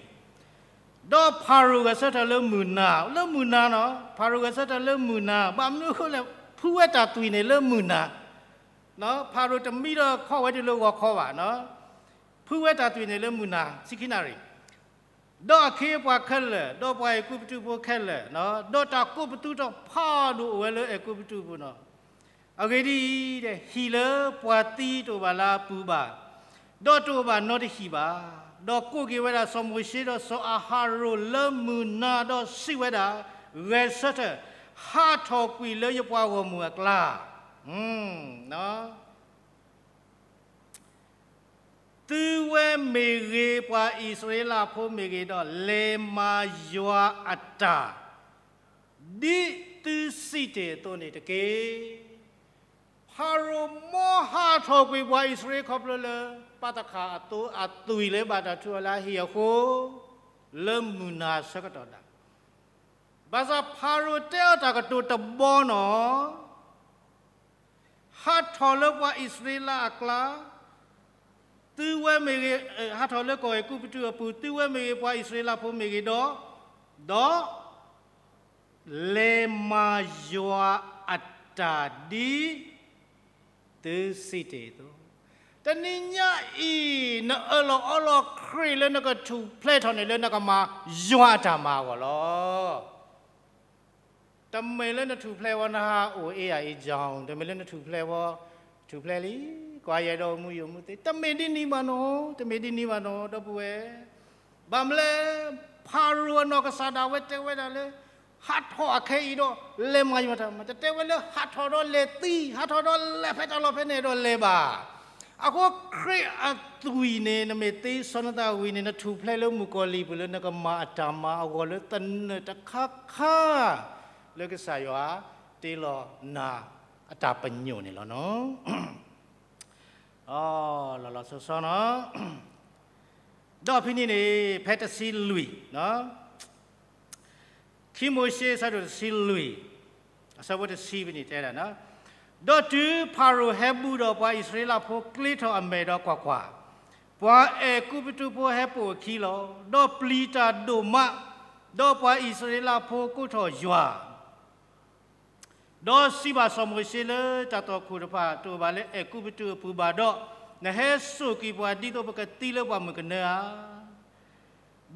ဒီးဖၤရိၤဂဲၤဆၢထၢၣ်လၢမုၢ်နၤ, လၢမုၢ်နၤနီၤ, ဖၤရိၤဂဲၤဆၢထၢၣ်လၢမုၢ်နၤ, ဘၣ်မနုၤအဃိလဲၣ်, ဖုးဝဲတၢ်သွံၣ်န့ၣ်လၢမုၢ်နၤ, ဖၤရိၤတမံဒီးခီၣ်ဝဲဒၣ်လၢဂီၤခီဘၣ်, ဖုးဝဲတၢ်သွံၣ်န့ၣ်လၢမုၢ်နၤ ဆံခံနၣ်ရံၣ်, ဒီးအခ့အပှၤခဲလၢာ်, ဒီးပှၤအဲၤကူပတူးဖိခဲလၢာ်, ဒီးတၢ်ကိးပသူထီၣ်ဖးဒိၣ်အိၣ်ဝဲလၢအဲၤကူပတူးပူၤနီၤ. အဂ့ၢ်ဒ်အံၤ, ဟံၣ်လၢပှၤသံတအိၣ်ဘၣ်လၢအပူၤဘၣ်, ဒီးတအိၣ်ဘၣ်နီတဟံၣ်ဘၣ်. ဒီးကိးက့ၤဝဲဒၣ်စီၤမိၤၡ့ဒီးစီၤအၤဟရိၣ်လၢမုၢ်နၤဒီးစံးဝဲဒၣ်, ဂဲၤဆၢထၢၣ်, ဟးထီၣ်ကွံာ်လၢယပှၤဂီၢ်မုၢ်အကျါ သုဝဲမ့ၢ်ဂ့ၤ, ပှၤအံၣ်စရ့လးဖိမ့ၢ်ဂ့ၤဒီး, လဲၤမၤယွၤအတၢ်, ဒ်သုစံးတ့ၢ်အသိးန့ၣ်တက့ၢ်. ဖၤရိၤမ်ဟးထီၣ်ကွံာ်ပှၤအံၣ်စရ့လးခီဖျိလၢ ပၢ်သခၣ်အသိအသွံၣ်လၢဘၣ်တၢ်ထုးအီၤလၢအဟံၣ်အဃိ, လၢမုၢ်နၤဆၢကတီၢ်ဒၣ် ဘၣ်ဆၣ်ဖၤရိၤတဲအီၤတၢ်ကတိၤတဘီနီၤ, ဟးထီၣ်လၢပှၤအံၣ်စရ့လးအကျါ, သုဝဲမ့ၢ်ဂ့ၤ, ဟးထီၣ်လၢကီၢ်အဲၤကူပတူးအပူၤ, သုဝဲမ့ၢ်ဂ့ၤ, ပှၤအံၣ်စရ့လးဖိမ့ၢ်ဂ့ၤဒီး, ဒီး လဲၤမၤယွၤအတၢ်ဒ်သုစံးတ့ၢ်အသိး, တနံၤညါအံၤ နအၢၣ်လီၤအီလီၤခရံာ်လၢနကထူၣ်ဖျဲးထီၣ်န့ၣ် လၢနကမၤယွၤအတၢ်မၤအဂီၢ်လီၤ. တမ့ၢ်လၢနထူၣ်ဖျဲးဝဲနဟးအိၣ်အ့ၣ်ယၤအ့ၣ်ကၠီ, တမ့ၢ်လၢနထူၣ်ဖျဲးဝဲ, ထူၣ်ဖျဲးလံ, ကွၢ်ယဲဒီးအိၣ်မူယိၣ်မူသ့, တမ့ၢ်ဒ်န့ၣ်ဘၣ်နီၤ, တမ့ၢ်ဒ်န့ၣ်ဘၣ်နီၤ ဒီပုၢ်ဝဲၢ်, ဘၣ်မနုၤလဲၣ်, ဖၤရိၤအနီၢ်ကစၢ်ဒၣ်ဝဲတဲဝဲဒၣ်လၢ ဟးထီၣ်အခဲအံၤဒီး လဲၤမၤယွၤတၢ်မၤ, တတဲဝဲလၢဟးထီၣ်ဒီးလဲၤသံ, ဟးထီၣ်ဒီးလဲၤဖဲတၢ်လီၢ်ဖဲန့ၣ်ဒီးလဲၤဘၣ်. အဃိခရံာ်အသွံၣ်န့ၣ် နမ့ၢ်သ့စီနသးဝံၤန့ၣ် နထူၣ်ဖျဲးလၢမုၣ်ကီၤလံၢ်ပူၤလၢ နကမၤအတၢ်မၤအဂီၢ်လၢသနၢၣ်တခါခါ လၢကစၢ်ယွၤတ့လီၤနၤအတၢ်ပညိၣ်န့ၣ်လီၤနီၤ. လီၤလီၤဆီဆီနီၤ. ဒီးဖဲန့ၣ်န့ၣ် ဖဲတဆံလွံၢ်, ခံမိၤၡ့ဆၢဒိၣ်တဆံလွံၢ်, အဆၢဖိတဆံဖဲန့ၣ်တဲဒၣ်, ဒီးတုၤဖၤရိၤဟဲဘူၣ်ဒီးပှၤအံၣ်စရ့လးဖိကျ့ထီၣ်အမဲာ်ဒီးကွၢ်ကွၢ်, ပှၤအဲၤကူပတူးဖိဟဲပိာ်အခံလီၤ. ဒီးပျံၤတၢ်ဒိၣ်မး, ဒီးပှၤအံၣ်စရ့လးဖိကိးထီၣ်ယွၤ ဒီးစံးဘၣ်စီၤမိၤၡ့လၢ တၢ်သွၣ်ခိၣ်တဖၣ်တအိၣ်ဘၣ်လၢအဲၤကူပတူးအပူၤဘၣ်ဒီး, နဟဲစိာ်က့ၤပှၤဒ်သိးပကသံလၢပှၤမုၢ်ကနၢဧါ.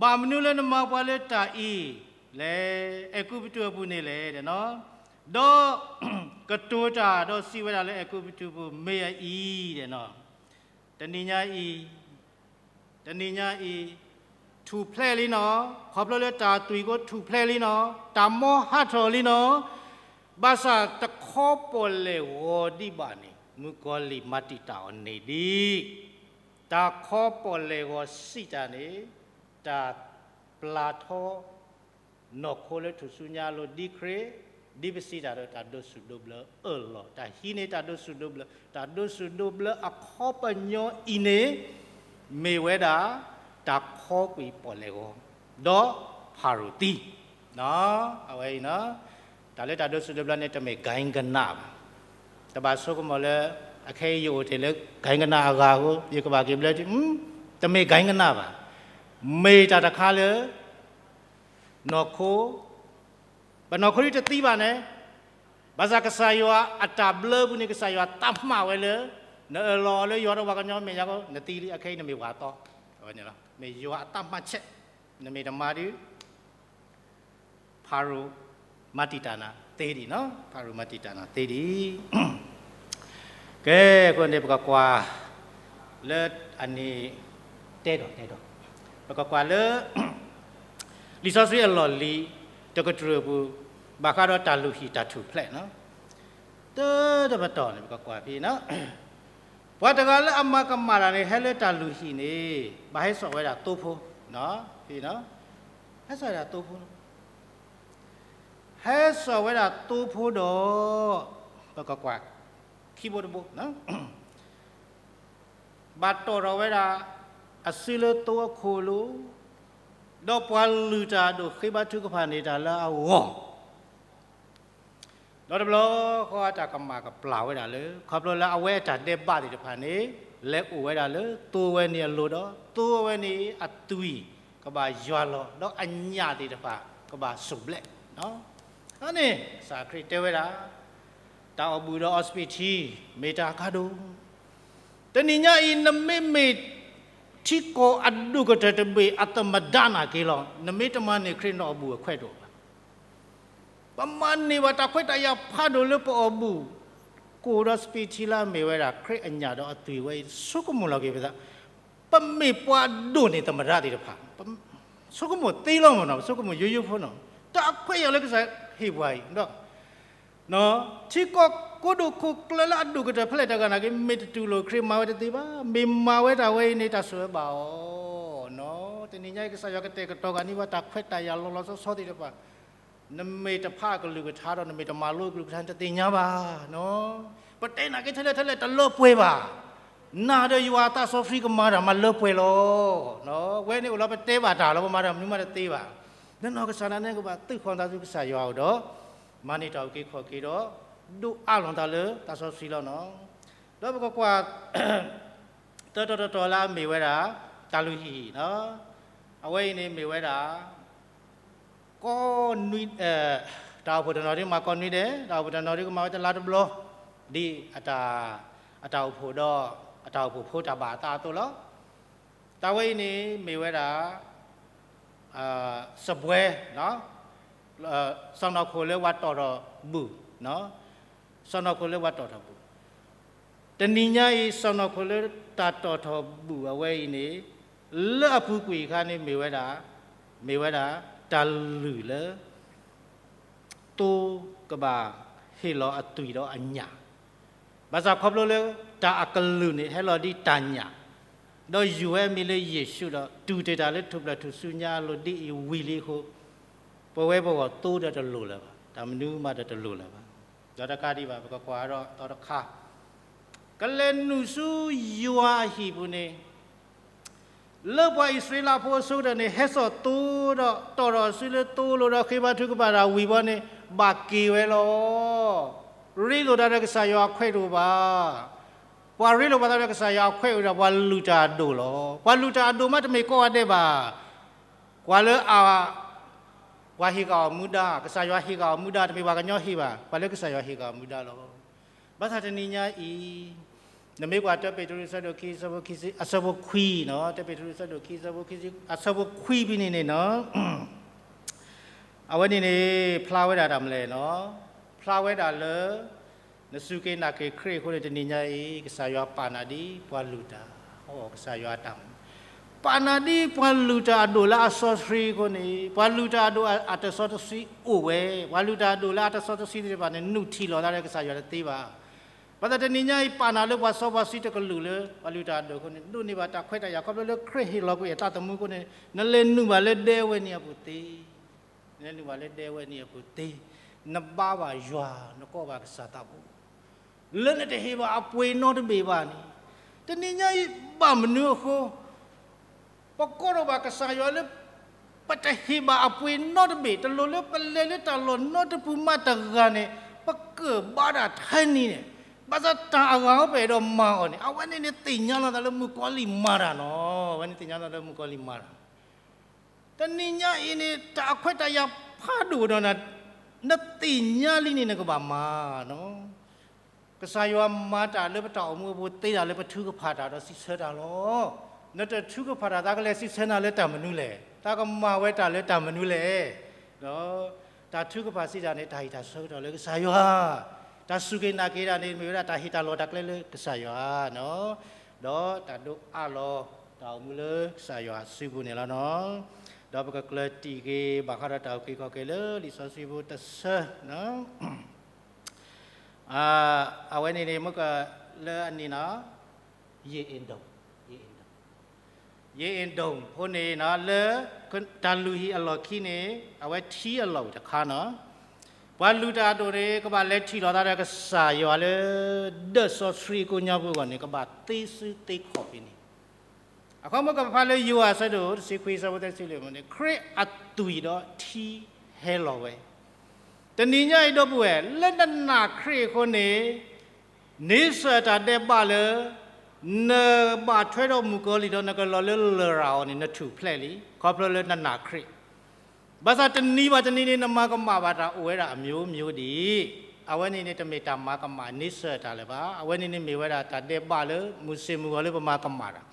ဘၣ်မနုၤလၢနမၤပှၤလၢတၢ်အံၤလဲၣ်, အဲၤကူပတူးအပူၤန့ၣ်လဲၣ်. ဒီးကတိၤတၢ်ဒီးစံးဝဲဒၣ်လၢအဲၤကူပတူးအပူၤ မ့ၢ်အအံၤ, တနံၤညါအံၤ တနံၤညါအံၤ ထူၣ်ဖျဲးလံနီၤ, ခီဖျိလၢတၢ်သွံၣ်ကိးထူၣ်ဖျဲးလံနီၤ, တၢ်မီဟးထီၣ်လံနီၤ, ဘၣ်ဆၣ်တခီပီၣ်လဲၣ်ဂီၤဒံးဘၣ်န့ၣ် မုၣ်ကီၤလံၢ်မၤတံာ်တာ်အီၤန့ၣ်ဒံး, တၢ်ခီပီၣ်လဲၣ်ဂီၤစံးတၢ်န့ၣ် တၢ်ပျၢ်ထီ နီၢ်ခိလၢထူၣ်စုညါအလိၤဒ်ခရံာ် ဒ်ပစံးတၢ်ဒီး တၢ်ဒိးစူၣ်ဒိးဘျၢအၢၣ်လီၤ, တၢ်ဟံးန့ၢ်တၢ်ဒိးစူၣ်ဒိးဘျၢ, တၢ်ဒိးစူၣ်ဒိးဘျၢအခီပညီအံၤန့ၣ် မ့ၢ်ဝဲဒၣ် တၢ်ခီကွံာ်ပီၣ်လဲၣ်ဂီၤ ဒီးဖၤရိၤသံ, အဝဲအံၤ တၢ်လၢတၢ်ဒိးစူၣ်ဒိးဘျၢန့ၣ် တမ့ၢ် ကၤကနၣ် ဘၣ်, တဘၣ်ဆိကမိၣ်လၢ အခဲအံၤယအိၣ်တ့ၢ်လၢ ကၤကနၣ်အဂၤအဃိ ယကဘၣ်က့ၤဘျၢထံ, တမ့ၢ် ကၤကနၣ် ဘၣ်, မ့ၢ်တၢ်တခါလၢ နီၢ်ခိ ပနီၢ်ခိဒ်တသံဘၣ်န့ၣ်, ဘၣ်ဆၣ်ကစၢ်ယွၤအတၢ်ဘျၢပူၤန့ၣ် ကစၢ်ယွၤတၢ်မၤဝဲလၢ နအၢၣ်လီၤအီၤလၢယွၤဒီးပှၤကညီမဲာ်ညါအဃိ နသံလံ, အခဲအံၤနမ့ၢ်ပှၤအသီ, အဝဲန့ၣ်လီၤ. မ့ၢ်ယွၤအတၢ်မၤဆဲး, နမ့ၢ်တမၤဒီး ဖၤရိၤမၤတံာ်တာ်နၤသ့ဒံး, ဖၤရိၤမၤတံာ်တာ်နၤသ့ဒံး. ကဲ, အဃိန့ၣ် ပကကွၢ်လၢအန့ၣ် တဲဒီး တဲဒီး, ပကကွၢ်လၢ လံာ်စီဆှံအလီၢ်လံၤတကတြူၢ်အပူၤ ဘၣ်ဃးဒီးတၢ်လုၢ်ဟံၣ်တၢ်ထူၣ်ဖျဲး, တၢ်တပတီၢ်န့ၣ် ပကကွၢ်ဖဲ ပှၤတဂၤလၢအမၤကမၣ်တၢ်န့ၣ် ဟဲလၢတၢ်လုၢ်ဟံၣ်န့ၣ် ဘၣ်ဟဲစိာ်ဝဲဒၣ်သိဖိ, ဟဲစိာ်ဝဲဒၣ်သိဖိ, ဟဲစိာ်ဝဲဒၣ်သိဖိဒီး ပကကွၢ် ခံဘိတဘိ ဘၣ်တီၣ်ထီၣ်ဝဲဒၣ် အစုလၢသိအခိၣ်လိၤ, ဒီးပှၤလုၢ်တၢ်အဒိၣ်ဃ့ဘါထုကဖၣ်န့ၢ်တၢ်လၢအဂီၢ်, ဒီးတဘျီဃီအတၢ်ကမၣ်ကပျၢ်ဝဲဒၣ်လၢ ခီဖျိလၢအဝဲအတၢ်ဒဲးဘးသ့ၣ်တဖၣ်န့ၣ် လဲၤအိၣ်ဝဲဒၣ်လၢသိဝဲန့ၣ်အလိၤဒီး သိဝဲန့ၣ်အသွံၣ်ကဘၣ်ယွၤလီၤ ဒီးအညၣ်သ့ၣ်တဖၣ်ကဘၣ်စိာ်ဘျဲး, အန့ၣ် ကစၢ်ခရံာ်တဲဝဲဒၣ် တၢ်အီၣ်ဘူၣ်ဒီးအီစပံးထံ မ့ၢ်တၢ်အကါဒိၣ်, တနံၤညါအံၤ နမ့မ့ၢ်ထံကီၢ်အဒိၣ်ကတၢၢ်တဘ့ၣ်အသမ္မတနာ်က့ၤလီၤ, နမ့ၢ်တမၤန့ၢ်ခရံာ်နအီၣ်ဘူၣ်အခွဲးတအိၣ်ဘၣ်. ပမၤန့ၢ်ဘၣ်တၢ်ခွဲးတၢ်ယာ်ဖးဒိၣ်လၢပအီၣ်ဘူၣ်, ကိၣ်ဒီးစပံးထံလၢအမ့ၢ်ဝဲဒၣ် ခရံာ်အညၣ်ဒီးအသွံၣ်ဝဲအံၤ ဆိကမိၣ်လီၤက့ၤပသး, ပမ့ၢ်ပှၤဒိၣ်န့ၢ်သမ္မတသ့ၣ်တဖၣ်, ဆိကမိၣ်သ့လီၤမ့ၢ်နီၤ, ပဆိကမိၣ်ယိယိဖိနီၤ, တၢ်အခွဲးအယာ်လၢကစၢ်ဟ့ၣ်ပှၤအံၤ ထံကီၢ်ကိးဒိၣ်ခိၣ်ကျၢၢ်လၢအဒိၣ်ကတၢၢ်ဖဲလဲၣ်တဂၤနာ်က့ မ့ၢ်တတူၢ်လိာ်ခရံာ်မၤဝဲတသ့ဘၣ်, မ့ၢ်မၤဝဲတၢ်ဝဲအံၤန့ၣ် တၢ်ဆိၣ်ဂ့ၤဘၣ်အီၤနီၤ. တနံၤညါအံၤ ကစၢ်ယွၤကတဲာ်ကတီၤဂၤန့ၢ်ဘၣ်တၢ်ခွဲးတၢ်ယာ်လီၤလီၤဆီဆီသ့ၣ်တဖၣ်, နမ့ၢ်တဖးအကလုၢ်ကထါဒီး နမ့ၢ်တမၤလိအကလုၢ်ကထါန့ၣ် တသ့ၣ်ညါဘၣ်နီၤ. ပတဲနာ်က့ထဲလဲၣ်ထဲလဲၣ်တလၢပှဲၤဘၣ်, နၤဒီးယွၤအသးစီဆှံကမၤတၢ်မၤလၢပှဲၤလီၤ. ဝဲန့ၣ်အိၣ်လီၤပတဲဘၣ်တၢ်လီၤ, ပမၤတၢ်မနုၤမးတသ့ဘၣ်. နနီၢ်ကစၢ်ဒၣ်နဲကဘၣ်သုးဃီၤသးဆူကစၢ်ယွၤအအိၣ်ဒီး မၤန့ၢ်တၢ်အုၣ်က့ၤခီၣ်က့ၤဒီး ဒိးအးလီၤသးလၢသးစီဆှံလီၤနီၤ. ဒီးပကကွၢ် တၢ်တီၤတီၤတီၤလၢအမ့ၢ်ဝဲဒၣ် တၢ်လုၢ်ဟံၣ်, အဝဲအံၤန့ၣ်မ့ၢ်ဝဲဒၣ် ကီးနွံ, တၢ်အိၣ်ဖှိၣ်တနီၤဒ်မၤကီးနွံဒဲး, တၢ်အိၣ်ဖှိၣ်တနီၤဒ်ကမၤဝဲတလါတဘျီ, ဒ်အတၢ်အိၣ်ဖှိၣ်ဒီး အတၢ်အိၣ်ဖှိၣ်ဖိတၢ်ဘၣ်အသးအသိးလီၤ. တၢ်ဝဲအံၤန့ၣ်မ့ၢ်ဝဲဒၣ် စပွဲ, စီၢ်နီၤခိၣ်လၢပှၤတီၣ်ထီၣ်ဘူၣ်, စီၢ်နီၤခိၣ်လၢပှၤတီၣ်ထီၣ်ဘူၣ်. တနံၤညါအံၤ စီၢ်နီၤခိၣ်လၢတၢ်တီၣ်ထီၣ်ဘူၣ်အဝဲအံၤန့ၣ် လၢအပူၤကွံာ်အခါန့ၣ်မ့ၢ်ဝဲဒၣ်, မ့ၢ်ဝဲဒၣ် တၢ်လုၢ်လၢ သိကဘၣ်ဟ့ၣ်လီၤအသွံၣ်ဒီးအညၣ်, ဘၣ်ဆၣ်ခီဖျိလၢ တၢ်အကလုၢ်န့ၣ် ဟဲလီၤဒ်တၢ်ညၣ်, ဒီးယုၢ်ဝဲအမံၤလၢယ့ၣ်ၡူးဒီး တူၢ်တ့ၢ်တၢ်လၢထူၣ်ဖျဲးထူၣ်စုညါအလိၤဒ်အံၤဝံၤလံအဃိ, ပဝဲပဂီၢ်သိဒီးတလိၣ်လၢၤဘၣ်, တၢ်မနုၤမးဒီးတလိၣ်လၢၤဘၣ်. ဒီးတကးဒံးဘၣ် ပကကွၢ်ဒီးသီတခါ ကလဲၤနုာ်ဆူယွၤအဟံၣ်ပူၤန့ၣ် လၢပှၤအံၣ်စရ့လးဖိအဆိကတၢၢ်န့ၣ် ဟဲစိာ်သိဒီး တီၣ်ထီၣ်အစုလၢသိလိၤဒီး ဃ့ဘါထုကဖၣ်တၢ်ဝံၤဘီန့ၣ် ဘၣ်က့ၤဝဲလီၤ. ရ့လိာ်သးဒီးကစၢ်ယွၤအခွဲးတအိၣ်ဘၣ်. ပှၤရ့လိာ်ပသးဒီးကစၢ်ယွၤအခွဲးအိၣ်ဒီး ပှၤလုၢ်တၢ်အဒိၣ်လီၤ. ပှၤလုၢ်တၢ်အဒိၣ်မးတမ့ၢ်ကိးဂၤဒဲးဘၣ်. ပှၤလၢအ ပှၤဟ့ၣ်က့ၤအီၤမူဒါ, ကစၢ်ယွၤဟ့ၣ်က့ၤအီၤမူဒါ, တမ့ၢ်ပှၤကညီဟ့ၣ်ဘၣ်, ပှၤလၢကစၢ်ယွၤဟ့ၣ်က့ၤအီၤမူဒါလီၤ. ဘၣ်ဆၣ်တနံၤညါအံၤ နမ့ၢ်ကွၢ်တၢပ့းတရူးအဆၢဒိၣ်ခံ အဆၢဖိခံဆံ, အဆၢဖိခွံနီၤ, တၢပ့းတရူးအဆၢဒိၣ်ခံ အဆၢဖိခွံ, အဆၢဖိခွံဖဲန့ၣ်န့ၣ်နီၤ, အဝဲန့ၣ်န့ၣ် ဖျါဝဲဒၣ်တၢ်မနုၤလဲၣ်နီၤ, ဖျါဝဲဒၣ်လၢ နစူၢ်က့ၤနာ်က့ၤခရံာ်အဃိန့ၣ် တနံၤညါအံၤ ကစၢ်ယွၤပာ်နၤဒ်ပှၤလုၢ်တၢ်, အိ ကစၢ်ယွၤအတၢ်မၤ ပာ်နၤဒ်ပှၤလုၢ်တၢ်အဒိၣ်လၢအစီဆှံအဃိန့ၣ်, ပှၤလုၢ်တၢ်အဒိၣ်အတစီတဆှံအိၣ်ဝဲ, ပှၤလုၢ်တၢ်အဒိၣ်လၢအတစီတဆှံသ့ၣ်တဖၣ်န့ၣ် နုၢ်ထံၣ်လီၤသးဒီးကစၢ်ယွၤတသ့ဘၣ်. ဘၣ်ဆၣ်တနံၤညါအံၤ ပာ်နၤလၢပှၤစီပှၤဆှံတကလုာ်လၢ ပှၤလုၢ်တၢ်အဒိၣ်အဃိန့ၣ် ဒိးန့ၢ်ဘၣ်တၢ်ခွဲးတၢ်ယာ်ခီဖျိလၢခရံာ်ဟ့ၣ်လီၤကွံာ်အသးသမူအဃိန့ၣ် နလဲၤနုာ်ဘၣ်လၢဒဲဝဲန့ၣ်အပူၤသ့, နလဲၤနုာ်ဘၣ်လၢဒဲဝဲန့ၣ်အပူၤသ့. နဘါဘၣ်ယွၤ, နကိးဘၣ်ကစၢ်သးဘိ, လၢနတဟ့ၣ်ဘၣ်အပှ့ၤနီတဘ့ၣ်ဘၣ်န့ၣ်, တနံၤညါအံၤဘၣ်မနုၤအဃိ ပကိးထီၣ်ဘၣ်ကစၢ်ယွၤလၢ ပတဟ့ၣ်ဘၣ်အပှ့ၤနီတဘ့ၣ်, တလိၣ်လၢပလဲၤလၢတၢ်လီၢ်နီတပူၤမးတဂၤန့ၣ်, ပကဘါတၢ်ထဲန့ၣ်န့ၣ်, ဘၣ်ဆၣ်တၢ်အဂၤအိၣ်ပအဲၣ်ဒိးမၤအီၤန့ၣ်, အဝဲန့ၣ်န့ၣ်သ့ၣ်ညါလီၤသးလၢမုၣ်ကီၤလံၢ်မၤတၢ်နီၤ, အဝဲန့ၣ်သ့ၣ်ညါလီၤသးလၢမုၣ်ကီၤလံၢ်မၤတၢ် တနံၤညါအံၤန့ၣ် တၢ်အခွဲးတၢ်ယာ်ဖးဒိၣ်ဒီးနၤ, နသ့ၣ်ညါလံန့ၣ် နကဘၣ်မၤနီၤ. ကစၢ်ယွၤမၤတၢ်လၢပတၢ်အိၣ်မူအပူၤ သ့တၢ်လၢပထုကဖၣ်တၢ်ဒီးစံးဆၢတၢ်လီၤ. နတထုကဖၣ်တၢ် သးကလဲၤစံးဆၢနၤလၢတၢ်မနုၤလဲၣ်, သးကမၤဝဲတၢ်လၢတၢ်မနုၤလဲၣ်. ဒီးတၢ်ထုကဖၣ်စံးတၢ်န့ၣ် တၢ်ဟ့ၣ်တၢ်ဆၢကတီၢ်လၢကစၢ်ယွၤ, တၢ်စူၢ်က့ၤနာ်က့ၤတၢ်န့ၣ် မ့ၢ်ဝဲဒၣ်တၢ်ဟ့ၣ်တၢ်လီၢ်တၢ်ကျဲလၢကစၢ်ယွၤနီၤ. ဒီးတၢ်ဒိးအးလီၤတၢ်အိၣ်မူလၢကစၢ်ယွၤစုပူၤန့ၣ်လီၤနီၤ. ဒီးပကကျၢၤတံၢ်က့ၤ ဘၣ်ဃးဒီးတၢ်အုၣ်က့ၤခီၣ်က့ၤလၢလံာ်စီဆှံဖိတဆၢ, အဝဲန့ၣ်န့ၣ် မ့ၢ်ကလၢအနံၤနီၤ, ယ့ၣ်အ့ၣ်ဒိၣ်, ယ့ၣ်အ့ၣ်ဒိၣ်, ယ့ၣ်အ့ၣ်ဒိၣ်ဖိန့ၣ်နီၤ လၢတၢ်လုၢ်ဟံၣ်အလီၢ်ခံန့ၣ် အဝဲထံအလီၢ်ဝံၤတခါနီၤ. ပှၤလုၢ်တၢ်အဒိၣ်န့ၣ် ကဘၣ်လဲၤထံၣ်လိာ်သးဒီးကစၢ်ယွၤလၢ ဒၢးစီဆှံအကိးညါပူၤအဂီၢ်န့ၣ် ကဘၣ်သ့စုသ့ခီၣ်ဖဲန့ၣ် အခီပညီကဖးလၢယိၤဟၣ်အဆၢဒိၣ်တဆံခွံအဆၢဖိသၢဆံလွံၢ်န့ၣ် ခရံာ်အသွံၣ်ဒီးထံဟဲလီၤဝဲ. တနံၤညါအံၤဒီပုၢ်ဝဲၢ် လၢနနာ်ခရံာ်အဃိန့ၣ် န့ဆၢၣ်တၢ်ဒဲးဘးလၢ နဘၣ်ထွဲဒီးမုၣ်ကီၤလံၢ်ဒီးနကလီၤလၢလရာ်အီၤန့ၣ် နထူၣ်ဖျဲးလံ ခီဖျိလၢနနာ်ခရံာ် ဘၣ်ဆၣ်တနံၤဘၣ်တနံၤန့ၣ် နမၤကမၣ်ဘၣ်တၢ်အိၣ်ဝဲဒၣ်အမျိုးမျိုးဒံး, အဝဲန့ၣ်န့ၣ် တမ့ၢ်တၢ်မၤကမၣ်န့ဆၢၣ်တၢ်လၢၤဘၣ်. အဝဲန့ၣ်န့ၣ်မ့ၢ်ဝဲဒၣ်တၢ်ဒဲးဘးလၢမုၢ်ဆ့ၣ်မုၢ်ဂီၤလၢပမၤကမၣ်တၢ်.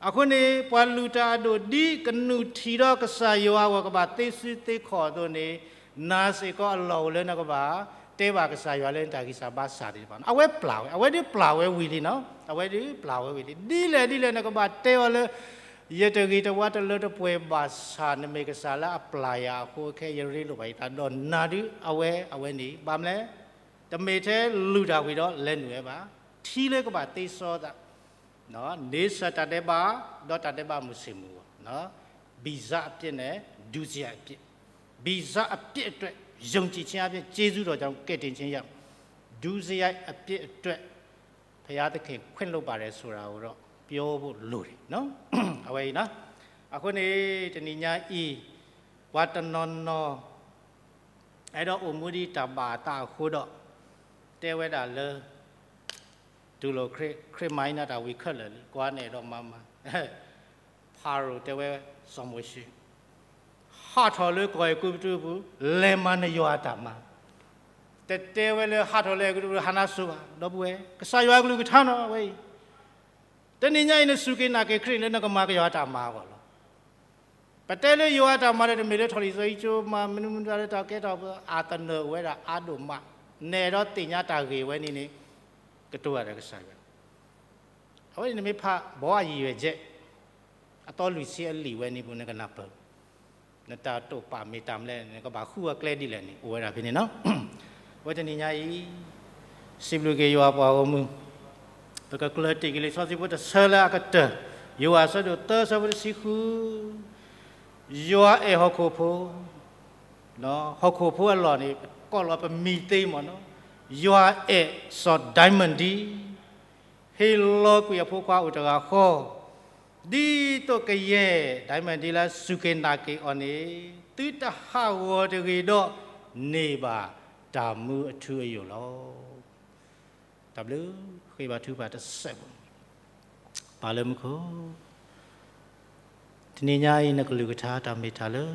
အဃိန့ၣ် ပှၤလုၢ်တၢ်အဒိၣ်ဒ်ကနုာ်ထံၣ်ဒီးကစၢ်ယွၤအဂီၢ် ကဘၣ်သ့စုသ့ခီၣ်အသိးန့ၣ်, နၤစ့ၢ်ကီးအလီၢ်အိၣ်လၢနကဘၣ်တဲဘၣ်ကစၢ်ယွၤလၢနတၢ်ဂံၢ်စၢ်ဘါစၢ်သ့ၣ်တဖၣ်န့ၣ် အဝဲပျၢ်ဝဲ, အဝဲဒုးပျၢ်ဝဲဝံၤလံနီၤ, အဝဲဒုးပျၢ်ဝဲဝံၤလံ. ဒ်လဲၣ်ဒ်လဲၣ်နကဘၣ်တဲအီၤလၢ ယတဂ့ၤတဝါတလၢတပှဲၤဘၣ်ဆၣ် နမ့ၢ်ကစၢ်လၢအပျၢ်ယၤအဃိ ခဲအံၤယရ့လိာ်ဘၣ်ယသးဒီးနၤဒုး အဝဲအဝဲန့ၣ် ဘၣ်မနုၤလဲၣ်, တမ့ၢ်ထဲလုၢ်တၢ်ဝံၤဒီးလဲၤနုာ်ဝဲဘၣ်. ထံလၢကဘၣ်သ့စီသး, န့ဆၢၣ်တၢ်ဒဲးဘး, ဒီးတၢ်ဒဲးဘးမုၢ်ဆ့ၣ်မုၢ်ဂီၤ, ဗီဇအပြစ်နဲ့ ဒုစရိုက်အပြစ်, ဗီဇအပြစ်အတွက် ယုံကြည်ခြင်းအားဖြင့် ကျေးဇူးတော်ကြောင့် ကယ်တင်ခြင်းရ, ဒုစရိုက်အပြစ်အတွက် ဘုရားသခင်ခွင့်လွှတ်ပါတယ်ဆိုတာကိုတော့ ပြောဖို့လိုတယ်နော်. အဝဲအံၤနော်. အဃိန့ၣ် တနံၤညါအံၤ ပှၤတနီၤနီၤ အဲၣ်ဒိးအိၣ်မူဒ်တၢ်ဘၣ်အသးအဃိဒီး တဲဝဲဒၣ်လၢ တူၢ်လိာ်ခရံာ်, ခရံာ်မၤအံၤန့ၣ်တၢ်ဝံၤခဲလၢာ်လံ, ကွၢ်န့ၣ်ဒီးမၤမၤ ဖၤရိၤတဲဝဲ စီၤမိၤၡ့, ဟးထီၣ်လၢကီၢ်အဲၤကူပတူးပူၤ လဲၤမၤနယွၤအတၢ်မၤ, တတဲဝဲလၢဟးထီၣ်လၢအဲၤကူပတူးပူၤ ဟးနါစိၤဘၣ်, ဒီပုၢ်ဝဲၢ်, ကစၢ်ယွၤအကလုၢ်ကထါနီၤ အဝဲအံၤ. တနံၤညါအံၤ နစူၢ်က့ၤနာ်က့ၤခရံာ်လၢနကမၤကယွၤအတၢ်မၤအဂီၢ်လီၤ. ပတဲလၢယွၤအတၢ်မၤဒီး တမ့ၢ်လၢထီၣ်လံာ်စီဆှံကၠိမၤ မနုၤမနုၤလၢတၢ်ကဲထီၣ်အသနၢၣ်အိၣ်ဝဲဒၣ်အါဒိၣ်မး, နဲဒိးသ့ၣ်ညါတၢ်ဂ့ၢ်ဝဲန့ၣ်န့ၣ် ကတိၤတၢ်ဒီးကစၢ်ယွၤ အဝဲန့ၣ်နမ့ၢ်ဖး ဘီအယံၤဝဲကဲး အသီလွံၢ်ဆံအလံာ်ဝဲန့ၣ်ပူၤ နကနၢ်ပၢၢ်, နတၢ်တိာ်ပာ်မ့ၢ်တၢ်မနုၤလဲၣ် နကဘၣ်ဃုအကျဲဒ်လဲၣ်န့ၣ် အိၣ်ဝဲဒၣ်ဖဲန့ၣ်လီၤ. အဝဲတနံၤညါအံၤ စံးဘျုးက့ၤယွၤပှၤဂီၢ်မုၢ်, ပကကျၢၤတံၢ်က့ၤလံာ်စီဆှံဖိတဆၢလၢအကတၢၢ်, ယိၤဟၣ်အဆၢဒိၣ်သၢအဆၢဖိတဆံဃု, ယွၤအဲၣ်ဟီၣ်ခိၣ်ဖိ, ဟီၣ်ခိၣ်ဖိအလီၢ်န့ၣ် ကိးလီၤပမံၤသ့မ့ၢ်နီၤ, ယွၤအဲၣ်စီၤဒၢမၢၣ်ဒံ ဟ့ၣ်လီၤကွံာ်အဖိခွါအိၣ်တဂၤဃီ, ဒ်သိးကယဲၢ်ဒၢမၢၣ်ဒံလၢစူၢ်က့ၤနာ်က့ၤအီၤန့ၣ် သုတဟးဂီၤတဂ့ၤဒီး န့ၢ်ဘၣ်တၢ်မူအထူအယိာ်လီၤ. တၢ်ဘျုး, ဃ့ဘါထုကဖၣ်တစဲးဖိ, ပၢ်လၢမူခိၣ် တနံၤညါအံၤ နကလုၢ်ကထါတၢ်မ့ၢ်တၢ်လၢ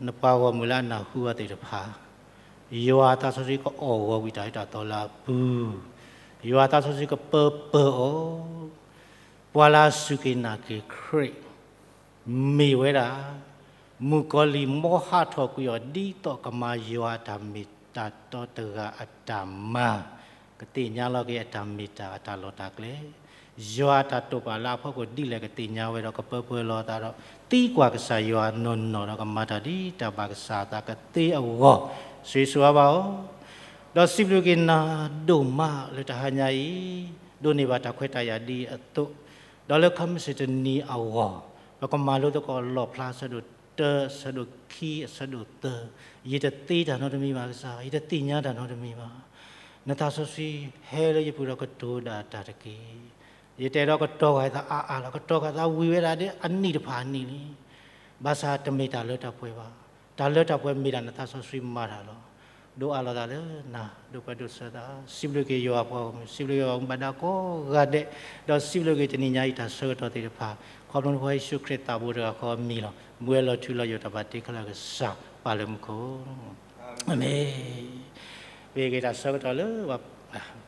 နပှၤဂီၢ်မုၢ်လၢအနၢ်ဟူအီၤသ့ၣ်တဖၣ်, ယွၤသးစီဆှံကအီၣ်ဂီၤကွံာ်တၢ်အၢတၢ်သီလၢအပူၤ, ယွၤသးစီဆှံကပၢပၢၢ်အီၤ, ပှၤလၢအစူၢ်က့ၤနာ်က့ၤခရံာ် မ့ၢ်ဝဲဒၣ် မုၣ်ကီၤလံၢ်မီဟးထီၣ်ကွံာ်အီၤ ဒ်သိးကမၤယွၤအတၢ်မ့ၢ်တၢ်တီတဂၤအတၢ်မၤ, ကသ့ၣ်ညါလီၤက့ၤအတၢ်မ့ၢ်တၢ်အတၢ်လီၢ်တၢ်ကျဲ, ယွၤအတၢ်တိာ်ပာ်လၢအဖီခိၣ်ဒ်လဲၣ်ကသ့ၣ်ညါဝဲဒီးကပၢပၢၢ်လီၤအသးဒီး သံကွၢ်ကစၢ်ယွၤနီၢ်နီၢ်ဒီးကမၤတၢ်ဒ်တၢ်ဘၣ်ကစၢ်အသးကသ့အဂီၢ် ဆိၣ်ဂ့ၤဆိၣ်ဝါဘၣ်အီၤ, ဒီးစံးဘျုးက့ၤနၤဒိၣ်မးလၢတဟါညါအံၤ ဒိးန့ၢ်ဘၣ်တၢ်ခွဲးတၢ်ယာ်ဒ်အသိး, ဒီးလၢခီမုၢ်ဆ့ၣ်တနံၤအဂီၢ် ပကမၤလိသကိးလီၣ်ဖျါဆၢဒိၣ် တၢ အဆၢဒိၣ်ခံ အဆၢဒိၣ်သၢ, ယတသ့တၢ်နီတမံၤဘၣ်ကစၢ်, ယတသ့ၣ်ညါတၢ်နီတမံၤဘၣ်. နသးစီဆှံဟဲလၢယပူၤဒီးကတိၤဒၣ်တၢ်တက့ၢ်. ယတအဲၣ်ဒိးကတီၤဃာ်ယသးအါအါလီၤ, ကတီၤဃာ်သးဝံၤဝဲဒၣ်ဒီးအနံၣ်တဖၣ်အနံၣ်လံ. ဘၣ်ဆၣ်တမ့ၢ်တၢ်လၢတၢ်ပှဲၤဘၣ်. တၢ်လၢတၢ်ပှဲၤမ့ၢ်ဒၣ်နသးစီဆှံမၤတၢ်လီၤ. ဒိးအးလီၤသးလၢနၤ, ဒိးပှဲၤဒိးဆှၢသး, စံးဘျုးက့ၤယွၤအပှၤဂီၢ်မုၢ်, စံးဘျုးက့ၤယွၤအမူဘၣ်ဒါကိးဂၤဒဲး, ဒီးစံးဘျုးက့ၤတနံၤညါအံၤတၢ်ဆၢကတီၢ်သ့ၣ်တဖၣ်, ခီဖျိနဖိယ့ၣ်ၡူးခရံာ်သးဘိတဂၤဃီအမံၤလီၤ. မူဝဲလီၤထူလီၤယိာ်တၢ်ဘၣ်တ့ခဲလၢာ်ကစၢ်ပာ်လၢမူခိၣ်, အၤမ့ၣ်. မ့ၢ်ဂ့ၤတၢ်ဆၢကတီၢ်လၢပှၤ